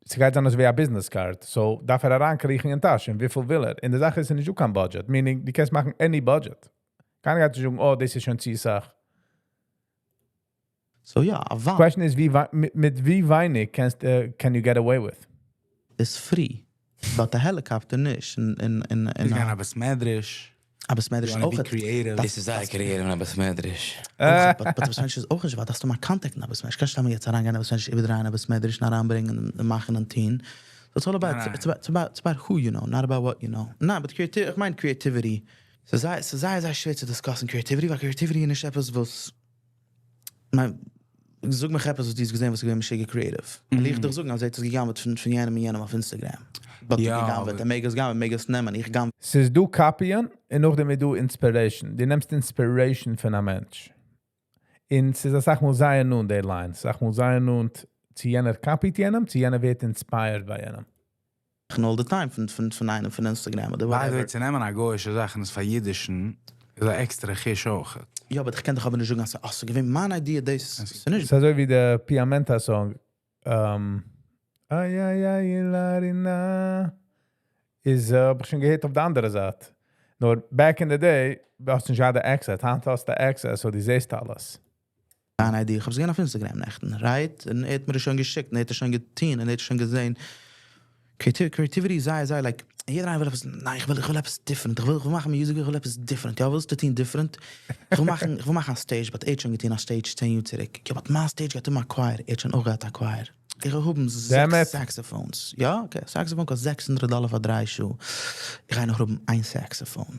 ס'גייט זיין אזוי ווי א business card, so דארף ער אריינקריכן אין טאש, און וויפיל וויל ער? און די זאך איז, ס'איז נישטא קיין budget, meaning, דו קענסט מאכן any budget. קיינער גייט נישט זאגן, "Oh, דאס איז שוין צו סאך."
So יא, א וואנט
Question איז, מיט ווי ווייניג קענסט, can you get away with?
איז free, but א helicopter נישט, און און און
איז גיין א בית מדרש.
א בית מדרש אויך.
דאס איז זייער creative, א בית מדרש.
But בית מדרש איז אויך נישט, ווייל דארפסטו מאל contact ן א בית מדרש. קענסט נישט יעצט אריינגיין אין בית מדרש, איבערדרייען א בית מדרש, און אריינברענגען און מאכן און טון. So it's all about, it's about who you know, not about what you know. ניין, but creativity, איך מיין creativity. ס'איז זייער זייער שווער צו discuss ן creativity, ווייל creativity איז נישט עפעס וואס, מיין, זאג מיר עפעס וואס דו האסט געזען וואס איז געווען משוגע creative. וויל איך דיך זאגן, אז ער האט עס גע'גנב'עט פון יענעם און יענעם אויף Instagram. But גע'גנב'עט, ער מעג עס גנב'ען, מעג עס נעמען, איך גנב.
ס'איז דא copy ען און נאכדעם איז דא inspiration. דו נעמסט inspiration פון א מענטש. און ס'איז אסאך מאל זייער נאנט די line. אסאך מאל זייער נאנט צו יענער copy ט יענעם, צו יענער ווערט inspired ביי יענעם.
All the time פון איינעם פון Instagram אדער
By the way,
whatever.
צו נעמען א גוי'אישע זאך און עס פאריידישן, איז א עקסטערע חוש אויך.
יא, אבער איך קען דאך אבער נישט זאגן, אז ס'איז געווען מיין idea, דאס איז נישט.
ס'איז אזוי ווי די Piamenta song. איי איי איי לארינה איז האב איך שוין געהערט אויף די אנדערע זייט. נאר back in the day, האסטו נישט געהאט די access. היינט האסטו access, so דו זעסט אלעס.
מיין idea, איך האב עס געזען אויף Instagram נעכטן, right? און ער האט מיר עס שוין געשיקט, און ער האט עס שוין געטון, און ער האט עס שוין געזען. Creativity איז זייער, זייער, like, יעדער איינער וויל עפעס, ניין, איך וויל עפעס different, איך וויל מאכן music, איך וויל עפעס different. יא, ווילסטו טון different? איך וויל מאכן א stage, but ער האט שוין געטון א stage 10 יאר צוריק. יא, but מיין stage גייט האבן א choir, ער האט שוין אויך געהאט א choir. איך וויל האבן זעקס saxophones. יא, okay, saxophone קאסט 600 דאלער פאר 3 שעה. איך גיי נאר האבן איין saxophone.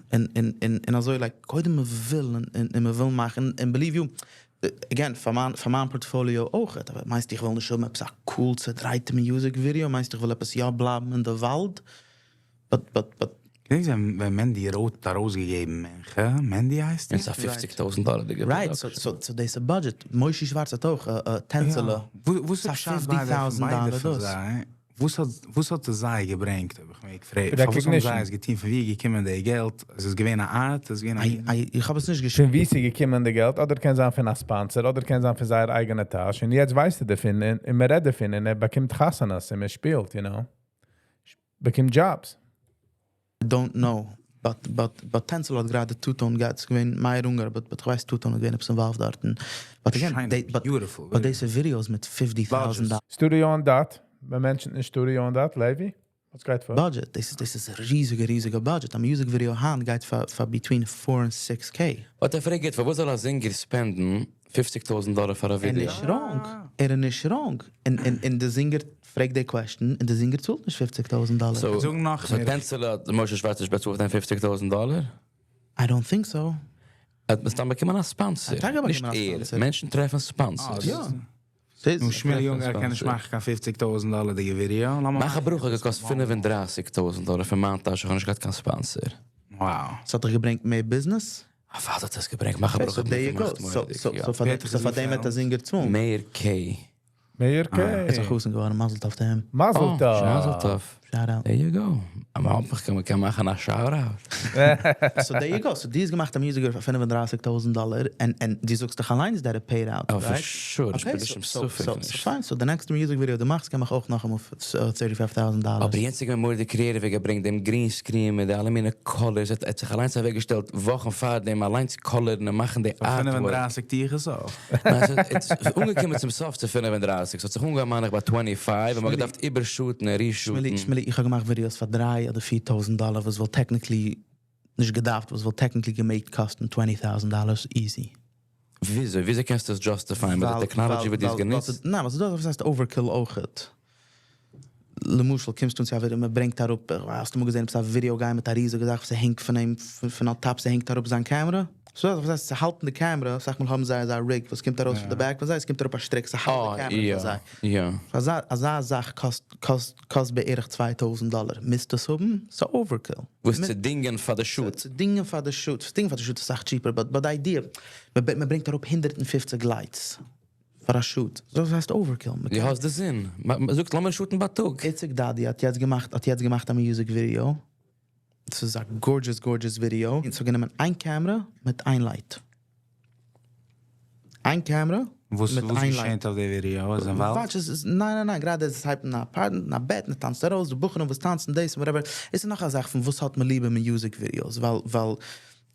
און אזוי, like, קודם מען וויל, און מען וויל מאכן, and believe you, again, פאר מיין portfolio אויך. אבער מיינסטו איך וויל נישט האבן עפעס א cool צעדרייטע music video? מיינסטו איך וויל עפעס יא בלייבן אין די וואלד? But
געדענקסט ווען Mendy Roth ארויסגעגעבן, הע? Mendy הייסט
עס? איז א 50.000 דאלער דיגע
Right, so דאס איז א budget. Moshe Schwartz האט אויך א טענצעלע.
וואס איז פשט
$50,000 דאס?
וואס האט עס זיי געברענגט, האב איך מיר געפרעגט. פארוואס האבן זיי עס געטון? פון ווי געקומען די געלט? עס איז געווען א art, עס איז געווען א
איך האב עס נישט
געשריבן. פון ווי איז געקומען די געלט, אדער קען זיין פון א sponsor, אדער קען זיין פון זייער אייגענע טאש. און יעצט ווייסטו דערפון, און מען רעדט דערפון, און ער באקומט חתונות, און מען שפילט, באקומט jobs.
Don't know. But טענצל האט גראדע Two-Tone געהאט, ס'איז געווען מאיר אונגאר, but איך ווייס Two-Tone האט געווען עפעס involved דארטן. But again, they, but,
beautiful.
But deze videos מיט 50,000
Studio on Dot, מען mention ט נישט Studio on Dot, Levi? וואס גייט פאר?
Budget, דאס איז א ריזיגע, ריזיגע budget. א music video היינט גייט פאר between 4 and 6K.
What ער פרעגט, פארוואס זאל א singer spend ן 50.000 דאלער פאר א
ער
ווידעא?
נישט wrong. ער איז נישט wrong. און די singer פרעגט די question, און די singer צאלט נישט 50,000 דאלער.
So,
זאג נאך
so
מער.
טענצעלע האט Moshe Schwartz נישט באצאלט 50.000 דאלער?
I don't think so.
האט מסתם באקומען א sponsor.
האט טאקע
נישט
באקומען א
ער.
sponsor.
מענטשן טרעפן sponsors.
יא.
נו, שמילי יונגער קען נישט מאכן קיין 50.000 דאלער די ווידעא. לאמיר
מאך א ברכה געקאסט 35.000 דאלער פון מיין טאש, איך האב נישט געהאט קיין sponsor.
Wow.
עס האט דיך געברענגט מער business?
א וואס האט עס געברענגט? מאך א ברכה.
So there you go. So פאר
ווער האט
so פאר דעם האט דער singer צאלן.
מאיר K.
מאיר K.
איז א חתן געווארן, מזל טוב to him.
מזל טוב.
מזל טוב.
Shout out.
There you go. אבער האפנטליך קען מען מאכן א shout out.
So there you go. So דו האסט געמאכט א music video פאר 35.000 דאלער and דו זאגסט דאך אליין that it paid out,
Oh, for
right?
sure.
Okay,
Okay,
so, so, so fine. So the next music video דו מאכסט, קען איך אויך נאך אמאל $35,000.
אבער יענץ איז געווען מער די creative געברענגט דעם green screen מיט אלע מיני colors. האט זיך אליין אוועקגעשטעלט וואכן פאר דעם אליין color ן און מאכן די artwork.
35 טיגערס אויך.
ניין, עס איז אנגעקומען צום סוף צו 35. עס האט זיך אנגעהויבן מיין איך ביי 25 און מ'האט געדארפט איבער shoot ן און reshoot ן.
שמילי, שמילי, איך האב געמאכט videos פאר 3 אדער 4.000 דאלער, וואס וואלט technically נישט געדארפט, וואס וואלט technically געמעגט קאסטן $20,000 easy.
וויאזוי? וויאזוי קענסטו עס justify מיט די technology וואס דו האסט גענוצט?
ניין, וואס דאס הייסט overkill אויך. למשל, קומסטו צו א ווידעא, מען ברענגט אראפ, האסטו אמאל געזען, א video guy מיט א ריזיגע זאך, וואס הענגט פון אים, פון on top, ס'הענגט אראפ זיין קאמערע. So, וואס הייסט, זיי האלטן די קאמערע, זאג מאל, האבן זיי אזא rig, וואס קומט ארויס פון די back, וואס הייסט, קומט אראפ א שטריק, זיי האלטן די קאמערע פאר זיי. אזא זאך קאסט בערך 2000 דאלער. מוזט דאס האבן? ס'איז overkill.
וואס צו דינגען פאר די shoot.
צו דינגען פאר די shoot. צו דינגען פאר די shoot איז אסאך cheaper, but the idea, מען ברענגט אראפ 150 lights פאר א shoot. דאס הייסט overkill.
דו האסט די זון. מען זאגט, לאמיר shoot ן בייטאג.
Itzik Dadi האט יעצט געמאכט א music video. דאס איז א gorgeous, gorgeous video. און ס'האט גענומען איין קאמערע מיט איין light. איין קאמערע.
וואס
מיט
וואס
איין
געשעט
light.
אויף די ווידעא? וואס אין וואלד?
Watch, עס איז, ניין, ניין, ניין, גראדע עס הייבט אין א apartment, אין א בעט, מען טאנצט ארויס, די בחורים וואס טאנצן דאס, whatever. עס איז נאך א זאך פון וואס האט מען ליב אין music videos, ווייל, ווייל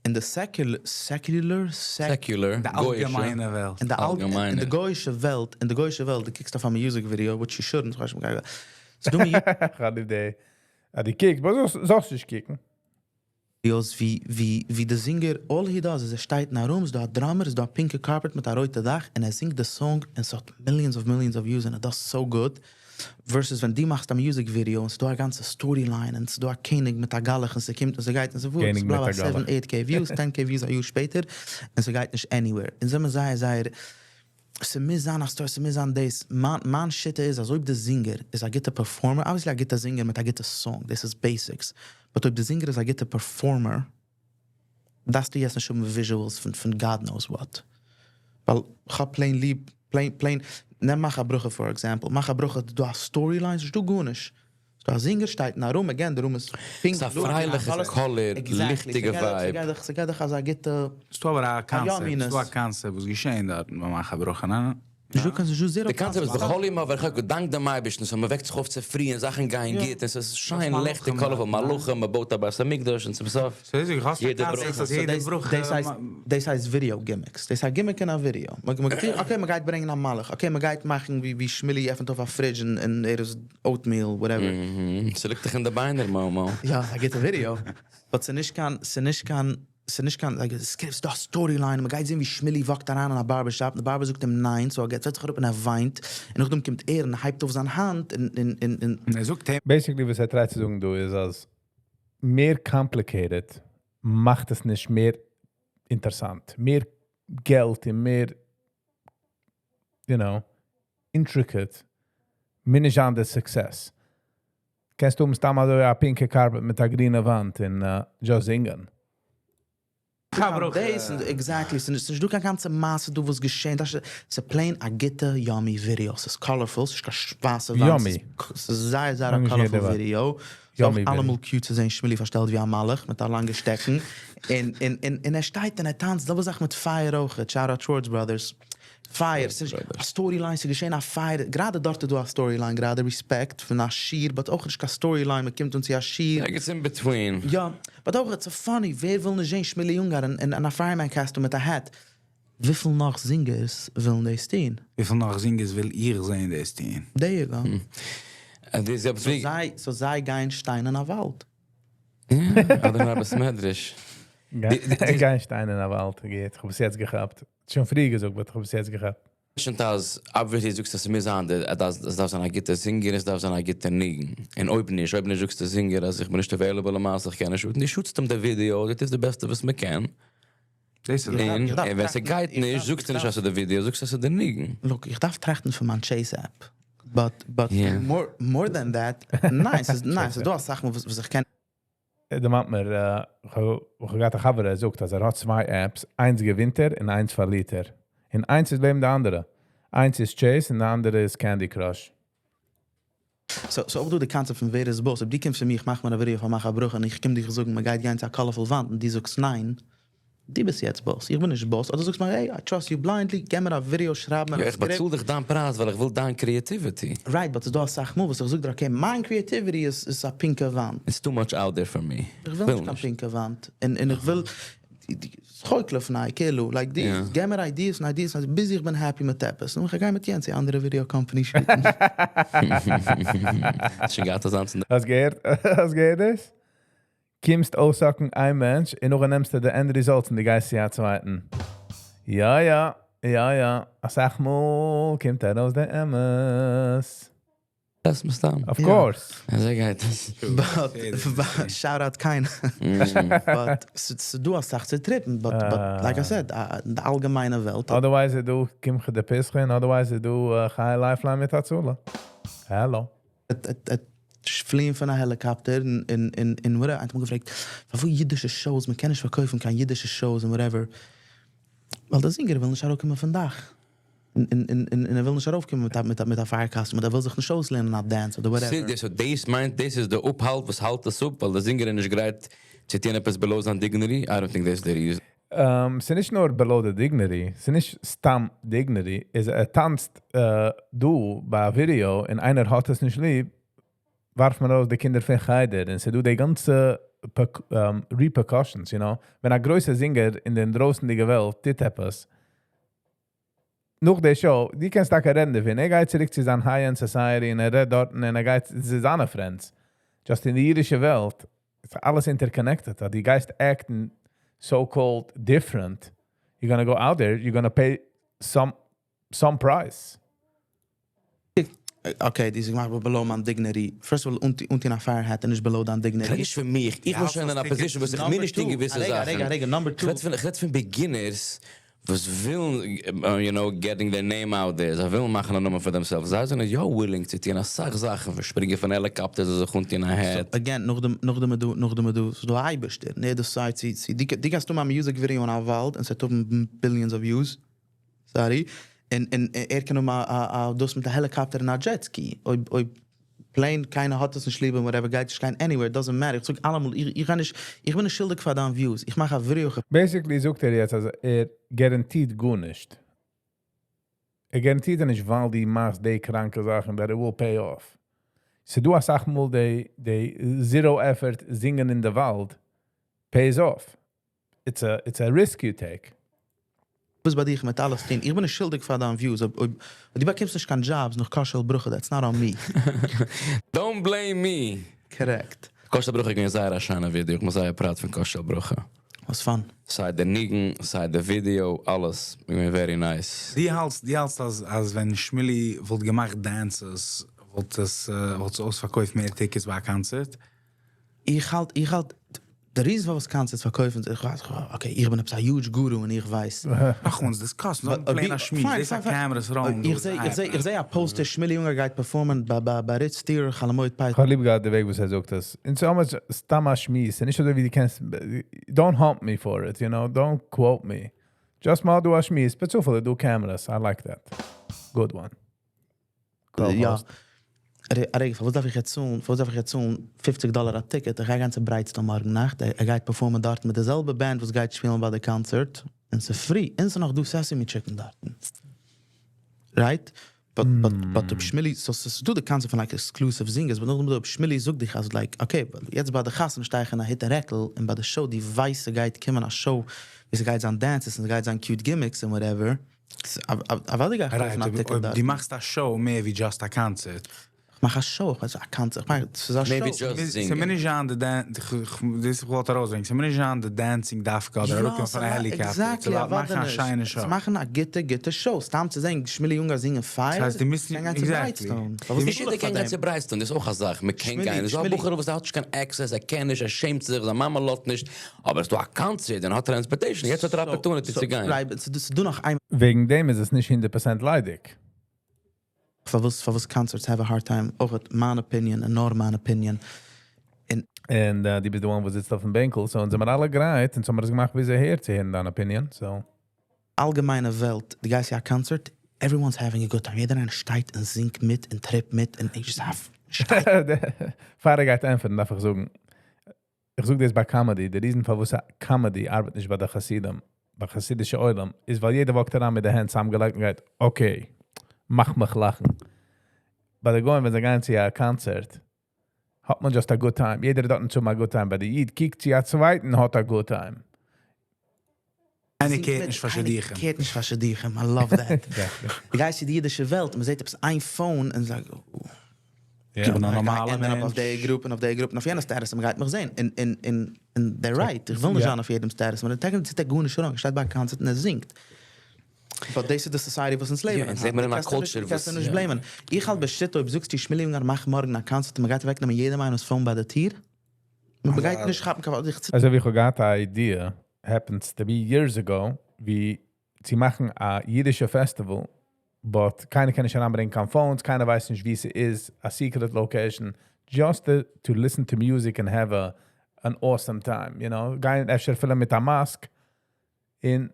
אין די secular, secular, sec
Secular,
די
גוי'אישע.
אלגעמיינע וועלט.
אין די אל-
אלגעמיינע.
אין די גוי'אישע וועלט, אין די גוי'אישע וועלט, דו קוקסט אויף א music video, which you shouldn't, כ'ווייס נישט, מ'גייט- ס'דא mu-
איך האב ליב די, אה, דו קוקסט, אבער זאלסט, זאלסט נישט קוקן.
videos ווי, ווי, ווי די singer, all he does is ער שטייט אין א room, ס'דא א drummer, ס'דא א pink carpet מיט א רויטע דאך, און ער זינגט די song, און ס'האט millions of millions of views, and it does so good. Versus ווען דו מאכסט א music video, און ס'דא א גאנצע storyline, און ס'דא א קעניג מיט א גלח, און ס'קומט און ס'גייט און ס'פארט,
קעניג
bla
מיט
bla,
א גלח.
7, 8K views, 10K views א יאר שפעטער, און ס'גייט נישט anywhere. און זענען זייער, זייער, ס'מוז זיין א story, ס'מוז זיין דאס. מיין, מיין שיטה איז, אז אויב די singer איז א גוטע performer, obviously א גוטע singer מיט א גוטע song, דאס איז basics. But אויב די singer איז א גוטע performer, דארפסטו יעצט נישט האבן visuals פון, פון God knows what. ווייל איך האב plain ליב, plain, plain, נעם מאך א ברכה for example. מאך א ברכה, דא א storyline, ס'איז דא גארנישט. ס'דא א singer שטייט אין א room, again, די room איז pink.
ס'איז א פרייליכע
אלעס-
color,
Exactly.
ליכטיגע
ס'גייט דאך-
vibe.
ס'גייט דאך, ס'גייט דאך אזא גוטע...
ס'דא אבער א concept,
yumminess.
ס'דא א concept, וואס געשעט דארט, ביי מאך א ברכה, נע?
דו קענסט נישט zero
די concept איז בכל יום אבער איך געדאנק דעם אייבערשטן, so מ'וועקט זיך אויף צופרי און זאכן גייען
יא.
גוט, עס איז שיין,
מלאכים
ליכטיג, colorful,
מאכן,
מלאכים, מ'בויט א בית המקדש און צום סוף.
So איז איך האסט א
יעדע
concept,
ברכה.
אז יעדע
דאס-
ברכה...
דאס הייסט, דאס הייסט video gimmicks. דאס הייסט gimmick אין א video. מ' מ' okay, מ'גייט ברענגען א מלאך. Okay, מ'גייט מאכן ווי ווי שמילי עפנט אויף א fridge און און ער איז oatmeal, whatever.
ס'ליגט דיך אין די ביינער, מאמא.
יא, א גוטע video. But ס'נישט קיין, ס'נישט קיין, ס'נישט קיין, like, script, דא storyline, מ'גייט זען ווי שמילי walk ט אריין אין א barber shop, און דער barber זאגט אים ניין, so ער גייט זעצט זיך אראפ און ער וויינט, און נאכדעם קומט ער און הייבט אויף זיין האנט און און און און
און ער זאגט אים,
Basically, וואס ער try ט צו זאגן דא איז, אז מער complicated מאכט עס נישט מער אינטערעסאנט. מער געלט און מער, intricate, מוז נישט זיין די success. קענסט דו מסתם אזוי א pink carpet מיט א גרינע וואנט און just זינגען.
ברכה.
דאס, און exactly, ס'איז נישט דא קיין גאנצע מעשה דא וואס געשען, דאס איז ס'איז plain א גוטע yummy video. ס'איז colorful, ס'איז קיין שווארצע וואנט.
Yummy.
ס'איז זייער זייער א
לאנג נישט
colorful
געהערט די
video. ס'איז
Yummy
אויך אלעמאל cute צו זען שמילי פארשטעלט ווי א מלאך מיט א לאנגע שטעקן. און און און און ער שטייט און ער טאנצט, זעלבע זאך מיט Fire אויך, shout out Schwartz Brothers. Fire, ס'איז א storyline, ס'איז געשען א fire, גראדע דארט איז דא א storyline, גראדע respect פון א שיר, but אויך נישט קיין storyline, מ'קומט אן צו א שיר.
Like it's in between.
יא, but אויך, it's so funny, ווער וויל נישט זען שמילי אונגאר אין, אין, אין א fireman costume מיט א hat? וויפיל נאך singers ווילן דאס טון?
וויפיל נאך singers וויל איך זען דאס טון?
There you go.
און דאס איז
So זיי, so זיי גייען שטיין אין א וואלד.
אדער אין א בית מדרש.
גיין שטיין אין א וואלד, גייט. איך האב עס יעצט געכאפט. שוין פריער געזאגט, but איך האב עס יעצט געכאפט.
שוין אז obviously זאגסט אז מיר זענען דאס דאס דארף זיין א גוטע singer, עס דארף זיין א גוטע ניגון. און אויב נישט, אויב נישט זאגסט דער singer, אז איך בין נישט available למעשה, איך קען נישט shoot ן, דו shoot סט אים דער video, דאס איז די בעסטע וואס מען קען.
דאס איז
און
איך דארף
און ווען עס
טראכטן-
גייט
איך
נישט, זאגסט דו נישט, אז דער video, זאגסט אז דער ניגון.
Look, איך דארף טראכטן פון מיין Chase app. But more than that, ניין, ס'איז ניין, ס'איז דא א זאך וואס וואס איך קען
דערמאנט מיר, איך האב געהאט א חבר, ער זאגט, אז ער האט צוויי apps, איינס געווינט ער און איינס פארלירט ער. און איינס איז לעבן די אנדערע. איינס איז Chase און די אנדערע איז Candy Crush.
So אויך דא די concept פון ווער איז boss, אויב דו קומסט צו מיר, איך מאך מיר א video פון מאך א ברכה און איך קום דיר זאגן, מען גייט גיין צו א colorful וואנט און דו זאגסט ניין, דו ביסט יעצט boss, איך בין נישט boss. אדער זאגסט מיר, hey, I trust you blindly, גיב מיר א video, שרייב מיר
יא,
א
איך
script.
באצאל דיך דיין פרייז, ווייל איך וויל דיין creativity.
Right, but ס'איז דא א זאך מאל, וואס איך זאג דיר, okay, מיין creativity איז א pink וואנט.
It's too much out there for me.
איך וויל נישט קיין pink וואנט. און און איך וויל שכויכלען פון איי כאילו, like די, גיב מיר ideas און ideas, ביז איך בין happy מיט עפעס. און איך גיי מיט יענץ, די אנדערע video company shoot ן.
שוין געהאט אזאנס.
האסט געהערט? האסט געהערט דאס? קומסט אויסזאגן איין מענטש, און נאכדעם נעמסטו די end results און דו גייסט צו א צווייטן. יא, יא, יא, יא. א סאך מאל קומט ארויס דער אמת.
דאס מסתם.
Of course.
אזוי גייט עס.
But shout out קיינער. But ס'דא א סאך צו trip ן, but like I said, די אלגעמיינע וועלט.
Otherwise, דו קומסט די פסח און otherwise דו חי lifeline מיט הצלה. Hello.
פליען פון א helicopter אין אין אין אין whatever. איינער האט מיר געפרעגט, פארוואס אידישע shows, מען קען נישט פארקויפן קיין אידישע shows און whatever. ווייל דער singer וויל נישט אראפקומען פון דאך. און און און און ער וויל נישט ארויפקומען מיט א מיט א מיט א fire costume, ער וויל זיך נישט אויסלערנען א dance אדער whatever.
So דאס מיינט, דאס איז דער אפהאלט, וואס האלט עס אפ, ווייל דער singer איז נישט גרייט צו טון עפעס below זיין dignity. I don't think that's the reason.
ס'איז נישט נאר below the dignity, ס'איז נישט סתם dignity, איז ער טאנצט דא ביי א video און איינער האט עס נישט ליב, ווארפט מען ארויס די קינדער פון חדר און ס'איז דא די גאנצע repercussions. ווען א גרויסער singer אין דער דרויסנדיגע וועלט טוט עפעס, נאך די show, דו קענסט טאקע רעדן דערפון, ער גייט צוריק צו זיין high-end society און ער רעדט דארט און ער גייט צו זיינע friends. Just אין די אידישע וועלט, איז אלעס interconnected. אז דו גייסט acten so-called different, you're gonna go out there, you're gonna pay some price.
Okay, די זאגן מאך below מיין dignity. First of all, אנטון א fire hat איז נישט below דיין dignity.
איך רעד נישט פון מיך. איך בין שוין אין א position וואס איך מיר נישט טון געוויסע זאכן.
רגע, רגע, number two.
איך רעד פון beginners, וואס ווילן, getting their name out there. זיי ווילן מאכן א נאמען for themselves. זיי זענען יא willing צו טון א סאך זאכן, פון שפרינגען פון helicopters, זיך אנטון א hat.
So, again, נאכדעם דו, נאכדעם דו, so דו אייבערשטער, נע, דאס זייט זי, די קענסט טון א music video אין א וואלד, און ס'וועט האבן billions of views. Sorry. און ער קען האבן א דאס מיט א helicopter און א jet ski. אויב plain קיינער האט עס נישט ליב און whatever, גייט נישט קיין anywhere, doesn't matter. איך זאג אלעמאל, איך גיי נישט, איך בין נישט שולדיג פאר דיין views. איך מאך א video.
Basically זאגט ער יעצט, אז ער guaranteed גארנישט. ער guaranteed נישט ווייל דו מאכסט די קראנקע זאכן that it will pay off. ס'דא א סאך מאל די zero effort זינגען אין די וואלד pays off. It's a risk you take.
וואס ביי דיך מיט אלעס טון. איך בין נישט שולדיג פאר דיין views. אויב דו באקומסט נישט קיין jobs נאך כוס של ברכה, that's not on me.
Don't blame me.
Correct.
כוס של ברכה איז זייער א שיינע video. איך בין זייער proud פון כוס של ברכה.
Was fun.
סיי די ניגון, סיי די video, אלעס. איך בין very nice.
דו האלטסט אז ווען שמילי וואלט געמאכט dances, וואלט עס אויספארקויפט מער tickets ביי א concert?
איך האלט, די reason פארוואס concerts פארקויפן, איך ווייס, okay, איך בין א huge guru און איך ווייס.
נאך אונז discuss, נאר plain א שמועס, דאס איז cameras wrong.
איך זע א poster, שמילי יונגער גייט performen ביי Ritz Theater, חול המועד פסח.
איך האב ליב געהאט די וועג וואס ער זאגט דאס. און ס'איז אלמאסט סתם א שמועס, נישט אזוי ווי דו קענסט, don't hunt me for it, don't quote me. Just מאל דא א שמועס, but צופעליג דא cameras, I like that. Good one.
יא. רגע, פארוואס דארף איך יעצט צאלן, פארוואס דארף איך יעצט צאלן 50 דאלאר א ticket? איך גיי גיין צו Brightstone מארגן נאכט, ער גייט performen דארט מיט די זעלבע band וואס גייט שפילן ביי די concert. און ס'איז free, און ס'איז נאך דא sesame chicken דארט. Right? But אויב שמילי, so ס'איז דא די concept פון like exclusive singers, but נאכדעם אויב שמילי זאגט דיך אז like, okay, יעצט ביי די חתונה שטיי איך אין א היט און רעקל, און ביי די show, די ווייסע גייט קומען א show, ווי ס'גייט זיין dances, און ס'גייט זיין cute gimmicks און whatever. אוודאי גיי איך קויפן א ticket דארט.
דו מאכסט א show מער ווי just א concert.
איך מאך א show, איך ווייס, א concert, איך מיין, ס'איז א
Maybe
show.
just
ס'איז
singing.
מיר נישט אן די דאס איך וואלט ארויסברענגען. ס'איז מיר נישט אן די dancing דווקא אדער אראפקומען פון א helicopter.
Exactly,
ס'איז
אוודאי
מאכן א
נישט.
שיינע show.
ס'איז מאכן א גוטע, גוטע show. סתם צו זען, שמילי יונגער זינגען fire.
דאס הייסט, דו מוזט
קען גיין צו
exactly.
Brightstone. פארוואס
נישט
צאל
יעדער
איך
קען
פאר
גיין צו
דעם?
Brightstone, דאס איז אויך א זאך. מען קען
שמילי,
גיין. עס איז א
שמילי.
בחור וואס האט נישט קיין access, ער קען נישט, ער שעמט זיך, זיין מאמע לאזט נישט. אבער עס איז דא א concert, ער האט transportation. יעצט האט ער opportunity צו גיין.
Right, but ס'איז דא נאך איין
וועגן דעם איז עס נישט 100% ליידיג.
פארוואס concerts have a hard time, אויך מיין opinion, און נאר מיין opinion.
און דו ביסט the one וואס זיצט אויפן בענקל, so אונז זעמיר אלע גרייט, און האבן מיר עס געמאכט ווי אהער צו הערן דיין opinion, so.
אלגעמיינע וועלט, דו גייסט צו א concert, everyone's having a good time. יעדער איינער שטייט און זינגט מיט און trip מיט און איך just have שטייט.
פאר ער גייט ענטפערן, דארף איך זאגן, איך זאג דאס ביי comedy, די reason פארוואס comedy ארבעט נישט ביי די חסידים, ביי חסידישע עולם, איז ווייל יעדער walkט אריין מיט די הענט צוזאמגעלייגט און גייט, okay, מאך מיך לאכן. ביי די גוים, ווען זיי גייען צו א concert, האט מען just a good time. יעדער דארט צו א good time. ביי די איד קוקט צו א צווייטן האט a good time.
איינער careט נישט פאר שידוכים.
Careט נישט פאר שידוכים. I love that. דו גייסט אין די אידישע וועלט, מען זעט עפעס איין phone און זאגט, oh.
איך בין א נארמאלער
און אויף
מענטש.
די group און אויף די group און אויף יענע status, מען גייט מיך זען. און they're right. איך וויל נישט זיין אויף יעדעם status, אבער technically טוט ער גארנישט wrong. ער שטייט ביי א concert און ער זינגט. But דאס איז די society וואס אונז לעבן.
יא, אונז לעבן אין א
קענסט נישט-
culture
קענסט
וואס-
נישט
יא.
blamen. איך האלט בשיטה, אויב זאגסטו שמילי יונגער מאך מארגן א concert און מען גייט אוועקנעמען יעדעם איינעמ'ס phone ביי די טיר. מען גייט נישט כאפן קיין איך
אזוי ווי איך האב געהאט א idea, happens to be years ago, ווי צו מאכן א אידישע festival, but קיינער קען נישט אריינברענגען קיין phones, קיינער ווייסט נישט ווי ס'איז, a secret location, just to listen to music and have an awesome time. גיין אפשר אפילו מיט א mask, in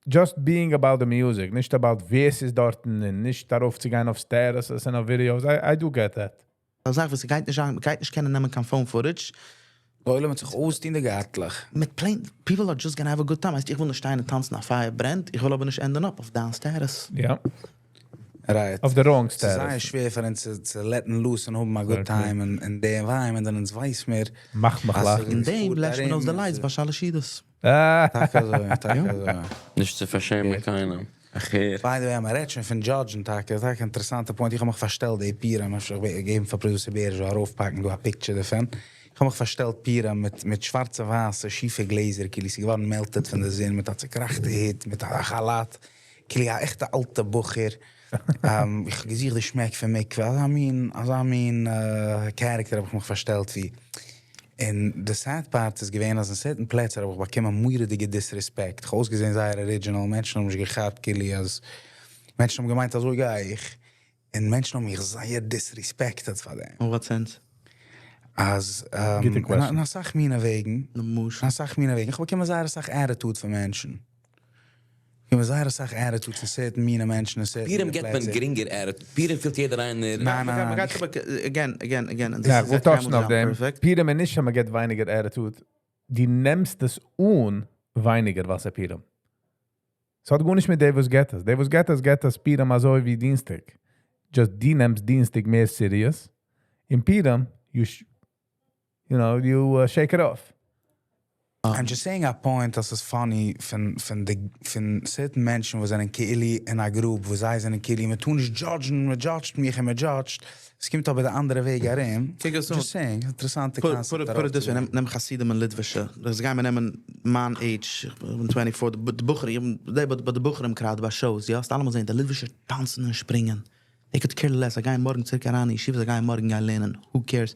just being about the music, נישט about ווער ס'איז דארט און נישט דערויף צו גיין אויף statuses און אויף videos. I do get that.
איך זאג, וואס גייט נישט אן, גייט נישט קענען נעמען קיין phone footage.
די עולם וועט זיך אויסטון די גארטלעך.
מיט plain, people are just gonna have a good time. הייסט, איך וויל נישט שטיין און טאנצן, א פייער ברענט, איך וויל אבער נישט end up אויף דיין status.
Right.
אויף די wrong
ס'איז זייער
status.
שווער פאר אונז צו let ן loose און האבן א good time אין די environment, און אונז ווייס מיר,
מאכט מיך
אז
לאכן.
אין דעם
פארט
לעשט מען אויס די
ארום,
lights ביי שלש סעודות.
טאקע אזוי, טאקע אזוי.
נישט צו פארשעמען קיינעם. איך הער.
By the way, מ'רעדט שוין פון judge ן טאקע, טאקע אינטערעסאנטע point. איך האב מיך פארשטעלט די פורים, אפשר איך וועל געבן פאר producer בער זאל ארויפפאקן דא א picture דערפון. איך האב מיך פארשטעלט פורים מיט שווארצע ווייסע שיפע גלעזער, כאילו ס'איז געווארן melted פון די זון, מיט א צעקראכטע הוט, מיט א כאלאט, כאילו א עכטע אלטע בחור. איך האב געזוכט די שמעק פון מקווה, אזא מין character האב איך מיך פארשטעלט ווי. און די sad part איז געווען, אז אין certain פלעצער האב איך באקומען מורא'דיגע disrespect. איך האב אויסגעזען זייער original, מענטשן האבן נישט געכאפט, כאילו אז מענטשן האבן געמיינט, אזוי גיי איך. און מענטשן האבן מיך זייער disrespected פאר דעם.
In what sense?
אז,
גוטע question.
אין א סאך מיני וועגן.
למשל.
אין א סאך מיני וועגן. איך באקום זייער א סאך attitude פון מענטשן. איך באקום זייער א סאך attitude פון certain מיני מענטשן און certain
פורים געט מען
פלעצער.
גרינגער attitude. פורים פילט יעדער איינער.
ניין, ניין,
מ'גייט-
ניין.
מ'גייט אבער, again, again, again. And this
יא,
is
we'll touch אויף דעם.
Perfect.
פורים איז נישט, אז מ'געט ווייניגער attitude. דו נעמסט עס אן ווייניגער, וואס איז פורים. ס'האט גארנישט מיט דער, וואס געט עס. דער, וואס געט עס, געט עס פורים אזוי ווי דינסטאג. Just דו נעמסט דינסטאג מער serious. אין פורים, you shake it off.
I'm just saying a point, אז ס'איז funny פון certain מענטשן, וואס זענען כאילו אין א group, וואו זיי זענען כאילו, מ'טאר נישט judge ן, מ'judge ט מיך און מ'judge ט. עס קומט אבער די אנדערע וועג ארום.
קוק עס אן.
Just saying, אינטערעסאנטע concept
Put it this way, נעם חסידים און ליטווישע. דאס גייען מיר נעמען מיין age, איך בין 24, די בחורים, די בחורים crowd ביי shows, יא, האסט אלעמאל זען, די ליטווישע טאנצן און שפרינגען. They could care less. זיי גייען מארגן צוריק אריין אין ישיבה, זיי גייען מארגן גיין לערנען. Who cares?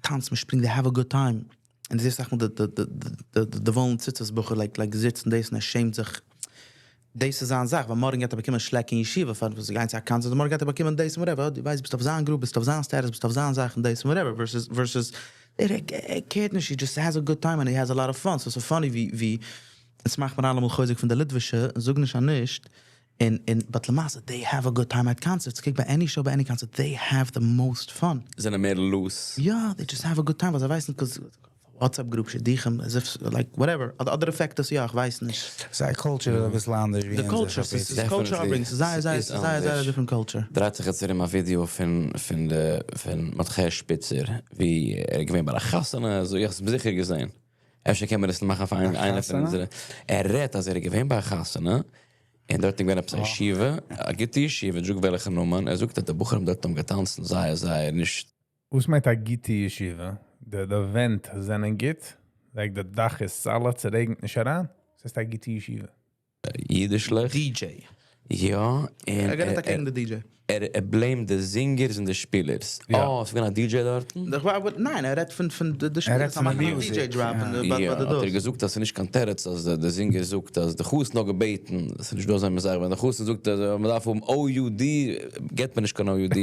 טאנצן, מען שפרינגט, they have a good time. און דאס איז, זאג מאל, די וואלן ציצית בחור, like זיצן דאס און ער שעמט זיך. דאס איז זיין זאך, ווייל מארגן גייט ער באקומען שלעק אין ישיבה, פאר וואס גיין צו א concert, מארגן גייט ער באקומען דאס און whatever. דו ווייסט, ביסט אויף זיין group, ביסט אויף זיין status, ביסט אויף זיין זאכן, דאס און whatever. Versus, ער care ט נישט, he just has a good time and he has a lot of fun. So it's so funny ווי, עס מאכט מען אלעמאל חוזק פון די ליטווישע, זאג נישט אז נישט, און, but למעשה, they have a good time at concerts. קוק ביי any show, ביי any concert, they have the most fun.
זענען מער loose.
Yeah, they just have a good time, ווייל זיי ווייסן, 'cause WhatsApp group, שידוכים, as if, like, whatever. Other effect איז, יא, איך ווייס נישט.
זייער culture איז א ביסל אנדערש ווי
The
אונזער,
culture,
ס'איז
ס'איז culture
Definitely.
upbringing, ס'איז זייער, זייער,
איז
זייער, זייער
אנדערש.
different culture.
דרייט זיך יעצט ארום א ווידיאו פון מרדכי שפיצער, ווי ער געווען ביי א חתונה, אזוי איך האב עס זיכער געזען. אפשר קען מען דאס מאכן פאר איינער פון
חתונה?
אונזערע. ער רעדט, אז ער איז געווען ביי א חתונה, און דארט איז געווען עפעס א ישיבה, א גוטע ישיבה, זאג וועלכע נאמען. ער זאגט, אז די בחורים דארט האבן געטאנצן, זייער, זייער נישט.
וואס מיינט א גוטע ישיבה? די ווענט זענען גוט? Like די דאך איז solid, ס'רעגנט נישט אריין? דאס איז א גוטע ישיבה.
אידישלעך.
DJ.
יא, און
ער גייט אקעגן די DJ.
ער blame ט די זינגערס און די שפילערס.
יא.
Oh, ס'איז געווען א DJ דארט?
ניין, ער רעדט פון די
ער רעדט
שפילערס,
פון
האבן
די
א
music,
DJ drop און
יא,
ביי די
האט ער
דאס.
געזאגט, אז ס'איז נישט קיין תירוץ, אז דער זינגער זאגט, אז דער חתן האט געבעטן, עס איז נישט דא אזא מין זאך, ווען דער חתן זאגט, אז מען דארף האבן OUD, געט מען נישט קיין OUD.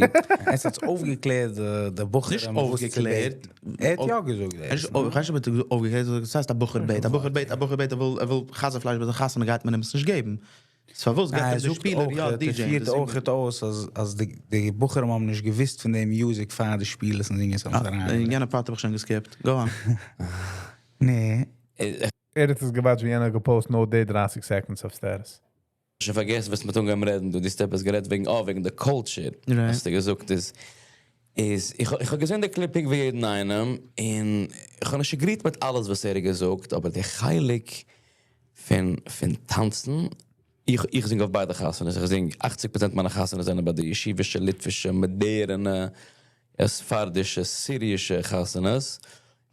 עס האט אויפגעקלערט די בחורים
נישט
וואס צו
אויפגעקלערט.
בעטן. ער האט יא געזאגט
ער
דאס.
איז איך ווייס נישט אויב ער האט אויפגעקלערט, דאס הייסט א בחור בעט, א בחור בעט, א בחור בעט, ער וויל חזיר פלייש ביי די חתונה גייט מען אים עס נישט געבן. ס'איז פארוואס גייט
ער
ער די
זאגט
שפילער,
אויך,
יא,
ער
DJ,
פירט
די
אויך
זינגער.
אויס, אז די בחורים האבן נישט געוואוסט פון דעם music פאר די שפילערס און זינגערס האבן זיך
אה,
אריין.
יענע part האב איך שוין גע skip ט. Go on.
ניין.
ער האט עס גע watch ט ווי יענער גע post נאר די 30 seconds אויף status.
שוין פארגעסן, וואס מיר האבן רעדן, דו האסט עפעס גערעדט וועגן, oh, וועגן די culture. האסטו געזאגט, איז, איך האב געזען די clipping ווי יעדן איינעם, און איך האב נישט agreed מיט אלעס, וואס ער האט געזאגט, אבער דער חלק פון טאנצן, איך זינג אויף ביידע חתונות, איך זינג 80% מיינע חתונות זענען ביי די ישיבישע, ליטווישע, מאדערנע, ספרדישע, סירישע חתונות,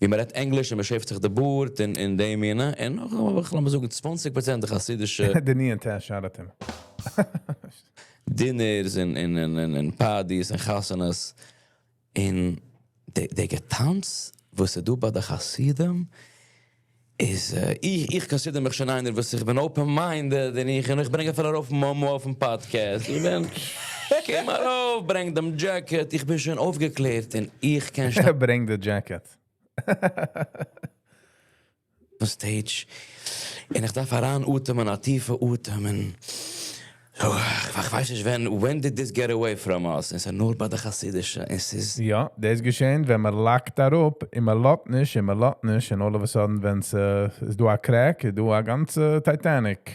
ווי מען רעדט ענגליש און מען shave ט זיך די בארד אין דעם מיני, און נאך, לאמיר זאגן, 20% די חסידישע
די ניען שאדט אים.
dinners און parties און חתונות. און די געטאנץ, וואס איז דא ביי די חסידים, איז, איך consider מיך שוין איינער, וואס איך בין open-minded, און איך ברענג אפילו ארויף מאמא אויפן podcast. איך בין, קום ארויף, ברענג דעם jacket, איך בין שוין אויפגעקלערט און איך קען שטיין
ברענג די jacket.
אויפן stage. און איך דארף אריינאטעמען, א טיפע אטעם, און so, איך ווייס נישט ווען, when did this get away from us? און ס'איז נאר ביי די חסידישע, און ס'איז.
יא, דאס געשעט ווען מען לאקט אראפ און מען לאזט נישט און מען לאזט נישט און all of a sudden ווען ס'איז דא א crack, איז דא א גאנצע Titanic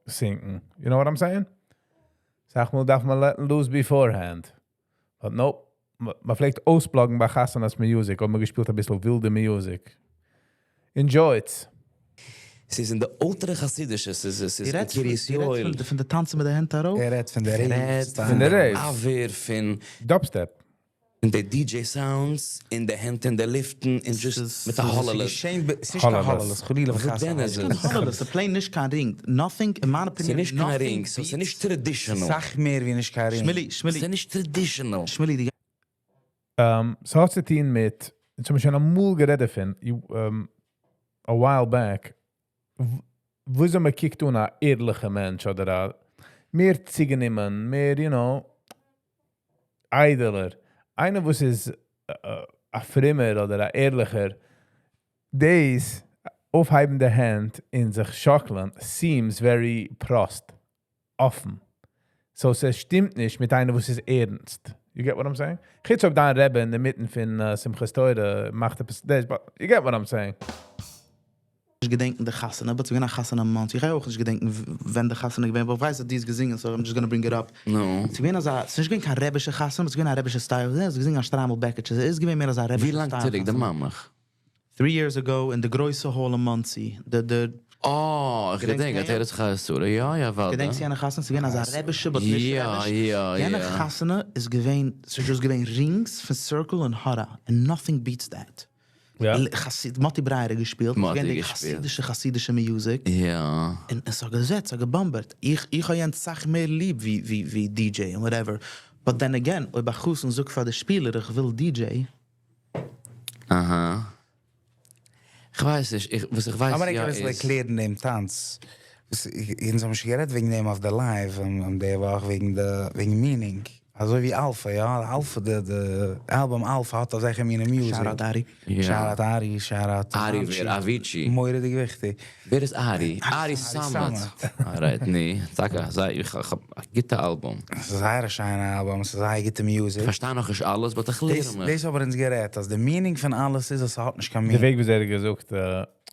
sinking. You know what I'm saying? זאג מאל, דארף מען let loose beforehand. But nope, מען פלעגט אויספלאגן ביי חתונות music און מען געשפילט א ביסל ווילדע music. Enjoy it.
ס'איז אין די עלטערע חסידישע, ס'איז
דו
אין
רעדסט פון,
קרית
דו רעדסט
יואל.
פון די טאנצן מיט די הענט ארויף?
ער רעדט פון די
רעדט
rave.
פון די rave.
אווער פון
Dubstep.
און די DJ sounds, און די הענט אין די לופטן, און just מיט א האלעלע.
געשען, ס'איז נישט קיין
האלעלעס.
האלעלעס, חלילה
וואס
וחס.
דען איז עס?
האלעלעס, ס'איז plain נישט קיין רינג. Nothing, in my opinion,
ס'איז נישט קיין
nothing
רינג, so ס'איז
beats-
נישט traditional.
סאך מער ווי נישט קיין רינג.
שמילי, שמילי,
ס'איז נישט traditional.
שמילי, די
ס'האט צו טון מיט, אונז האבן שוין אמאל גערעדט דערפון, a while back, וואו מען קוקט אן א ערליכע מענטש אדער א מער צוגענומען, מער, איידעלער. איינער וואס איז א פרומער אדער א ערליכער, דאס אויפהייבן די הענט און זיך שאקלען seems very פראסט, אפן. So עס שטימט נישט מיט איינער וואס איז ערנסט. You get what I'm saying? חוץ אויב דיין רבי אין דער מיטן פון שמחת תורה מאכט עפעס דאס, but you get what I'm saying.
נישט געדענקען די חתונה, but ס'איז געווען א חתונה אין מאנסי. איך גיי אויך נישט געדענקען ווען די חתונה געווען, but איך ווייס אז די האסט געזינגען, so I'm just gonna bring it up.
No.
ס'איז געווען אזא, ס'איז נישט געווען קיין רבישע חתונה, but ס'איז געווען א רבישע style. ס'איז געזינגען א שטריימל בעקיטשע. ס'איז געווען מער אזא רבישע
ווי לאנג
style
צוריק, די
חתונה.
מאמעך?
3 years ago אין די גרויסע hall אין מאנסי. די
Oh, איך
געדענקסט
געדענק,
יא?
ער איז חתונה. יא, יא, וואלד.
געדענקסט יענע חתונה? ס'איז געווען אזא רבישע, but נישט רביש. יענע חתונה איז געווען, ס'איז just געווען rings פון Circle און הארא. And nothing beats that. חסיד, מאטי ברייער האט געשפילט.
מאטי
ס'איז געווען די
געשפילט.
חסידישע, חסידישע music. און עס האט געזעצט, עס האט געבאמבערט. איך האב יענץ סאך מער ליב ווי DJ און whatever. But then again, אויב א חתן זאגט פאר די שפילער, איך וויל DJ.
אהא. איך ווייס נישט, וואס איך ווייס
אבער איך
יא
וויל עס
איז
ערקלערן דעם טאנץ. אונז האבן שוין גערעדט וועגן דעם אויף די live, און די וואך וועגן meaning. אזוי ווי Alpha, יא, Alpha, די album Alpha האט אזעלכע מינע music.
Shout out Ari.
Ja.
Shout out Ari, shout out
Ari,
Amchi.
ווער? Avicii.
מורא'דיג וויכטיג.
ווער איז Ari? Ari Samet. Alright, ניין. טאקע, זיי, איך האב א גוטע album.
עס איז זייער א שיינע album, עס איז זייער גוטע music.
איך פארשטיי נאך נישט אלעס, but איך לערן מיך.
דאס האבן אונז גערעדט, אז די meaning פון אלעס איז, אז עס האט נישט קיין
דער
meaning.
וועג, ווי ער האט געזאגט,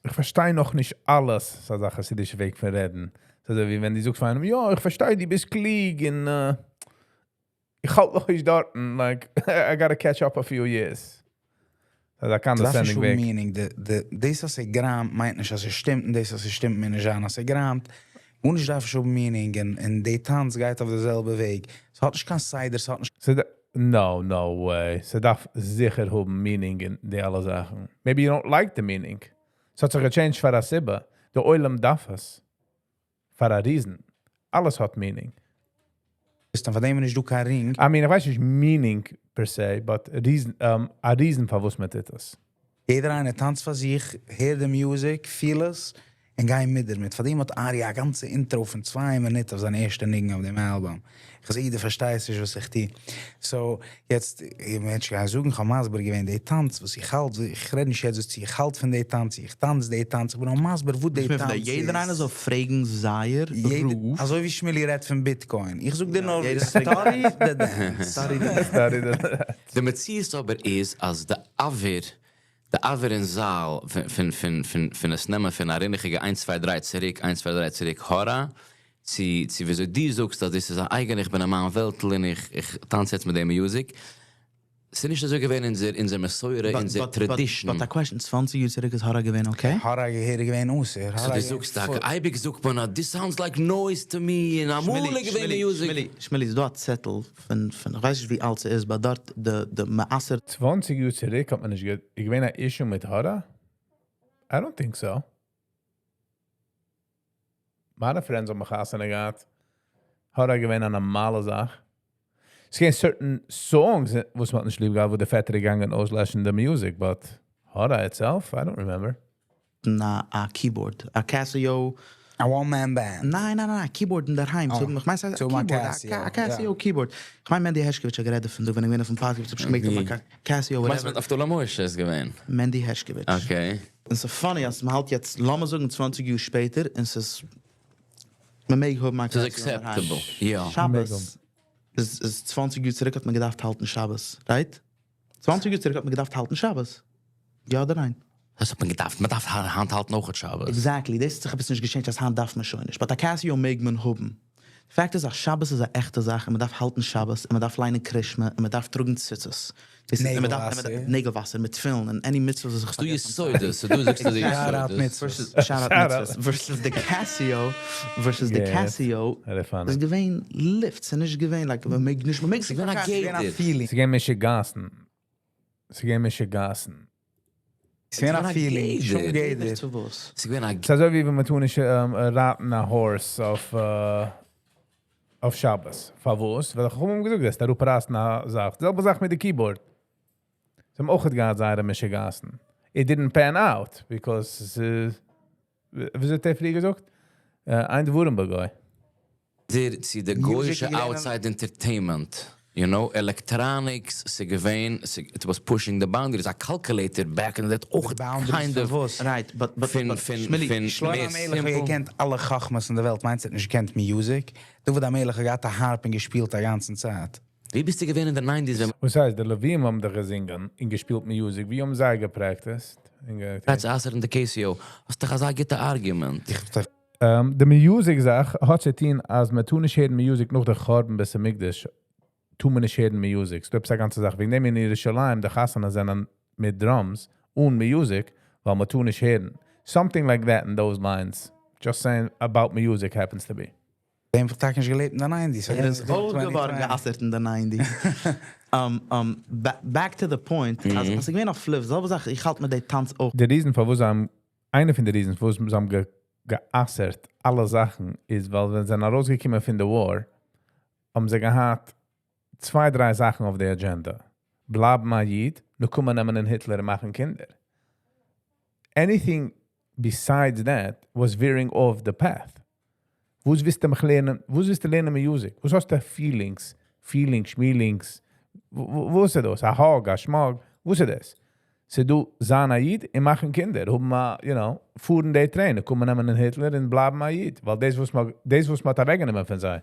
איך פארשטיי נאך נישט אלעס, ס'איז א חסידישע וועג פון רעדן. אזוי ווי ווען דו זאגסט פאר איינעם, יא, איך פארשטיי, דו ביסט קלוג און איך האלט נאך נישט דארט, like, I gotta catch up a few years. אזא
דאס איז
condescending
שוין
וועג.
meaning. דאס אז עס גראמט, מיינט נישט, אז עס שטימט, און דאס אז עס שטימט, מיינט נישט, אז עס גראמט. גארנישט דארף שוין meaning, און די טאנץ גייט אויף די זעלבע וועג. עס האט נישט קיין סדר, עס האט נישט
No, no way. ס'דארף זיכער האבן meaning אין די אלע זאכן. Maybe you don't like the meaning. ס'האט זיך גע changed פאר א סיבה. דער עולם דארף עס. פאר א reason. אלעס האט meaning.
איז דאן פאר דעם נישט דא קיין רינג.
I mean, איך ווייס נישט meaning per se, but a reason, a reason פאר וואס מען טוט עס.
יעדער איינער טאנצט פאר זיך, הערט די music, feel עס, און גיי מיט דערמיט. פאר דעם האט Ari א גאנצע intro פון 2 מינוט אויף זיין ערשטע ניגון אויף דעם album. איך זע, יעדער פארשטייט זיך, וואס איך טו. So, יעצט, איך מענטש גיין זאגן, איך האב מסביר געווען, די טאנץ, וואס איך האלט, איך רעד נישט יעצט, וואס איך האלט פון די טאנץ, איך טאנץ די טאנץ, איך בין נאר מסביר, וואו די
איך מיין,
טאנץ
יעדער
איז.
איינער זאל פרעגן זייער
יעדער-
רב.
אזוי ווי שמילי רעדט פון Bitcoin. איך זאג דיר נאר,
יעדער
study the dance.
Study the
Study the-
די מציאות אבער איז, אז די אוויר, די אוויר אין זאל פון עס נעמען פון א רינדיכיגע 1, 2, 3 צוריק, 1, 2, 3 צוריק, הארא, צו וויאזוי דו זאגסט, אז דאס איז א אייגענע, איך בין א מאן וועלטל און איך טאנץ יעצט מיט דעם music. ס'איז נישט אזוי געווען אין דער מסורה, אין דער tradition.
But a question, 20 יאר צוריק איז הארא געווען, okay?
הארא געהעריג געווען אסור.
So דו זאגסט, דא, אייביג זאגט מען, this sounds like noise to me, און אמאל איז געווען music.
שמילי, שמילי, ס'איז דא א צעטל פון, איך ווייס נישט ווי אלט ס'איז, but דארט, די מעשר
20 יאר צוריק האט מען נישט געווען א issue מיט הארא? I don't think so. מיינע friends האבן חתונה געהאט. הארא געווען א נארמאלע זאך. עס געווען certain songs, וואס מען האט נישט ליב געהאט, וואו די פעטער געגאנגען אויסלעשן the music, but הארא itself, I don't remember.
Na, א keyboard, א Casio.
A one-man band.
ניין, ניין, ניין, א keyboard אין דער היים.
Oh,
So, איך מיין, ס'איז א
so מיין
keyboard,
Casio,
א Casio
ja.
keyboard. איך מיין, Mendy Hershkovich האט גערעדט דערפון, דא, ווען איך בין אויפן podcast, האב איך געמערקט, א Casio,
ווייסט
whatever.
מען, אויף דער משה איז געווען.
Mendy Hershkovich.
Okay.
און ס'איז funny, אז מען האלט יעצט, לאמיר זאגן, 20 יאר שפעטער, און ס'איז. מען מעג האבן א
ס'איז
Casio אינדערהיים.
acceptable, יא.
שבת איז איז צוואנציג יאר צוריק האט מען געדארפט האלטן שבת, right? צוואנציג יאר צוריק האט מען געדארפט האלטן שבת, יא אדער ניין?
וואס האט מען געדארפט? מען דארף היינט האלטן אויכעט שבת.
Exactly, דאס האט זיך עפעס נישט געטשעינדזשט אז היינט דארף מען שוין נישט, but א Casio מעג מען האבן. די פאקט איז אז שבת איז א עכטע זאך און מען דארף האלטן שבת און מען דארף ליינען קרישמע און מען דארף טראגן ציצית. דאס איז און מען דארף
נעגל וואסער.
נעגל וואסער מיט תפילין און any מצוות וואס איך
ס'דא
פארגעס.
יסודות, ס'דא זאגסטו די
Shout out
יסודות.
מצוות.
Shout out מצוות versus די Casio versus די Casio איז געווען לופט, ס'איז נישט געווען like מען מעג נישט, מען מעג
ס'איז געווען א
ס'איז געווען א
גדר.
feeling.
ס'איז געווען משוגעת'ן. ס'איז געווען משוגעת'ן.
ס'איז געווען א feeling. שום גדר.
צו וואס?
ס'איז געווען א
ס'איז אזוי ווי ווען מען טאר נישט רייטן א horse אויף אויף שבת. פארוואס? ווייל די חכמים האבן געזאגט, וועסט אראפרייסן א זאך. די זעלבע זאך מיט די keyboard. זיי האבן אויך געהאט זייערע משוגעת'ן. It didn't pan out, because ס'איז, וויאזוי האט ער פריער געזאגט? אין דברים בגו.
דער צו די גוי'אישע outside entertainment, you know, electronics, ס'איז געווען, it was pushing the boundaries, א calculator back in the day אויך kind of.
Right, but but
פון פון פון
שלמה המלך האט געקענט אלע חכמות אין די וועלט, מיינסט ער האט נישט געקענט music? דוד המלך האט געהאט א harp און געשפילט א גאנצן צייט.
ווי ביסטו געווען אין די nineties ווען.
וואס הייסט, די לווים האבן דאך געזינגען און געשפילט music, ווי האבן זיי געפרעקטיסט?
גייטס אסר'ן די Casio, האסט דאך אזא גוטע argument.
די music זאך האט צו טון אז מען טאר נישט הערן music נאך די חורבן בית המקדש טאר מען נישט הערן music, ס'דא עפעס א גאנצע זאך וועגן דעם אין ירושלים די חתונות זענען מיט drums אן music ווייל מען טאר נישט הערן, something like that in those lines, just saying about music happens to be.
דעם האב טאקע נישט געלעבט אין די nineties.
ער איז אויך געווארן גע'אסר'ט אין די nineties. Back to the point, אז ס'איז געווען א flip, זעלבע זאך, איך האלט מיט די טאנץ אויך.
די reason פארוואס זיי האבן, איינע פון די reasons פארוואס זיי האבן גע'אסר'ט אלע זאכן איז ווייל ווען זיי זענען ארויסגעקומען פון די war האבן זיי געהאט צוויי דריי זאכן אויף די agenda, בלייבן א איד, נקמה נעמען אין היטלער און מאכן קינדער. Anything besides that was veering off the path. וואס ווילסטו מיך לערנען? וואס ווילסטו לערנען music? וואס האסטו feelings? Feelings, שמילינגס? וואס איז דאס? א hug? א שמאג? וואס איז דאס? ס'איז דא זיין א איד און מאכן קינדער, האבן א, you know, פארן די train, נקמה נעמען אין היטלער און בלייבן א איד, ווייל דאס וואס מ'האט, דאס וואס מ'האט אוועקגענומען פון זיי.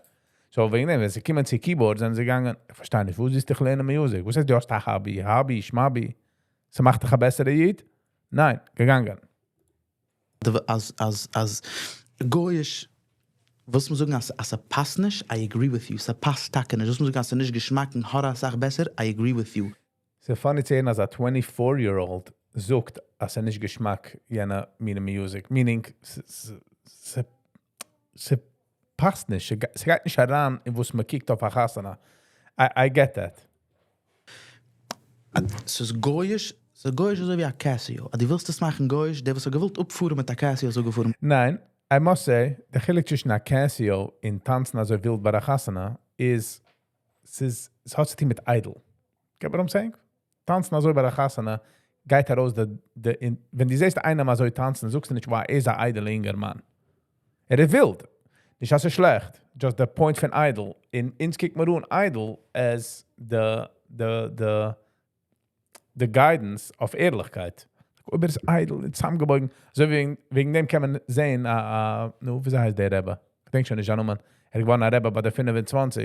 So וועגן דעם, ווען זיי קומען צו keyboard זענען זיי געגאנגען, איך פארשטיי נישט, וואס ווילסטו לערנען music? וואס הייסט דו האסט א hobby? Hobby, שמאבי? ס'מאכט דיך א בעסערע איד? ניין, געגאנגען.
אז אז אז גויאיש ווילסט מיר זאגן אז אז ס'פאסט נישט? I agree with you, ס'פאסט טאקע נישט. ווילסט מיר זאגן אז ס'נישט געשמאק און האט אסאך בעסער? I agree with you.
ס'איז funny צו הערן אז א 24 year old זאגט אז ס'איז נישט געשמאק יענע מינע music, meaning ס'פאסט נישט, ס'גייט נישט אריין אין וואס מ'קוקט אויף א חתונה. I get that.
ס'איז גויאיש, ס'איז גויאיש אזוי ווי א Casio, אז דו ווילסט עס מאכן גויאיש, דער וואס האט געוואלט אפפארן מיט א Casio איז אפגעפארן.
ניין, I must say, די חילוק צווישן א Casio און טאנצן אזוי ווילד ביי א חתונה איז, ס'איז, ס'האט צוטון מיט איידל. Get what I'm saying? טאנצן אזוי ביי א חתונה גייט ארויס די, די, ווען דו זעסט איינעם אזוי טאנצן, זאגסטו נישט, wow, ער איז א איידעלע אינגערמאן. ער איז ווילד. נישט אז ס'איז שלעכט, just the point פון איידל. און אונז קוקט מיר אן איידל as the, the, the, the guidance אויף ערליכקייט. אויב ער איז איידל און צוזאמגעבויגן, אזוי וועגן, וועגן דעם קען מען זען, א, א, נו, ווי הייסט דער רבי? איך דענק שוין נישט זיין נאמען. ער איז געווארן א רבי ביי די 25.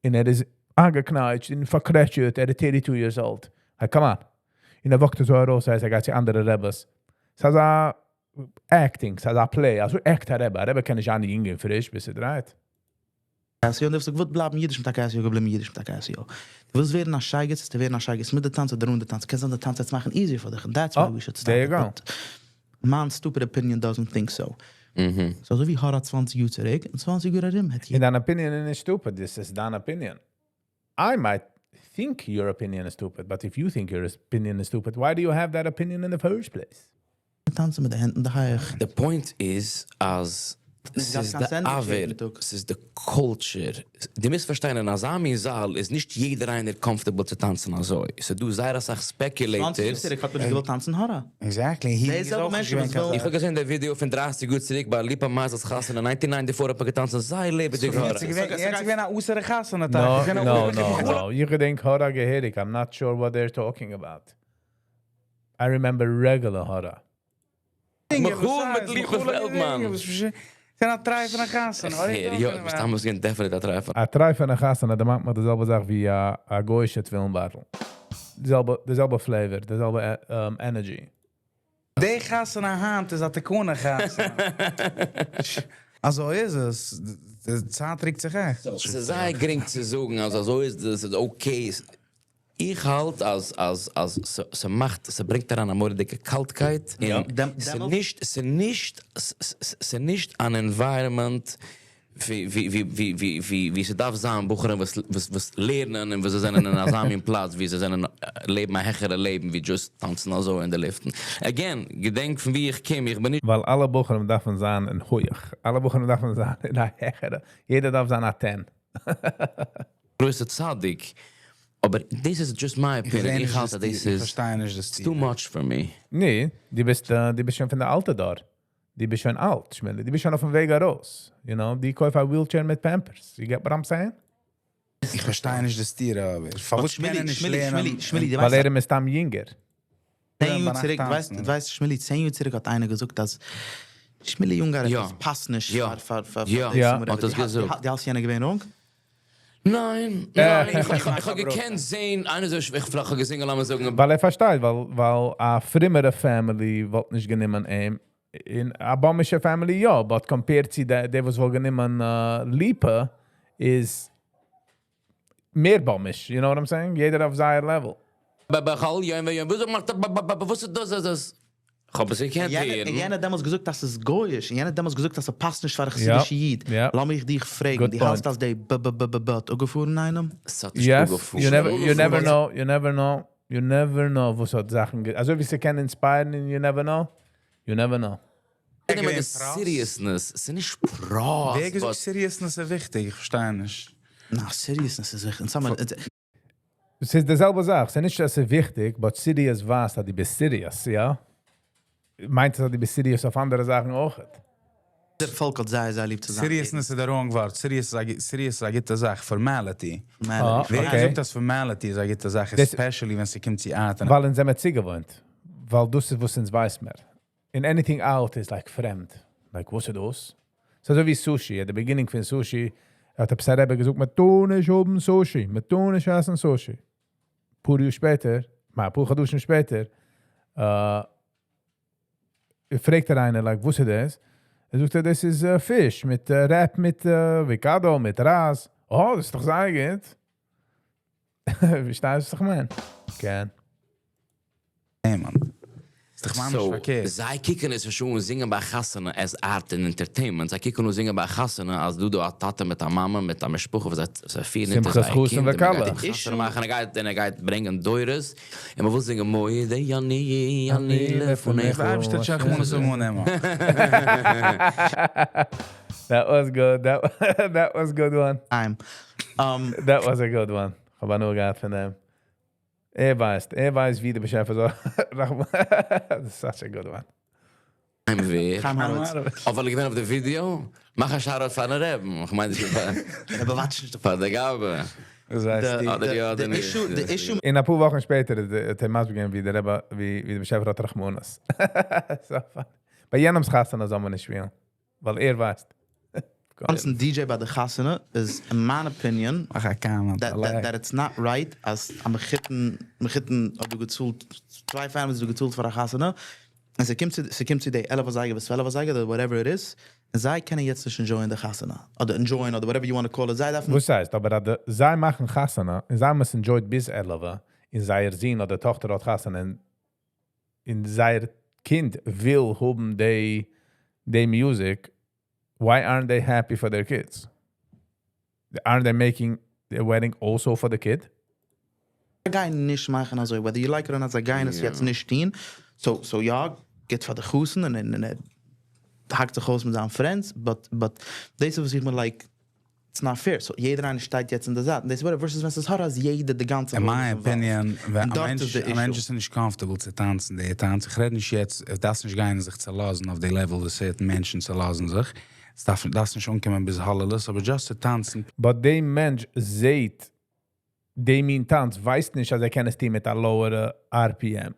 און ער איז אנגעקנייטשט און פארקרעטשעט, ער איז 32 years old. Hey, come on. און ער walk ט אזוי ארויס, ער גייט צו אנדערע רביס. ס'איז א acting, ס'איז א play, אזוי act א רבי. א רבי קען נישט זיין יונג און פריש, ביז ס'דרייט.
Casio, און דו האסט געוואלט בלייבן אידיש מיט א Casio, געבליבן אידיש מיט א Casio. דו ווילסט ווערן א שייגעץ, וועסטו ווערן א שייגעץ מיט די טאנץ אדער אן די טאנץ. קען זיין די טאנץ וועט עס מאכן easier פאר דיך, and that's why we should stop
there you
it.
go.
But מיין stupid opinion doesn't think so. So אזוי ווי הארא 20 יאר צוריק, און 20 יאר ארום האט
און דיין opinion איז נישט stupid, this is דיין opinion. I might think your opinion is stupid, but if you think your opinion is stupid, why do you have that opinion in the first place?
טאנצן מיט די הענט אין די הייך.
The point איז אז ס'איז די אוויר, ס'איז די culture. דו מוזט פארשטיין, אין אזא מין זאל איז נישט יעדער איינער comfortable צו טאנצן אזוי. ס'איז דא זייער אסאך speculators.
20 האט מען נישט געוואלט טאנצן הארא.
Exactly.
די זעלבע מענטשן וואס ווילן.
איך האב געזען די ווידיאו פון 30 יאר צוריק ביי ליפא מייזעלס חתונה 1994 האט מען געטאנצן זייער לעבעדיג הארא.
יעצט איז געווען א אסר'ע חתונה.
No, no, no, no. איך געדענק הארא געהעריג. I'm not sure what they're talking about. I remember regular הארא.
מיכאל מיט ליפא פעלדמאן.
ס'איז א טרייפענע חתונה, what are you
יא,
talking
מסתם
about?
איז געווען definitely א טרייפענע.
א טרייפענע חתונה, דערמאנט מיר די זעלבע זאך ווי א גוי'אישע תפילין בייטל. די זעלבע, די זעלבע flavor, די זעלבע energy.
די חתונה היינט איז א תקנה חתונה. אזוי איז עס, די צייט רוקט זיך עכט.
ס'איז זייער גרינג צו זאגן אז אזוי איז דאס, איז okay. איך האלט אז אז אז ס'מאכט, ס'ברענגט אריין א מורא'דיגע קאלטקייט, און ס'נישט ס'נישט ס'נישט אן environment ווי ווי ווי ווי ווי ווי ס'דארף זיין בחורים וואס וואס וואס לערנען און וואס זיי זענען אין אזא מין פלאץ ווי זיי זענען לעבן א העכערע לעבן ווי just טאנצן אזוי אין די לופטן. Again, געדענק פון ווי איך קום, איך בין נישט.
ווייל אלע בחורים דארפן זיין אין הויך. אלע בחורים דארפן זיין אין א העכערע. יעדער דארף זיין א 10.
גרויסע צדיק, אבער דאס איז just my opinion, איך האלט אז דאס איז too much for me.
ני, דו ביסט דו ביסט שוין פון די אלטע דור. דו ביסט שוין אלט, שמילי. דו ביסט שוין אויפן וועג ארויס. You know, דו קויף א wheelchair מיט Pampers. You get what I'm saying?
איך פארשטיי נישט די סתירה אבער. פארוואס קען ער נישט לערנען?
ווייל ער איז מסתם יונגער.
10 יאר צוריק, דו ווייסט, דו ווייסט שמילי, 10 יאר צוריק האט איינער געזאגט אז שמילי אונגאר עפעס פאסט נישט פאר פאר פאר דאס און whatever. דו האלסט יענער געווען wrong?
ניין, ניין, איך האב געקענט זעהן, איינער זאל, איך האב געזינגען לאמיר זאגן.
ווייל ער פארשטייט, ווייל ווייל א פרומערע family וואלט נישט גענומען אים, און א באמישע family יא, but compared צו די די וואס וואלט גענומען ליפא איז מער באמיש, you know what I'm saying? יעדער אויף זייער level.
בכל יום ויום, וויאזוי מאכט ער ב ב ב וואס איז דאס אז עס. כ'האב עס געקענט הערן.
און יענער האט דעמאלטס געזאגט אז ס'איז גוי'איש, און יענער האט דעמאלטס געזאגט אז ס'פאסט נישט פאר א חסידישע איד. לאמיך דיך פרעגן, דו האלסט אז די ב ב ב ב ב האט אפגעפארן איינעם?
ס'האט נישט אפגעפארן.
Yes, you never know, you never know, you never know וואס האט זאכן, אזוי ווי ס'קען inspire ן און you never know, you never know.
נעמען די seriousness, ס'איז נישט פראסט.
ווער געזאגט seriousness איז וויכטיג? איך פארשטיי נישט.
נא, seriousness איז וויכטיג.
ס'איז די זעלבע זאך, ס'איז נישט אז ס'איז וויכטיג, but serious ווייזט אז דו ביסט serious, יא? מיינט עס אז דו ביסט serious אויף אנדערע זאכן אויכעט?
דער פאלק האט זייער זייער ליב צו זיין.
Seriousness איז די wrong ווארט, serious איז א גוטע זאך, formality. ווער האט געזאגט אז formality איז א גוטע זאך, especially ווען ס'קומט צו art און.
ווייל אונז זעמער צוגעוואוינט, ווייל דאס איז וואס אונז ווייס מיר. און anything out איז like פרעמד. Like וואס איז דאס? ס'איז אזוי ווי sushi, at the beginning פון sushi האט עפעס א רבי געזאגט מען טאר נישט האבן sushi, מען טאר נישט עסן sushi. פאר יאר שפעטער, כ'מיין אפאר חדשים שפעטער, פרעגט ער איינער like וואס איז דאס? זאגט ער דאס איז פיש מיט wrap מיט avocado מיט רייז. אה דאס איז דאך זייער גוט. פארשטייסט וואס איך מיין? כן.
So, זיי קוקן עס נישט אן זינגען ביי א חתונה as art און entertainment, זיי קוקן אן זינגען ביי א חתונה אז דא דא א טאטע מיט א מאמע מיט א משפחה וואס זיי פירן אונטער זייער קינד און מען גייט אים חתונה מאכן און ער גייט ברענגען דורות און מען וויל זינגען מודה אני אני לפניך.
דער אייבערשטער האט שוין רחמנות אויף אן עמך.
That was good, that was good one. That was a good one. כ'האב הנאה געהאט פון דעם. ער ווייסט, ער ווייסט ווי די באשעפער זאל such a good one.
חיים ווער?
חיים האראוויץ.
אויף ווייל איך געווען אויף די ווידיאו? מאך א shout out פארן רעבן, איך מיין נישט פאר.
רבי וואטשט נישט
פאר די גבאי.
וואס ווייסטו?
אדער יא אדער נישט.
די issue.
און אפאר וואכן שפעטער האט ער מסביר געווען ווי די רבי ווי די באשעפער האט רחמנות. So funny. ביי יענעמ'ס חתונה זאל מען נישט שפילן. ווייל ער ווייסט.
טאנצן DJ ביי די חתונה איז אין מיין opinion
מאך א comment, א like.
That it's not right אז א מחותן מחותן האט דא געצאלט צוויי families האט דא געצאלט פאר א חתונה און ס'קומט צו ס'קומט צו די 11 אזייגער ביז 12 אזייגער אדער whatever it is און זיי קענען יעצט נישט enjoy ען די חתונה אדער enjoy ען אדער whatever you want call it זיי דארפן
וואס הייסט? אבער אז די זיי מאכן חתונה און זיי האבן עס enjoy ט ביז עלעווע און זייער זון אדער טאכטער האט חתונה און און זייער קינד וויל האבן די די music, why aren't they happy for their kids? Aren't they making the wedding also for the kid?
זיי גייען נישט מאכן אזוי whether you like it or not זיי גייען עס יעצט נישט טון, so so יא גוט פאר די חתן און און ער האקט זיך אויס מיט זיין friends but but דאס איז וואס איך מיין like it's not fair, so יעדער איינער שטייט יעצט אין די זייט, און דאס איז versus ווען ס'איז האר אז יעדער די גאנצע
אין
וועלט
מיין
איז involved.
opinion, ווען
און דארט איז די
א מענטש
issue.
איז נישט comfortable צו טאנצן די טאנץ, איך רעד נישט יעצט, עס דארף נישט גיין זיך צו לאזן אויף די level וואס certain מענטשן צולאזן זיך, עס דארף דארפסט נישט אנקומען ביז הוללות, אבער just צו טאנצן.
But די מענטש זעהט די מין טאנץ ווייסט נישט אז ער קען עס טון מיט א lower ע RPM.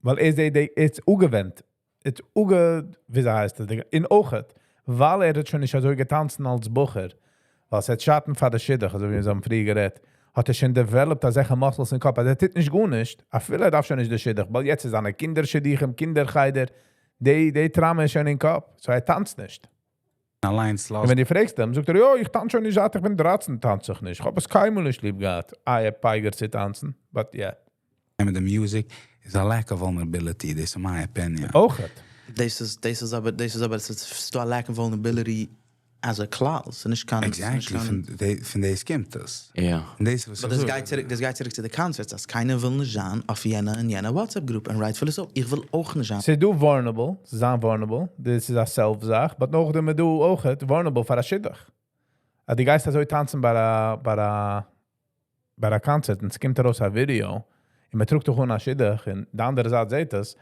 ווייל ער זעהט די, ער איז אפגעווענדט, ער איז אפגע, וויאזוי הייסט עס, און אויכעט. ווייל ער האט שוין נישט אזוי געטאנצן אלס בחור, ווייל ס'וועט שאטן פאר די שידוך, אזוי ווי מיר האבן פריער גערעדט, האט ער שוין developed אזעלכע muscles אין קאפ, אז ער טוט נישט גארנישט, אפילו ער דארף שוין נישט די שידוך, ווייל יעצט איז זיינע קינדער שידוכים, קינדער חדר, די trauma איז שוין אין קאפ, so ער טאנצט נישט.
אליינס
און
לאז.
ווען דו פרעגסט אים, זאגט ער, יא, איך טאנץ שוין נישט, זייט איך בין 13 טאנץ איך נישט. איך האב עס קיינמאל נישט ליב געהאט. אה, ער פייגערט צו טאנצן, but yeah.
מיט די music is a lack of vulnerability, this is my opinion.
אויך.
דאס איז אבער, עס איז דא א lack of vulnerability as a כלל. עס איז נישט קיין עס איז נישט
Exactly, פון דאס קומט עס. און דאס וואס
But
איך
דאס
זאג.
גייט צוריק צו די concerts, אז קיינער וויל נישט זיין אויף יענע און יענע WhatsApp group, and rightfully so. איך וויל אויך נישט זיין.
ס'איז דא vulnerable, זיין vulnerable, דאס איז א self זאך, but נאכדעם איז דא אויך vulnerable פאר א שידוך. אז דו גייסט אזוי טאנצן ביי א concert און עס קומט ארויס א ווידיאו, און מען טראגט דאך אן א שידוך, און די אנדערע זייט זעט עס,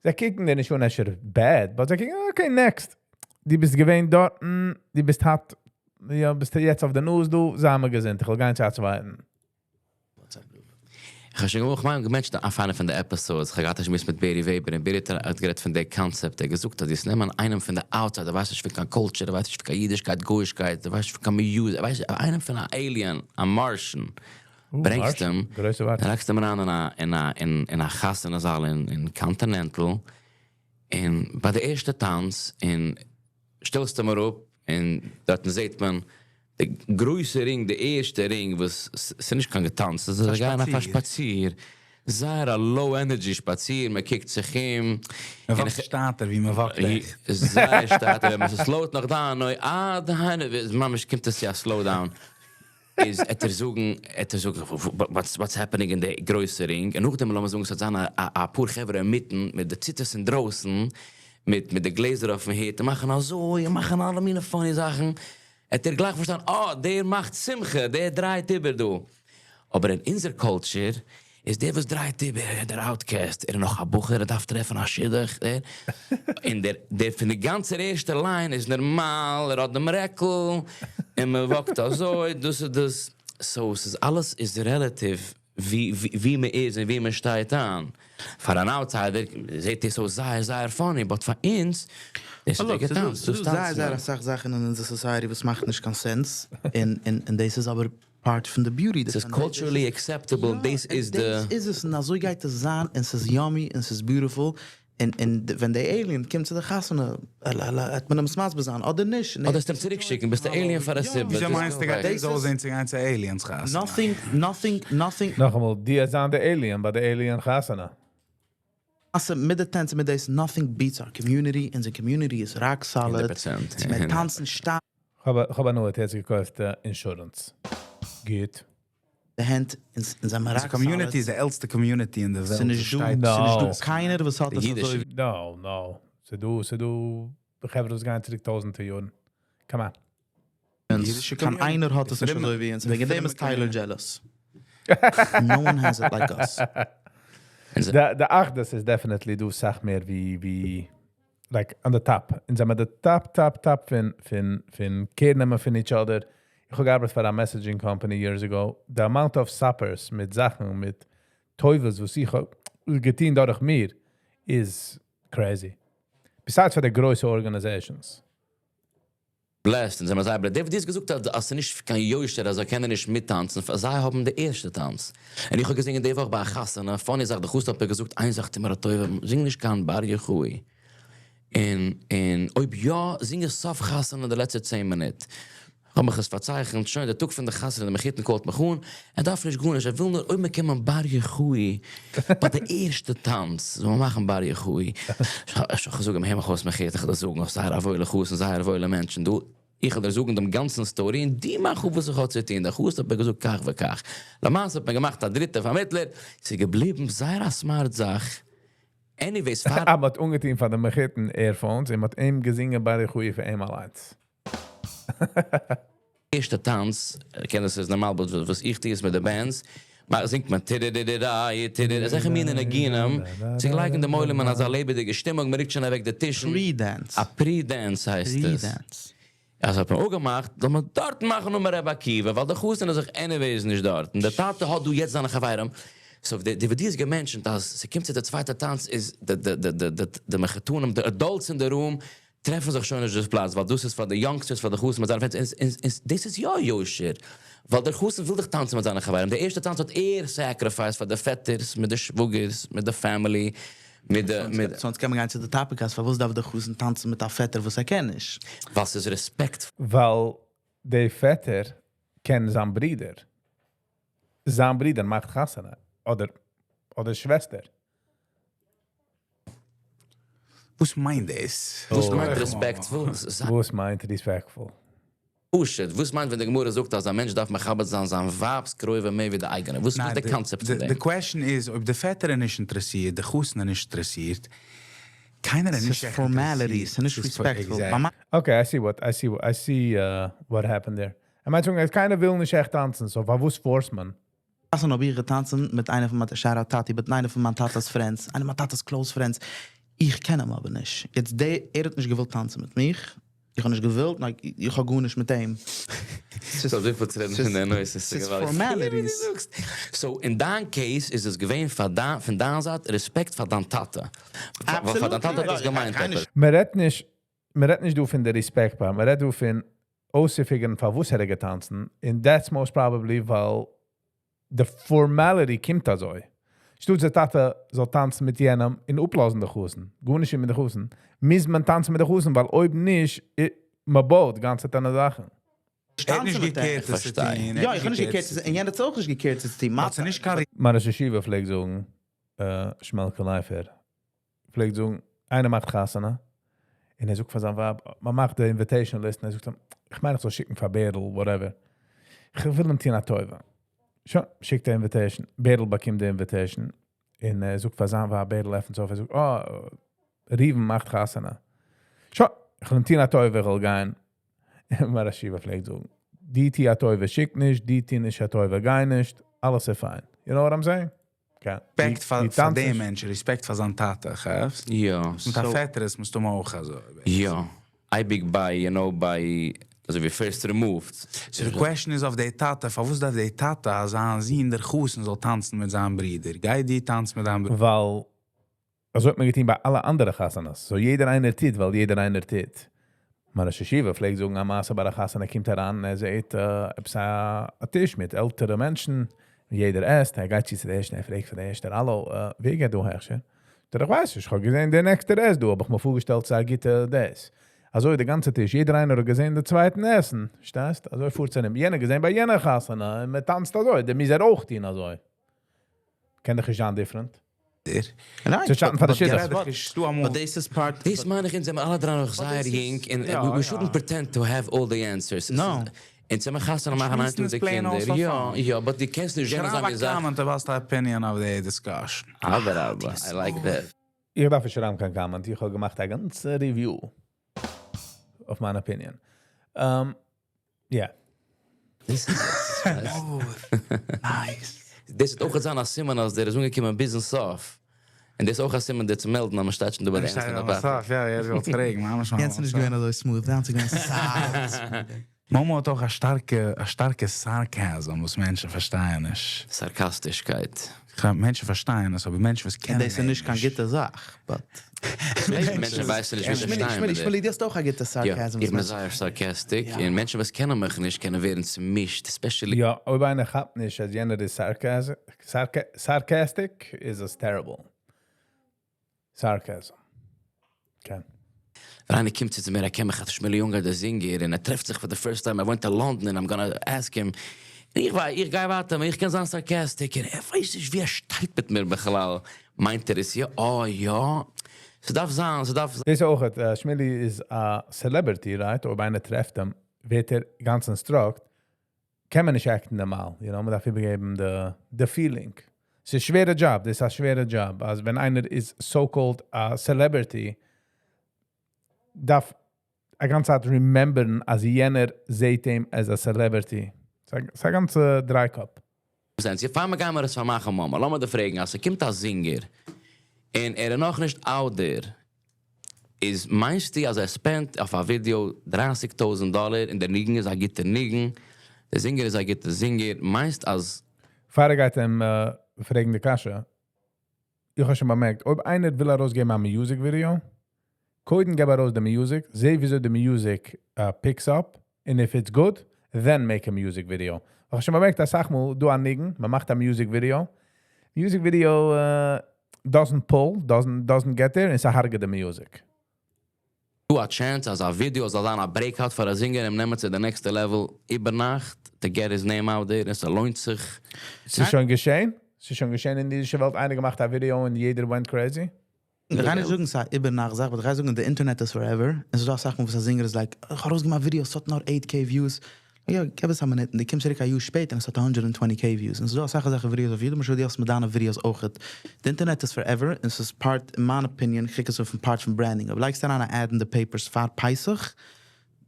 זיי קוקן דיר נישט אן אפשר bad, but זיי קוקן, okay, next. דו ביסט געווען דארט, דו ביסט hot, יא, ביסט יעצט אויף די news, דו, זיי מיר געזונט, איך וויל גיין צו א צווייטן.
WhatsApp group.
איך האב שוין געוואלט מיין געמענטשט אויף איינע פון די episodes. איך האב געהאט א שמועס מיט Barry Weber, און Barry האט גערעדט פון די concept. ער האט געזאגט, אז דאס נעמען איינעם פון די outside, ער ווייסט נישט פון קיין culture, ער ווייסט נישט פון קיין אידישקייט, גויאישקייט, ער ווייסט נישט פון קיין music, ער ווייסט איינעם פון א alien, א Martian. ברענגסט
Martian,
אים,
גרויסע ווארט.
דאן לייגסט אים אריין אין א חתונה זאל אין Continental, און ביי די ערשטע טאנץ, און שטעלסט אים אראפ, און דארט זעט מען די גרויסע רינג, די ערשטע רינג, וואס ס'איז נישט קיין געטאנץ, עס איז
א
גיין אויף א
שפאציר.
שפאציר. זייער א low energy שפאציר, מען קוקט זיך אום.
מען
און
walk ט שטאטער, ווי מען walk ט עכט.
זייער שטאטער, ווען מען slow ט נאך down, נוי, אה, דהיינו, ממש קומט עס יא slow down. איז עט ער זאגן, עט ער זאגן, what's happening אין די גרויסע רינג? און נאכדעם לאמיר זאגן, עס וועט זיין א פאר חברה אינמיטן, מיט די ציצית אינדרויסן, מיט די גלעזער אויפן הוט, און מאכן אזוי, און מאכן אלע מיני funny זאכן. עט ער גלייך פארשטיין, אה, דער מאכט שמחה, דער דרייט איבער דא. אבער אין אונזער culture איז דער וואס דרייט איבער, דער outcast, ער איז נאך א בחור, ער דארף טרעפן א שידוך. און דער פון די גאנצע ערשטע line איז נארמאל, ער האט דעם רעקל, און מען walk ט אזוי, דאס איז דאס. So, עס איז אלעס איז relative ווי מען איז און ווי מען שטייט אן. פאר אן outsider זעט עס אויס זייער, זייער funny, but פאר אונז, דאס איז דער געטאנץ,
ס'איז
דאס
דא זייער
טאנצן.
זייער אסאך זאכן אין אונזער society וואס מאכט נישט קיין sense. און דאס איז אבער part פון די beauty.
עס איז culturally acceptable, דאס איז די
דאס איז עס, און אזוי גייט עס זיין, און עס איז yummy, און עס איז beautiful. און ווען דער alien קומט צו די חתונה, האט מען אים עס מסביר זיין, אדער נישט.
אדער עס אים צוריקשיקן, ביסט א alien פאר א סיבה.
וויאזוי מיינסטו גייט
דאס
דאס אויסזען צו גיין צו aliens חתונה?
Nothing, nothing, nothing.
נאכאמאל, די זענען די alien ביי די alien חתונה.
אלזא מיט די טענץ, מיט דאס, nothing beats our community. אונזער community איז rock solid.
100%.
מיר טאנצן שטארק.
איך האב נאר יעצט געקויפט insurance. גוט.
די הענט אין זיין
די
rock
community
solid.
איז די עלטסטע community אין דער וועלט.
ס'איז נישט דא,
שטייט-
No.
ס'איז נישט דא קיינער וואס האט
די
עס
אידישע.
אזוי.
No. ס'דא חברה וואס גייען צוריק טויזנטער יארן. Come on.
אידישע
קיין
community.
איינער האט עס
די
נישט
פרומע-
אזוי ווי אונז.
די
וועגן דעם איז
פרומע
Tyler
community.
jealous. No one has it like us.
די אחדות איז definitely דא אסאך מער ווי like on the top. אונז זעמיר the top, top, top פון care נעמען פון each other. איך האב געארבעט פאר א messaging company years ago. The amount of suppers מיט זאכן, מיט טובות, וואס איך האב געטון דורך מיר, is crazy. Besides פאר די גרויסע organizations.
Blessed, און זיי זיי blessed. דער וואס געזאגט האט, אז נישט קיין יושר, אז ער קען נישט מיטטאנצן, זיי האבן די ערשטע טאנץ. און איך האב געזען די וואך ביי א חתונה, funny זאך, דער חתן האט געזאגט, איין זאך, מיר א טובה, זינג נישט קיין בר יוחאי. און אויב יא, זינג עס סוף חתונה די לעצטע 10 מינוט. האב מיך עס פארצייכנט, שוין דער טאג פון דער חתונה, דער מחותן call ט מיך אן, ער דארף נישט גארנישט, ער וויל נאר, אויב מיר קומען בר יוחאי, ביי דער ערשטע טאנץ, זאל מען מאכן בר יוחאי. איך זאג אים, הער מיך אויס, מחותן, איך וועל דיר זאגן, אויף זייער א וואוילע חתן, זייער וואוילע מענטשן, דו, איך וועל דיר זאגן דעם גאנצן story, און די מאך אויף וואס איך האב צו טון. דער חתן האט מיר געזאגט, כך וכך. למעשה האט מען געמאכט א דריטע פארמיטלער, ס'איז געבליבן זייער א smart זאך. Anyways, פאר
ער האט אנגעטון פאר די מחותן earphones, און האט אים געזינגען בר יוחאי פאר אים אליינס.
ערשטע טאנץ, קען דאס איז נארמאל, but וואס איך טו איז מיט די bands, מאך זינגט מען טידידידידיי, טידידי, אזעלכע מיני ניגונים, זיך לייגן דעם עולם אין אזא לעבעדיגע שטימונג, מען רוקט שוין אוועק די טישן.
Pre-dance.
א pre-dance הייסט עס.
Pre-dance.
אלזא האט מען אויך געמאכט, זאל מען דארט מאכן נאר רבי עקיבא, ווייל דער חתן איז זיך anyways נישט דארט. און דער טאטע האט דא יעצט זיינע חברים. So, די וואס איז גע mention ט, אז ס'קומט צו דער צווייטע טאנץ, איז די מחותנים, די adults in the room. טרעפן זיך שוין נישט דאס פלאץ, ווייל דאס איז פאר די youngsters, פאר די חתן מיט זיינע friends, און דאס איז יא יושר, ווייל דער חתן וויל דאך טאנצן מיט זיינע חברים, די ערשטע טאנץ האט ער sacrificed פאר די פעטערס, מיט די שוואגערס, מיט די family, מיט די מיט.
So אונז קען מען גיין צו די topic אז פארוואס דארף דער חתן טאנצן מיט א פעטער וואס ער קען נישט?
ווייל ס'איז רעספעקט.
ווייל די פעטער קען זיין ברודער. זיין ברודער מאכט חתונה. אדער שוועסטער.
וואס מיינט דאס?
וואס מיינט respectful?
וואס מיינט respectful?
פשוט, וואס מיינט ווען די גמרא זאגט אז א מענטש דארף מכבד זיין זיין ווייב'ס קרובים מער ווי די אייגענע? וואס איז די קאנצעפט פון דעם?
די question איז אויב די פעטער איז נישט אינטערעסירט, די חתן איז נישט אינטערעסירט, קיינער איז נישט
עכט אינטערעסירט. ס'איז נישט respectful.
Okay, I see what happened there. ער מיינט אז קיינער וויל נישט עכט טאנצן, so פארוואס force מען?
חתונה האב איך געטאנצן מיט איינער פון מיין, shout out טאטי, מיט איינער פון מיין טאטע'ס friends, איינער מיין טאטע'ס close friends. איך קען אים אבער נישט. יעצט די, ער האט נישט געוואלט טאנצן מיט מיך, איך האב נישט געוואלט, like, איך האב גארנישט מיט אים.
ס'איז אזויפיל צו רעדן פון די נושא, ס'איז געוואלדיג.
Formalities.
So אין דיין case איז עס געווען פאר דיין, פון דיין זייט רעספעקט פאר דיין טאטע. ווייל פאר דיין טאטע האט עס געמיינט עפעס.
מען רעדט נישט דא פון די respect part, מען רעדט דא פון אויסצופיגערן פארוואס ער האט געטאנצן, און that's most probably ווייל די formality קומט אזוי. שטאט דער טאטע זאל טאנצן מיט יענעם און אפלאזן די חתן, גארנישט מיט די חתן, מוז מען טאנצן מיט די חתן, ווייל אויב נישט, מען בויט גאנצע טענע זאכן.
ער האט נישט גע care ט עס צו טון.
יא, איך האב נישט גע care ט צו, און יענער האט אויך נישט גע care ט צו טון.
האט זי נישט קיין
מיין ראש ישיבה פלעגט זאגן, שמעלקע לייפער, פלעגט זאגן, איינער מאכט חתונה, און ער זאגט פאר זיין ווייב, מען מאכט די invitation list, און ער זאגט אים, איך מיין איך זאל שיקן פאר בערל, whatever. איך וויל אים טון א טובה. שוין, שיקט די invitation. בערל באקומט די invitation. און ער זאגט פאר זיין ווייב, בערל עפנט אויף, ער זאגט, "Oh, ראובן מאכט חתונה. שוין, איך וויל אים טון א טובה, איך וויל גיין." מיין ראש ישיבה פלעגט זאגן, דו טו א טובה, שיק נישט, דו טו נישט א טובה, גיי נישט, אלעס איז fine. You know what I'm saying? Okay.
רעספעקט פאר דעם מענטש, רעספעקט פאר זיין טאטע, כאפסט?
יא.
מיט א פעטער איז מסתמא אויך אזוי.
יא. אייביג ביי, you know, ביי, אזוי ווי first removed.
So the question איז אויף די טאטע, פארוואס דארף די טאטע אז זיין זון דער חתן זאל טאנצן מיט זיין ברודער? גיי דו טאנץ מיט דיין ברודער.
ווייל אזוי האט מען געטון ביי אלע אנדערע חתונות. So יעדער איינער טוט, ווייל יעדער איינער טוט. מיין ראש ישיבה פלעגט זאגן, א מעשה ביי א חתונה קומט אריין און ער זעט עפעס א טיש מיט עלטערע מענטשן, יעדער עסט, ער גייט צו צו דער ערשטער, ער פרעגט פאר דער ערשטער, האלא, ווער גייט דא הכשר? זאגט ער, איך ווייס נישט, איך האב געזען דער נעקסטער עסט דא, האב איך מיר פארגעשטעלט, ס'איז א גוטע דאס. אזוי די גאנצע טיש, יעדער איינער האט געזען דעם צווייטן עסן, פארשטייסט? אזוי פארט עס יענער געזען ביי יענער חתונה, און מען טאנצט אזוי, דער מוז ער אויך טון אזוי. קען דאך נישט זיין different.
ניין,
צו שאטן פאר די שידוך.
But this is part
דאס מיין איך, אונז זענען אלע דריי נאך זייער יונג, and we shouldn't pretend to have all the answers.
No.
אונז זעמיר חתונה מאכן איין טאג די קינדער. יא, יא, but דו קענסט נישט זען אזא מין זאך.
שרייב א comment אויב האסט א opinion אויף די discussion.
אדרבה, I like that.
איך דארף נישט שרייבן קיין comment, איך האב געמאכט א גאנצע review אויף מיין opinion. Yeah.
This is it.
Nice.
דאס האט אויך זיין א סימן אז דער איז אנגעקומען ביזן סוף. און דאס איז אויך א סימן דיר צו מעלדן, אז מען שטייט שוין דא ביי די ענדע פון די party.
יא, יעצט וויל איך פרעגן, ממש
יענץ איז נישט געווען אזוי smooth, יענץ איז געווען סאך.
מאמא האט אויך א שטארקע sarcasm, וואס מענטשן פארשטייען נישט.
סארקאסטישקייט.
מענטשן פארשטייען עס, אבער מענטשן וואס קענען
דאס איז נישט קיין גוטע זאך, but
מענטשן ווייסן נישט ווי זיי שטייען מיט דעם.
שמילי, דו האסט אויך א גוטע sarcasm.
איך בין זייער sarcastic, און מענטשן וואס קענען מיך נישט קענען ווערן צומישט, especially
יא, אויב איינער כאפט נישט, אז יענער איז sarcastic, איז עס terrible. Sarcasm. Okay.
ווען איינער קומט צו מיר, ער קען מיך, שמילי אונגאר, דער זינגער, און ער טרעפט זיך for the first time, ער וואוינט אין לאנדאן, and I'm gonna ask him, איך ווייס, איך גיי ווייטער, איך קען זיין sarcastic, און ער ווייסט נישט ווי ער שטייט מיט מיר בכלל. מיינט ער עס יא? oh, יא? ס'דארף זיין, ס'דארף זיין.
דאס איז אויך, שמילי איז א celebrity, right? אויב איינער טרעפט אים, ווערט ער גאנץ instruct, קען מען נישט act ן נארמאל, מען דארף איבערגעבן the feeling. ס'איז א שווערע job, דאס איז א שווערע job. אז ווען איינער איז so-called a celebrity, דארף א גאנצע צייט remember ן, אז יענער זעט אים as a celebrity. ס'איז א גאנצע דריי-קאפ.
זענען זיי פאר מיר גייען מיר עס פארמאכן, מאמע. לאמיר דיר פרעגן, אז ס'קומט א זינגער און ער איז נאך נישט out there, איז מיינסטו אז ער spend ט אויף א ווידעא 30.000 דאלער און דער ניגון איז א גוטער ניגון, דער זינגער איז א גוטער זינגער, מיינסט אז
פאר ער גייט אים פרעגן די קשיא, איך האב שוין באמערקט, אויב איינער וויל ארויסגעבן א music video, קודם געב ארויס די music, זע וויאזוי די music picks up, and if it's good, then make a music video. איך האב שוין באמערקט, אסאך מאל, דא א ניגון, מען מאכט א music video. Music video doesn't pull, doesn't get there, און ס'הרג'עט די music.
דא א chance אז א ווידעא זאל זיין א breakout פאר א singer, אים נעמען צו די next level איבערנאכט, to get his name out there, און ס'לוינט זיך.
ס'איז שוין געשען? ס'איז שוין געשען אין די אידישע וועלט, איינער געמאכט א ווידעא און יעדער went crazy?
איך גיי נישט זאגן ס'איז א איבערנאכט זאך, but איך גיי זאגן די אינטערנעט איז forever. עס איז דא אסאך מאל וואס א singer איז like, איך האב ארויסגעמאכט ווידעא, עס האט נאר 8K views. יא, געב עס א מינוט, און דו קומסט צוריק א יאר שפעטער און עס האט 120K views. און עס איז דא אסאך אזעלכע ווידעאס אויף YouTube, למשל דו האסט מיט דיינע ווידעאס אויכעט. די אינטערנעט איז forever, און עס איז part, אין מיין opinion, איך קוק עס אויף part פון branding. אויב לייגסטו אריין א ad אין די papers פאר פסח,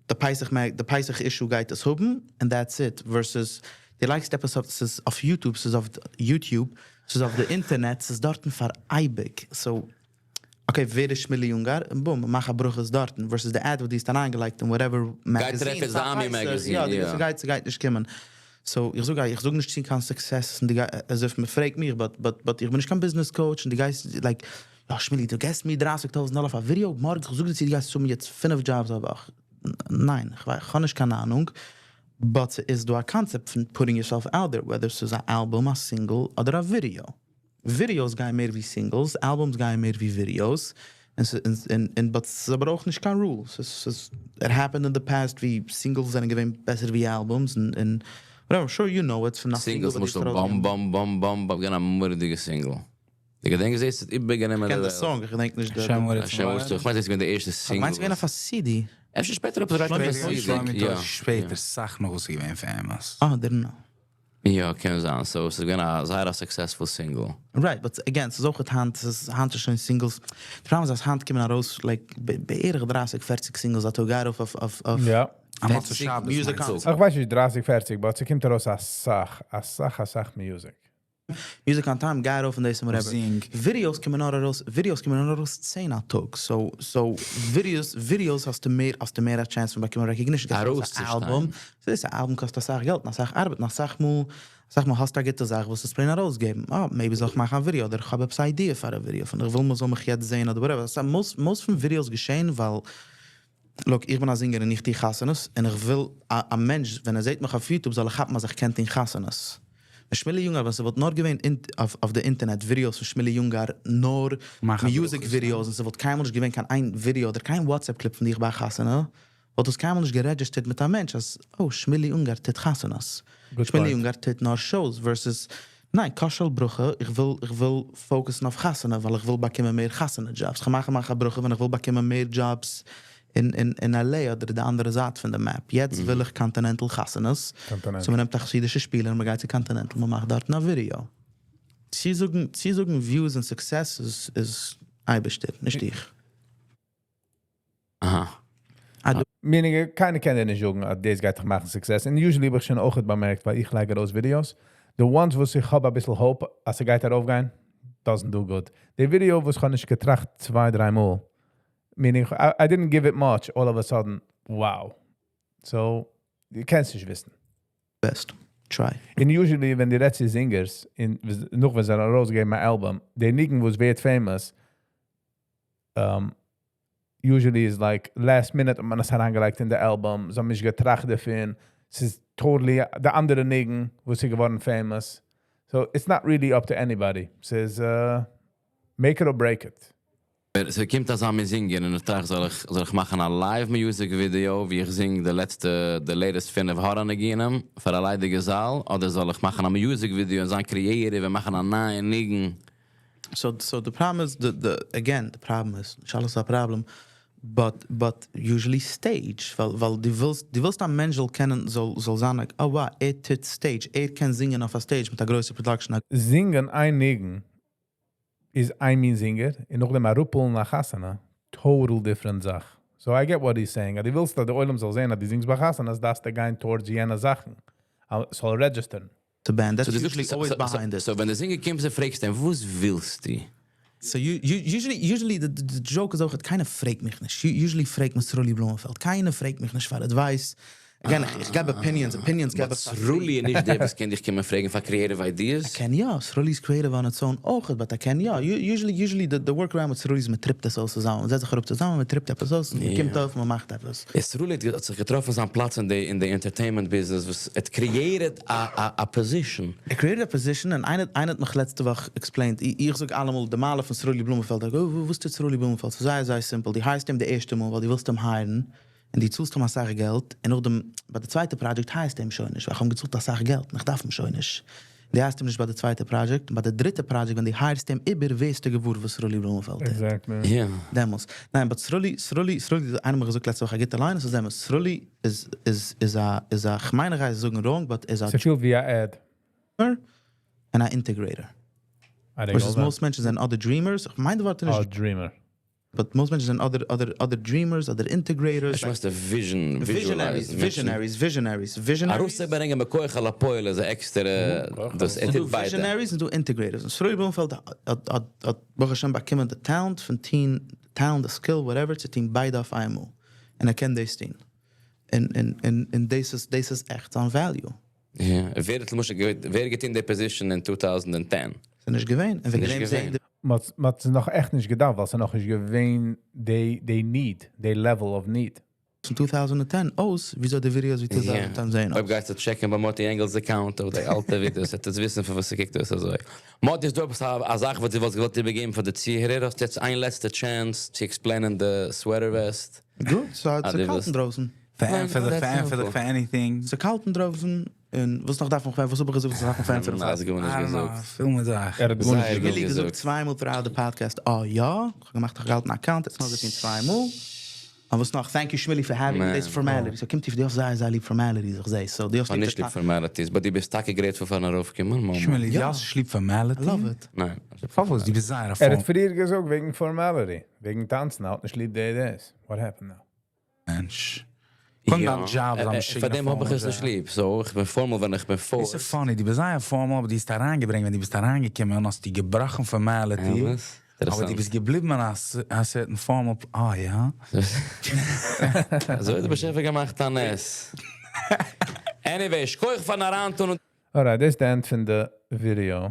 די פסח mag, די פסח issue גייט עס האבן, and that's it. Versus, דו לייגסט עפעס אויף, עס איז אויף YouTube, עס איז אויף YouTube, עס איז אויף די אינטערנעט, עס איז דארטן פאר אייביג. So, okay, ווער איז שמילי אונגאר? און boom, מאך א ברכה איז דארטן. Versus די ad וואס דו האסט אריינגעלייגט אין whatever
גייט
magazine.
טרעפן
פאר
זאמי
פסח,
magazine,
יא, די
יא.
ס'גייט נישט קומען. So, איך זאג נישט צו קיין success, און די as if מען פרעגט מיך, but איך בין נישט קיין business coach, און דו גייסט, like, יא, שמילי, דו געבסט מיר 30.000 דאלאר פאר א ווידעא, מארגן, איך זאג דיר צו, דו גייסט צו מיר יעצט פינף jobs א וואך. ניין, איך ווייס, איך האב נישט קיין אהנונג, but ס'איז דא א concept פון putting yourself out there, whether ס'איז א album, א single אדער א ווידעא. ווידעאס גייען מער ווי singles, albums גייען מער ווי ווידעאס, און but ס'איז אבער אויך נישט קיין rule. ס'איז, it happened in the past ווי singles זענען געווען בעסער ווי albums, און whatever, sure you know it, פון א single
Singles
וואס
מוז
די
דאך באם באם באם באם באם, געווען א מורא'דיגע single. די געדענקסט דאס? האט איבערגענומען
איך קען
די
די song, איך געדענק נישט די
השם ארץ
השם ארץ, איך מיין, דאס איז געווען די ערשטע single.
מיינסט געווען אויף א CD?
אפשר שפעטער אויף די
שלומי
CD.
שלומי
יא.
שפעטער סאך נאך וואס איז געווען famous.
Ah, didn't know.
יא, קען זיין. So, עס איז געווען א זייער א successful single.
Right, but again, ס'איז אויך היינט, ס'איז היינט איז שוין singles. די פראבלעם איז אז היינט קומען ארויס, like, בערך 30, 40 singles א טאג ארויף אויף
א מוצאי שבת,
music
מיינסט
on.
du?
איך ווייס נישט 30, 40, but ס'קומט ארויס א סאך, א סאך, א סאך music.
Music on time, גיי ארויף און דאס און whatever.
זינג.
ווידעאס קומען נאר ארויס 10 א טאג. So ווידעאס האסטו מער א chance פון באקומען recognition. גייסט ארויס א
ארויסצושטיין.
album. So דאס album קאסט א סאך געלט, א סאך ארבעט, א סאך מאל, סאך מאל האסטו א גוטע זאך, וואס עס plain ארויסגעבן. אה, maybe זאל איך מאכן א ווידעא, אדער איך האב עפעס א idea פאר א ווידעא, פון איך וויל מען זאל מיך יעצט זען, אדער whatever. So, most פון ווידעאס געשען, ווייל, look, איך בין א singer און איך טו חתונות, און איך וויל, א מענטש, ווען ער זעט מיך אויף YouTube, זאל ער כאפן, אז איך קען טון חתונות. שמילי אונגאר, ווען ס'וואלט נאר געווען אויף די אינטערנעט ווידעאס פון שמילי אונגאר, נאר
מאכן
music
ברכות,
ווידעאס, און ס'וואלט קיינמאל נישט געווען קיין איין ווידעא אדער קיין WhatsApp clip פון דיך ביי א חתונה, וואלט דאס קיינמאל נישט גע registered מיט א מענטש, אז, oh, שמילי אונגאר טוט חתונות.
Good
שמילי
point.
אונגאר טוט נאר shows, versus, ניין, כוס של ברכה, איך וויל focus ן אויף חתונה, ווייל איך וויל באקומען מער חתונה jobs. איך מאך א ברכה, ווען איך וויל באקומען מער jobs אין LA אדער די אנדערע זייט פון די map. יעצט וויל איך Continental חתונות.
Continental.
So מען נעמט א חסידישע שפילער און מען גייט צו Continental, מען מאכט דארט א ווידעא. צו זאגן views און success איז אייבערשטער, נישט איך.
אהא.
Meaning, קיינער קען דיר נישט זאגן, אז דאס גייט דיך מאכן success. And usually האב איך שוין אויך באמערקט, ווייל איך לייג ארויס ווידעאס. The ones וואס איך האב א ביסל hope, אז ס'גייט ארויפגיין, doesn't do good. די ווידעא, וואס איך האב נישט געטראכט צוויי, דריי מאל. Meaning, I didn't give it much, all of a sudden, wow. So, דו קענסט נישט וויסן.
Best. Try.
And usually, ווען די לעצטע singers, נאך ווען זיי ארויסגעבן א album, די ניגון וואס ווערט famous, usually is like last minute האט מען עס אריינגעלייגט אין די album, זיי האבן נישט געטראכט דערפון, ס'איז totally די אנדערע ניגון, וואס איז געווארן famous. So it's not really up to anybody. ס'איז make it or break it.
ס'קומט אזא מיר זינגען און איך טראכט, זאל איך מאכן א live music video, ווי איך זינג די לעצטע, די latest פינף הארא ניגונים פאר א ליידיגע זאל, אדער זאל איך מאכן א music video און זיין creative און מאכן א נייע ניגון?
So the problem is, again, the problem is, נישט אלעס א problem, but usually stage, ווייל דו ווילסט א מענטש זאל קענען, זאל זיין like, oh wow, ער טוט stage, ער קען זינגען אויף א stage מיט א גרויסע production.
זינגען איין ניגון איז איין מין singer, און נאכדעם אראפפולן א חתונה, total different זאך. So I get what he's saying. אז דו ווילסט, אז דער עולם זאל זען, אז דו זינגסט ביי חתונה, אז דארפסטו גיין towards יענע זאכן. זאל register ן.
The band, that's
So, דו
usually always behind it.
So, ווען דער singer קומט, פרעגסטו אים, וואס ווילסטו?
So you usually the joke איז אויך, קיינער פרעגט מיך נישט. Usually פרעגט מען סרולי בלומענפעלד. קיינער פרעגט מיך נישט פאר advice. Again, איך געב opinions, opinions געב
But
איך פאר free.
סרולי איז נישט דער וואס קען דיך קומען פרעגן פאר creative ideas.
קען יא, סרולי איז creative on its own אויך, but ער קען יא. Usually, usually the workaround מיט סרולי איז מען טריפט עס אויס צוזאמען. מען זעצט זיך אראפ צוזאמען, מען טריפט עפעס אויס, מען קומט אויף, מען מאכט עפעס.
סרולי האט זיך געטראפן זיין פלאץ אין די אין די entertainment business וואס it created a position.
ער created a position און איינער איינער האט מיך לעצטע וואך explained, איך זאג אלעמאל די מעלה פון סרולי בלומענפעלד, איך go, וואס טוט סרולי בלומענפעלד? ס'איז זייער זייער simple, דו hire סט אים די ערשטע מאל ווייל דו ווילסט אים hire ן, און דו צאלסט אים אסאך געלט, און נאכדעם ביי די צווייטע project hire סטו אים שוין נישט, ווייל איך האב אים געצאלט אסאך געלט און איך דארף אים שוין נישט. דו hire סט אים נישט ביי די צווייטע project, און ביי די דריטע project ווען דו hire סט אים איבער ווערסטו געוואר וואס סרולי בלומענפעלד טוט.
Exactly.
דעמאלס. ניין, but סרולי, סרולי, סרולי, איינער האט מיר געזאגט לעצטע וואך א גוטע line, עס איז אמת, סרולי איז, איז, איז א, איז א, כ'מיין איך גיי עס זאגן wrong, but איז א
ס'פילט ווי א ad.
און א integrator.
I didn't
Versus
know that.
most מענטשן זענען אדער dreamers, איך מיין די ווארט איז
A
נישט
dreamer.
But most מענטשן זענען אדער, אדער, אדער dreamers, אדער integrators.
איך מיינסט vision,
Visionaries, visionaries, visionaries, visionaries.
ארויסברענגען מכח אל הפועל איז א עקסטערע, דאס ער טוט ביידע.
Visionaries און דא integrators. און סרולי בלומענפעלד האט, האט, האט ברוך השם באקומען די talent פון טוהן, talent, די skill, whatever, צו טוהן ביידע אויף איינמאל. און ער קען דאס טוהן. און, און, און, און דאס איז, דאס איז עכט זיין value.
יא, ווער האט למשל געווען, ווער געטון די position אין 2010?
ס'איז נישט געווען. און וועגן
נישט
דעם זעהן
געווען.
די
מ'האט עס נאך עכט נישט געדארפט, ווייל ס'איז נאך נישט געווען די, די need, די level of need.
פון 2010 אויס, וויאזוי די videos ווי 2010 זעהן אויס.
אויב גייסטו check ן ביי מאטי ענגעל'ס account אויף די אלטע videos, וועט עטס וויסן פון וואס ס'קוקט אויס אזוי. מאטי, איז דא עפעס א זאך וואס דו וואלסט געוואלט איבערגעבן פאר די צוהערער? האסט יעצט איין לעצטע chance צו explain ען די sweater vest.
גוט, ס'איז
אה, דו
קאלט
ווילסט.
אינדרויסן.
פארענטפער דיך, פארענטפער דיך פאר anything.
ס'איז קאלט אינדרויסן, און וואס נאך דארף מען, וואס האב איך געזאגט וואס דארף מען פארענטפערן פאר?
האסט גארנישט געזאגט.
פיל מיט זאכן.
ער האט גארנישט
זייער גוט
שמילי געזאגט
געזאגט.
צוויי מאל throughout the podcast, אה יא, איך האב געמאכט, איך האב געהאלטן א count, עס נאר געטון צוויי מאל. און וואס נאך, thank you שמילי for having me, דאס formalities, so קומט איר, דו האסט זייער זייער ליב formalities, איך זע, so דו האסט
כ'האב נישט ליב formalities, but דו ביסט טאקע grateful פארן ארויפקומען, מאמע.
שמילי, דו האסט נישט ליב formality?
I love it.
ניין.
פארוואס? דו ביסט זייער א
ער האט פריער געזאגט וועגן formality, וועגן טאנצן, ער האט נישט ליב די דאס. What happened now?
מענטש. קודם דיין job איז א משוגענע
פאר דעם האב איך עס
formal
נישט
job.
ליב, so איך בין formal ווען איך בין forced.
ס'איז funny, דו ביסט זייער formal, אבער דו האסט אריינגעברענגט, ווען דו ביסט אריינגעקומען, האסטו געבראכן formality.
אמת?
אבער דו ביסט געבליבן אין א certain formal, אה יא?
אזוי האט דער באשעפער געמאכט א נס. Anyway, שכוח פארן אריינטון און.
Alright, דאס איז די end פון די video.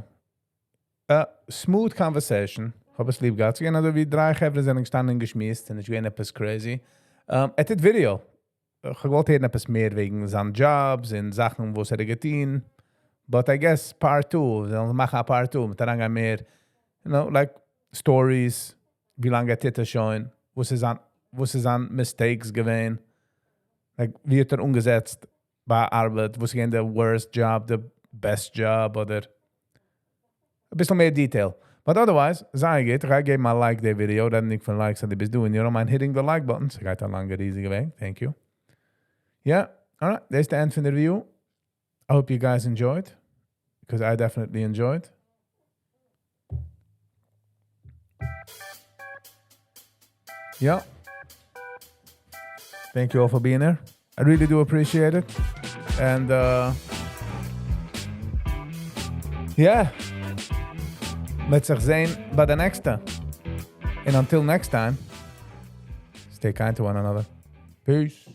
א smooth conversation, האב עס ליב געהאט. ס'געווען אזוי ווי דריי חברה זענען געשטאנען און געשמועסט, און נישט געווען עפעס crazy. ער טוט video. איך האב געוואלט הערן עפעס מער וועגן זיין jobs און זאכן וואס ער האט געטון. But I guess part two, זאלן מיר מאכן א part two, מיט אריינגיין מער, you know, like stories, ווי לאנג ער טוט עס שוין, וואס איז זיין, וואס איז זיין mistakes געווען, like ווי האט ער אנגעזעצט ביי ארבעט, וואס איז געווען די worst job, די best job, אדער אביסל מער detail. But otherwise, זייער גוט, איך גיי געבן א like די video, רעדנדיג פון likes, אז דו ביסט דא און you don't mind hitting the like button, ס'גייט א לאנגע ריזיגע וועג, thank you. Yeah, alright, דאס איז די end פון די review. I hope you guys enjoyed, because I definitely enjoyed. Yeah. Thank you all for being there. I really do appreciate it. And yeah. מ'וועט זיך זען ביי די נעקסטע. And until next time, stay kind to one another. Peace.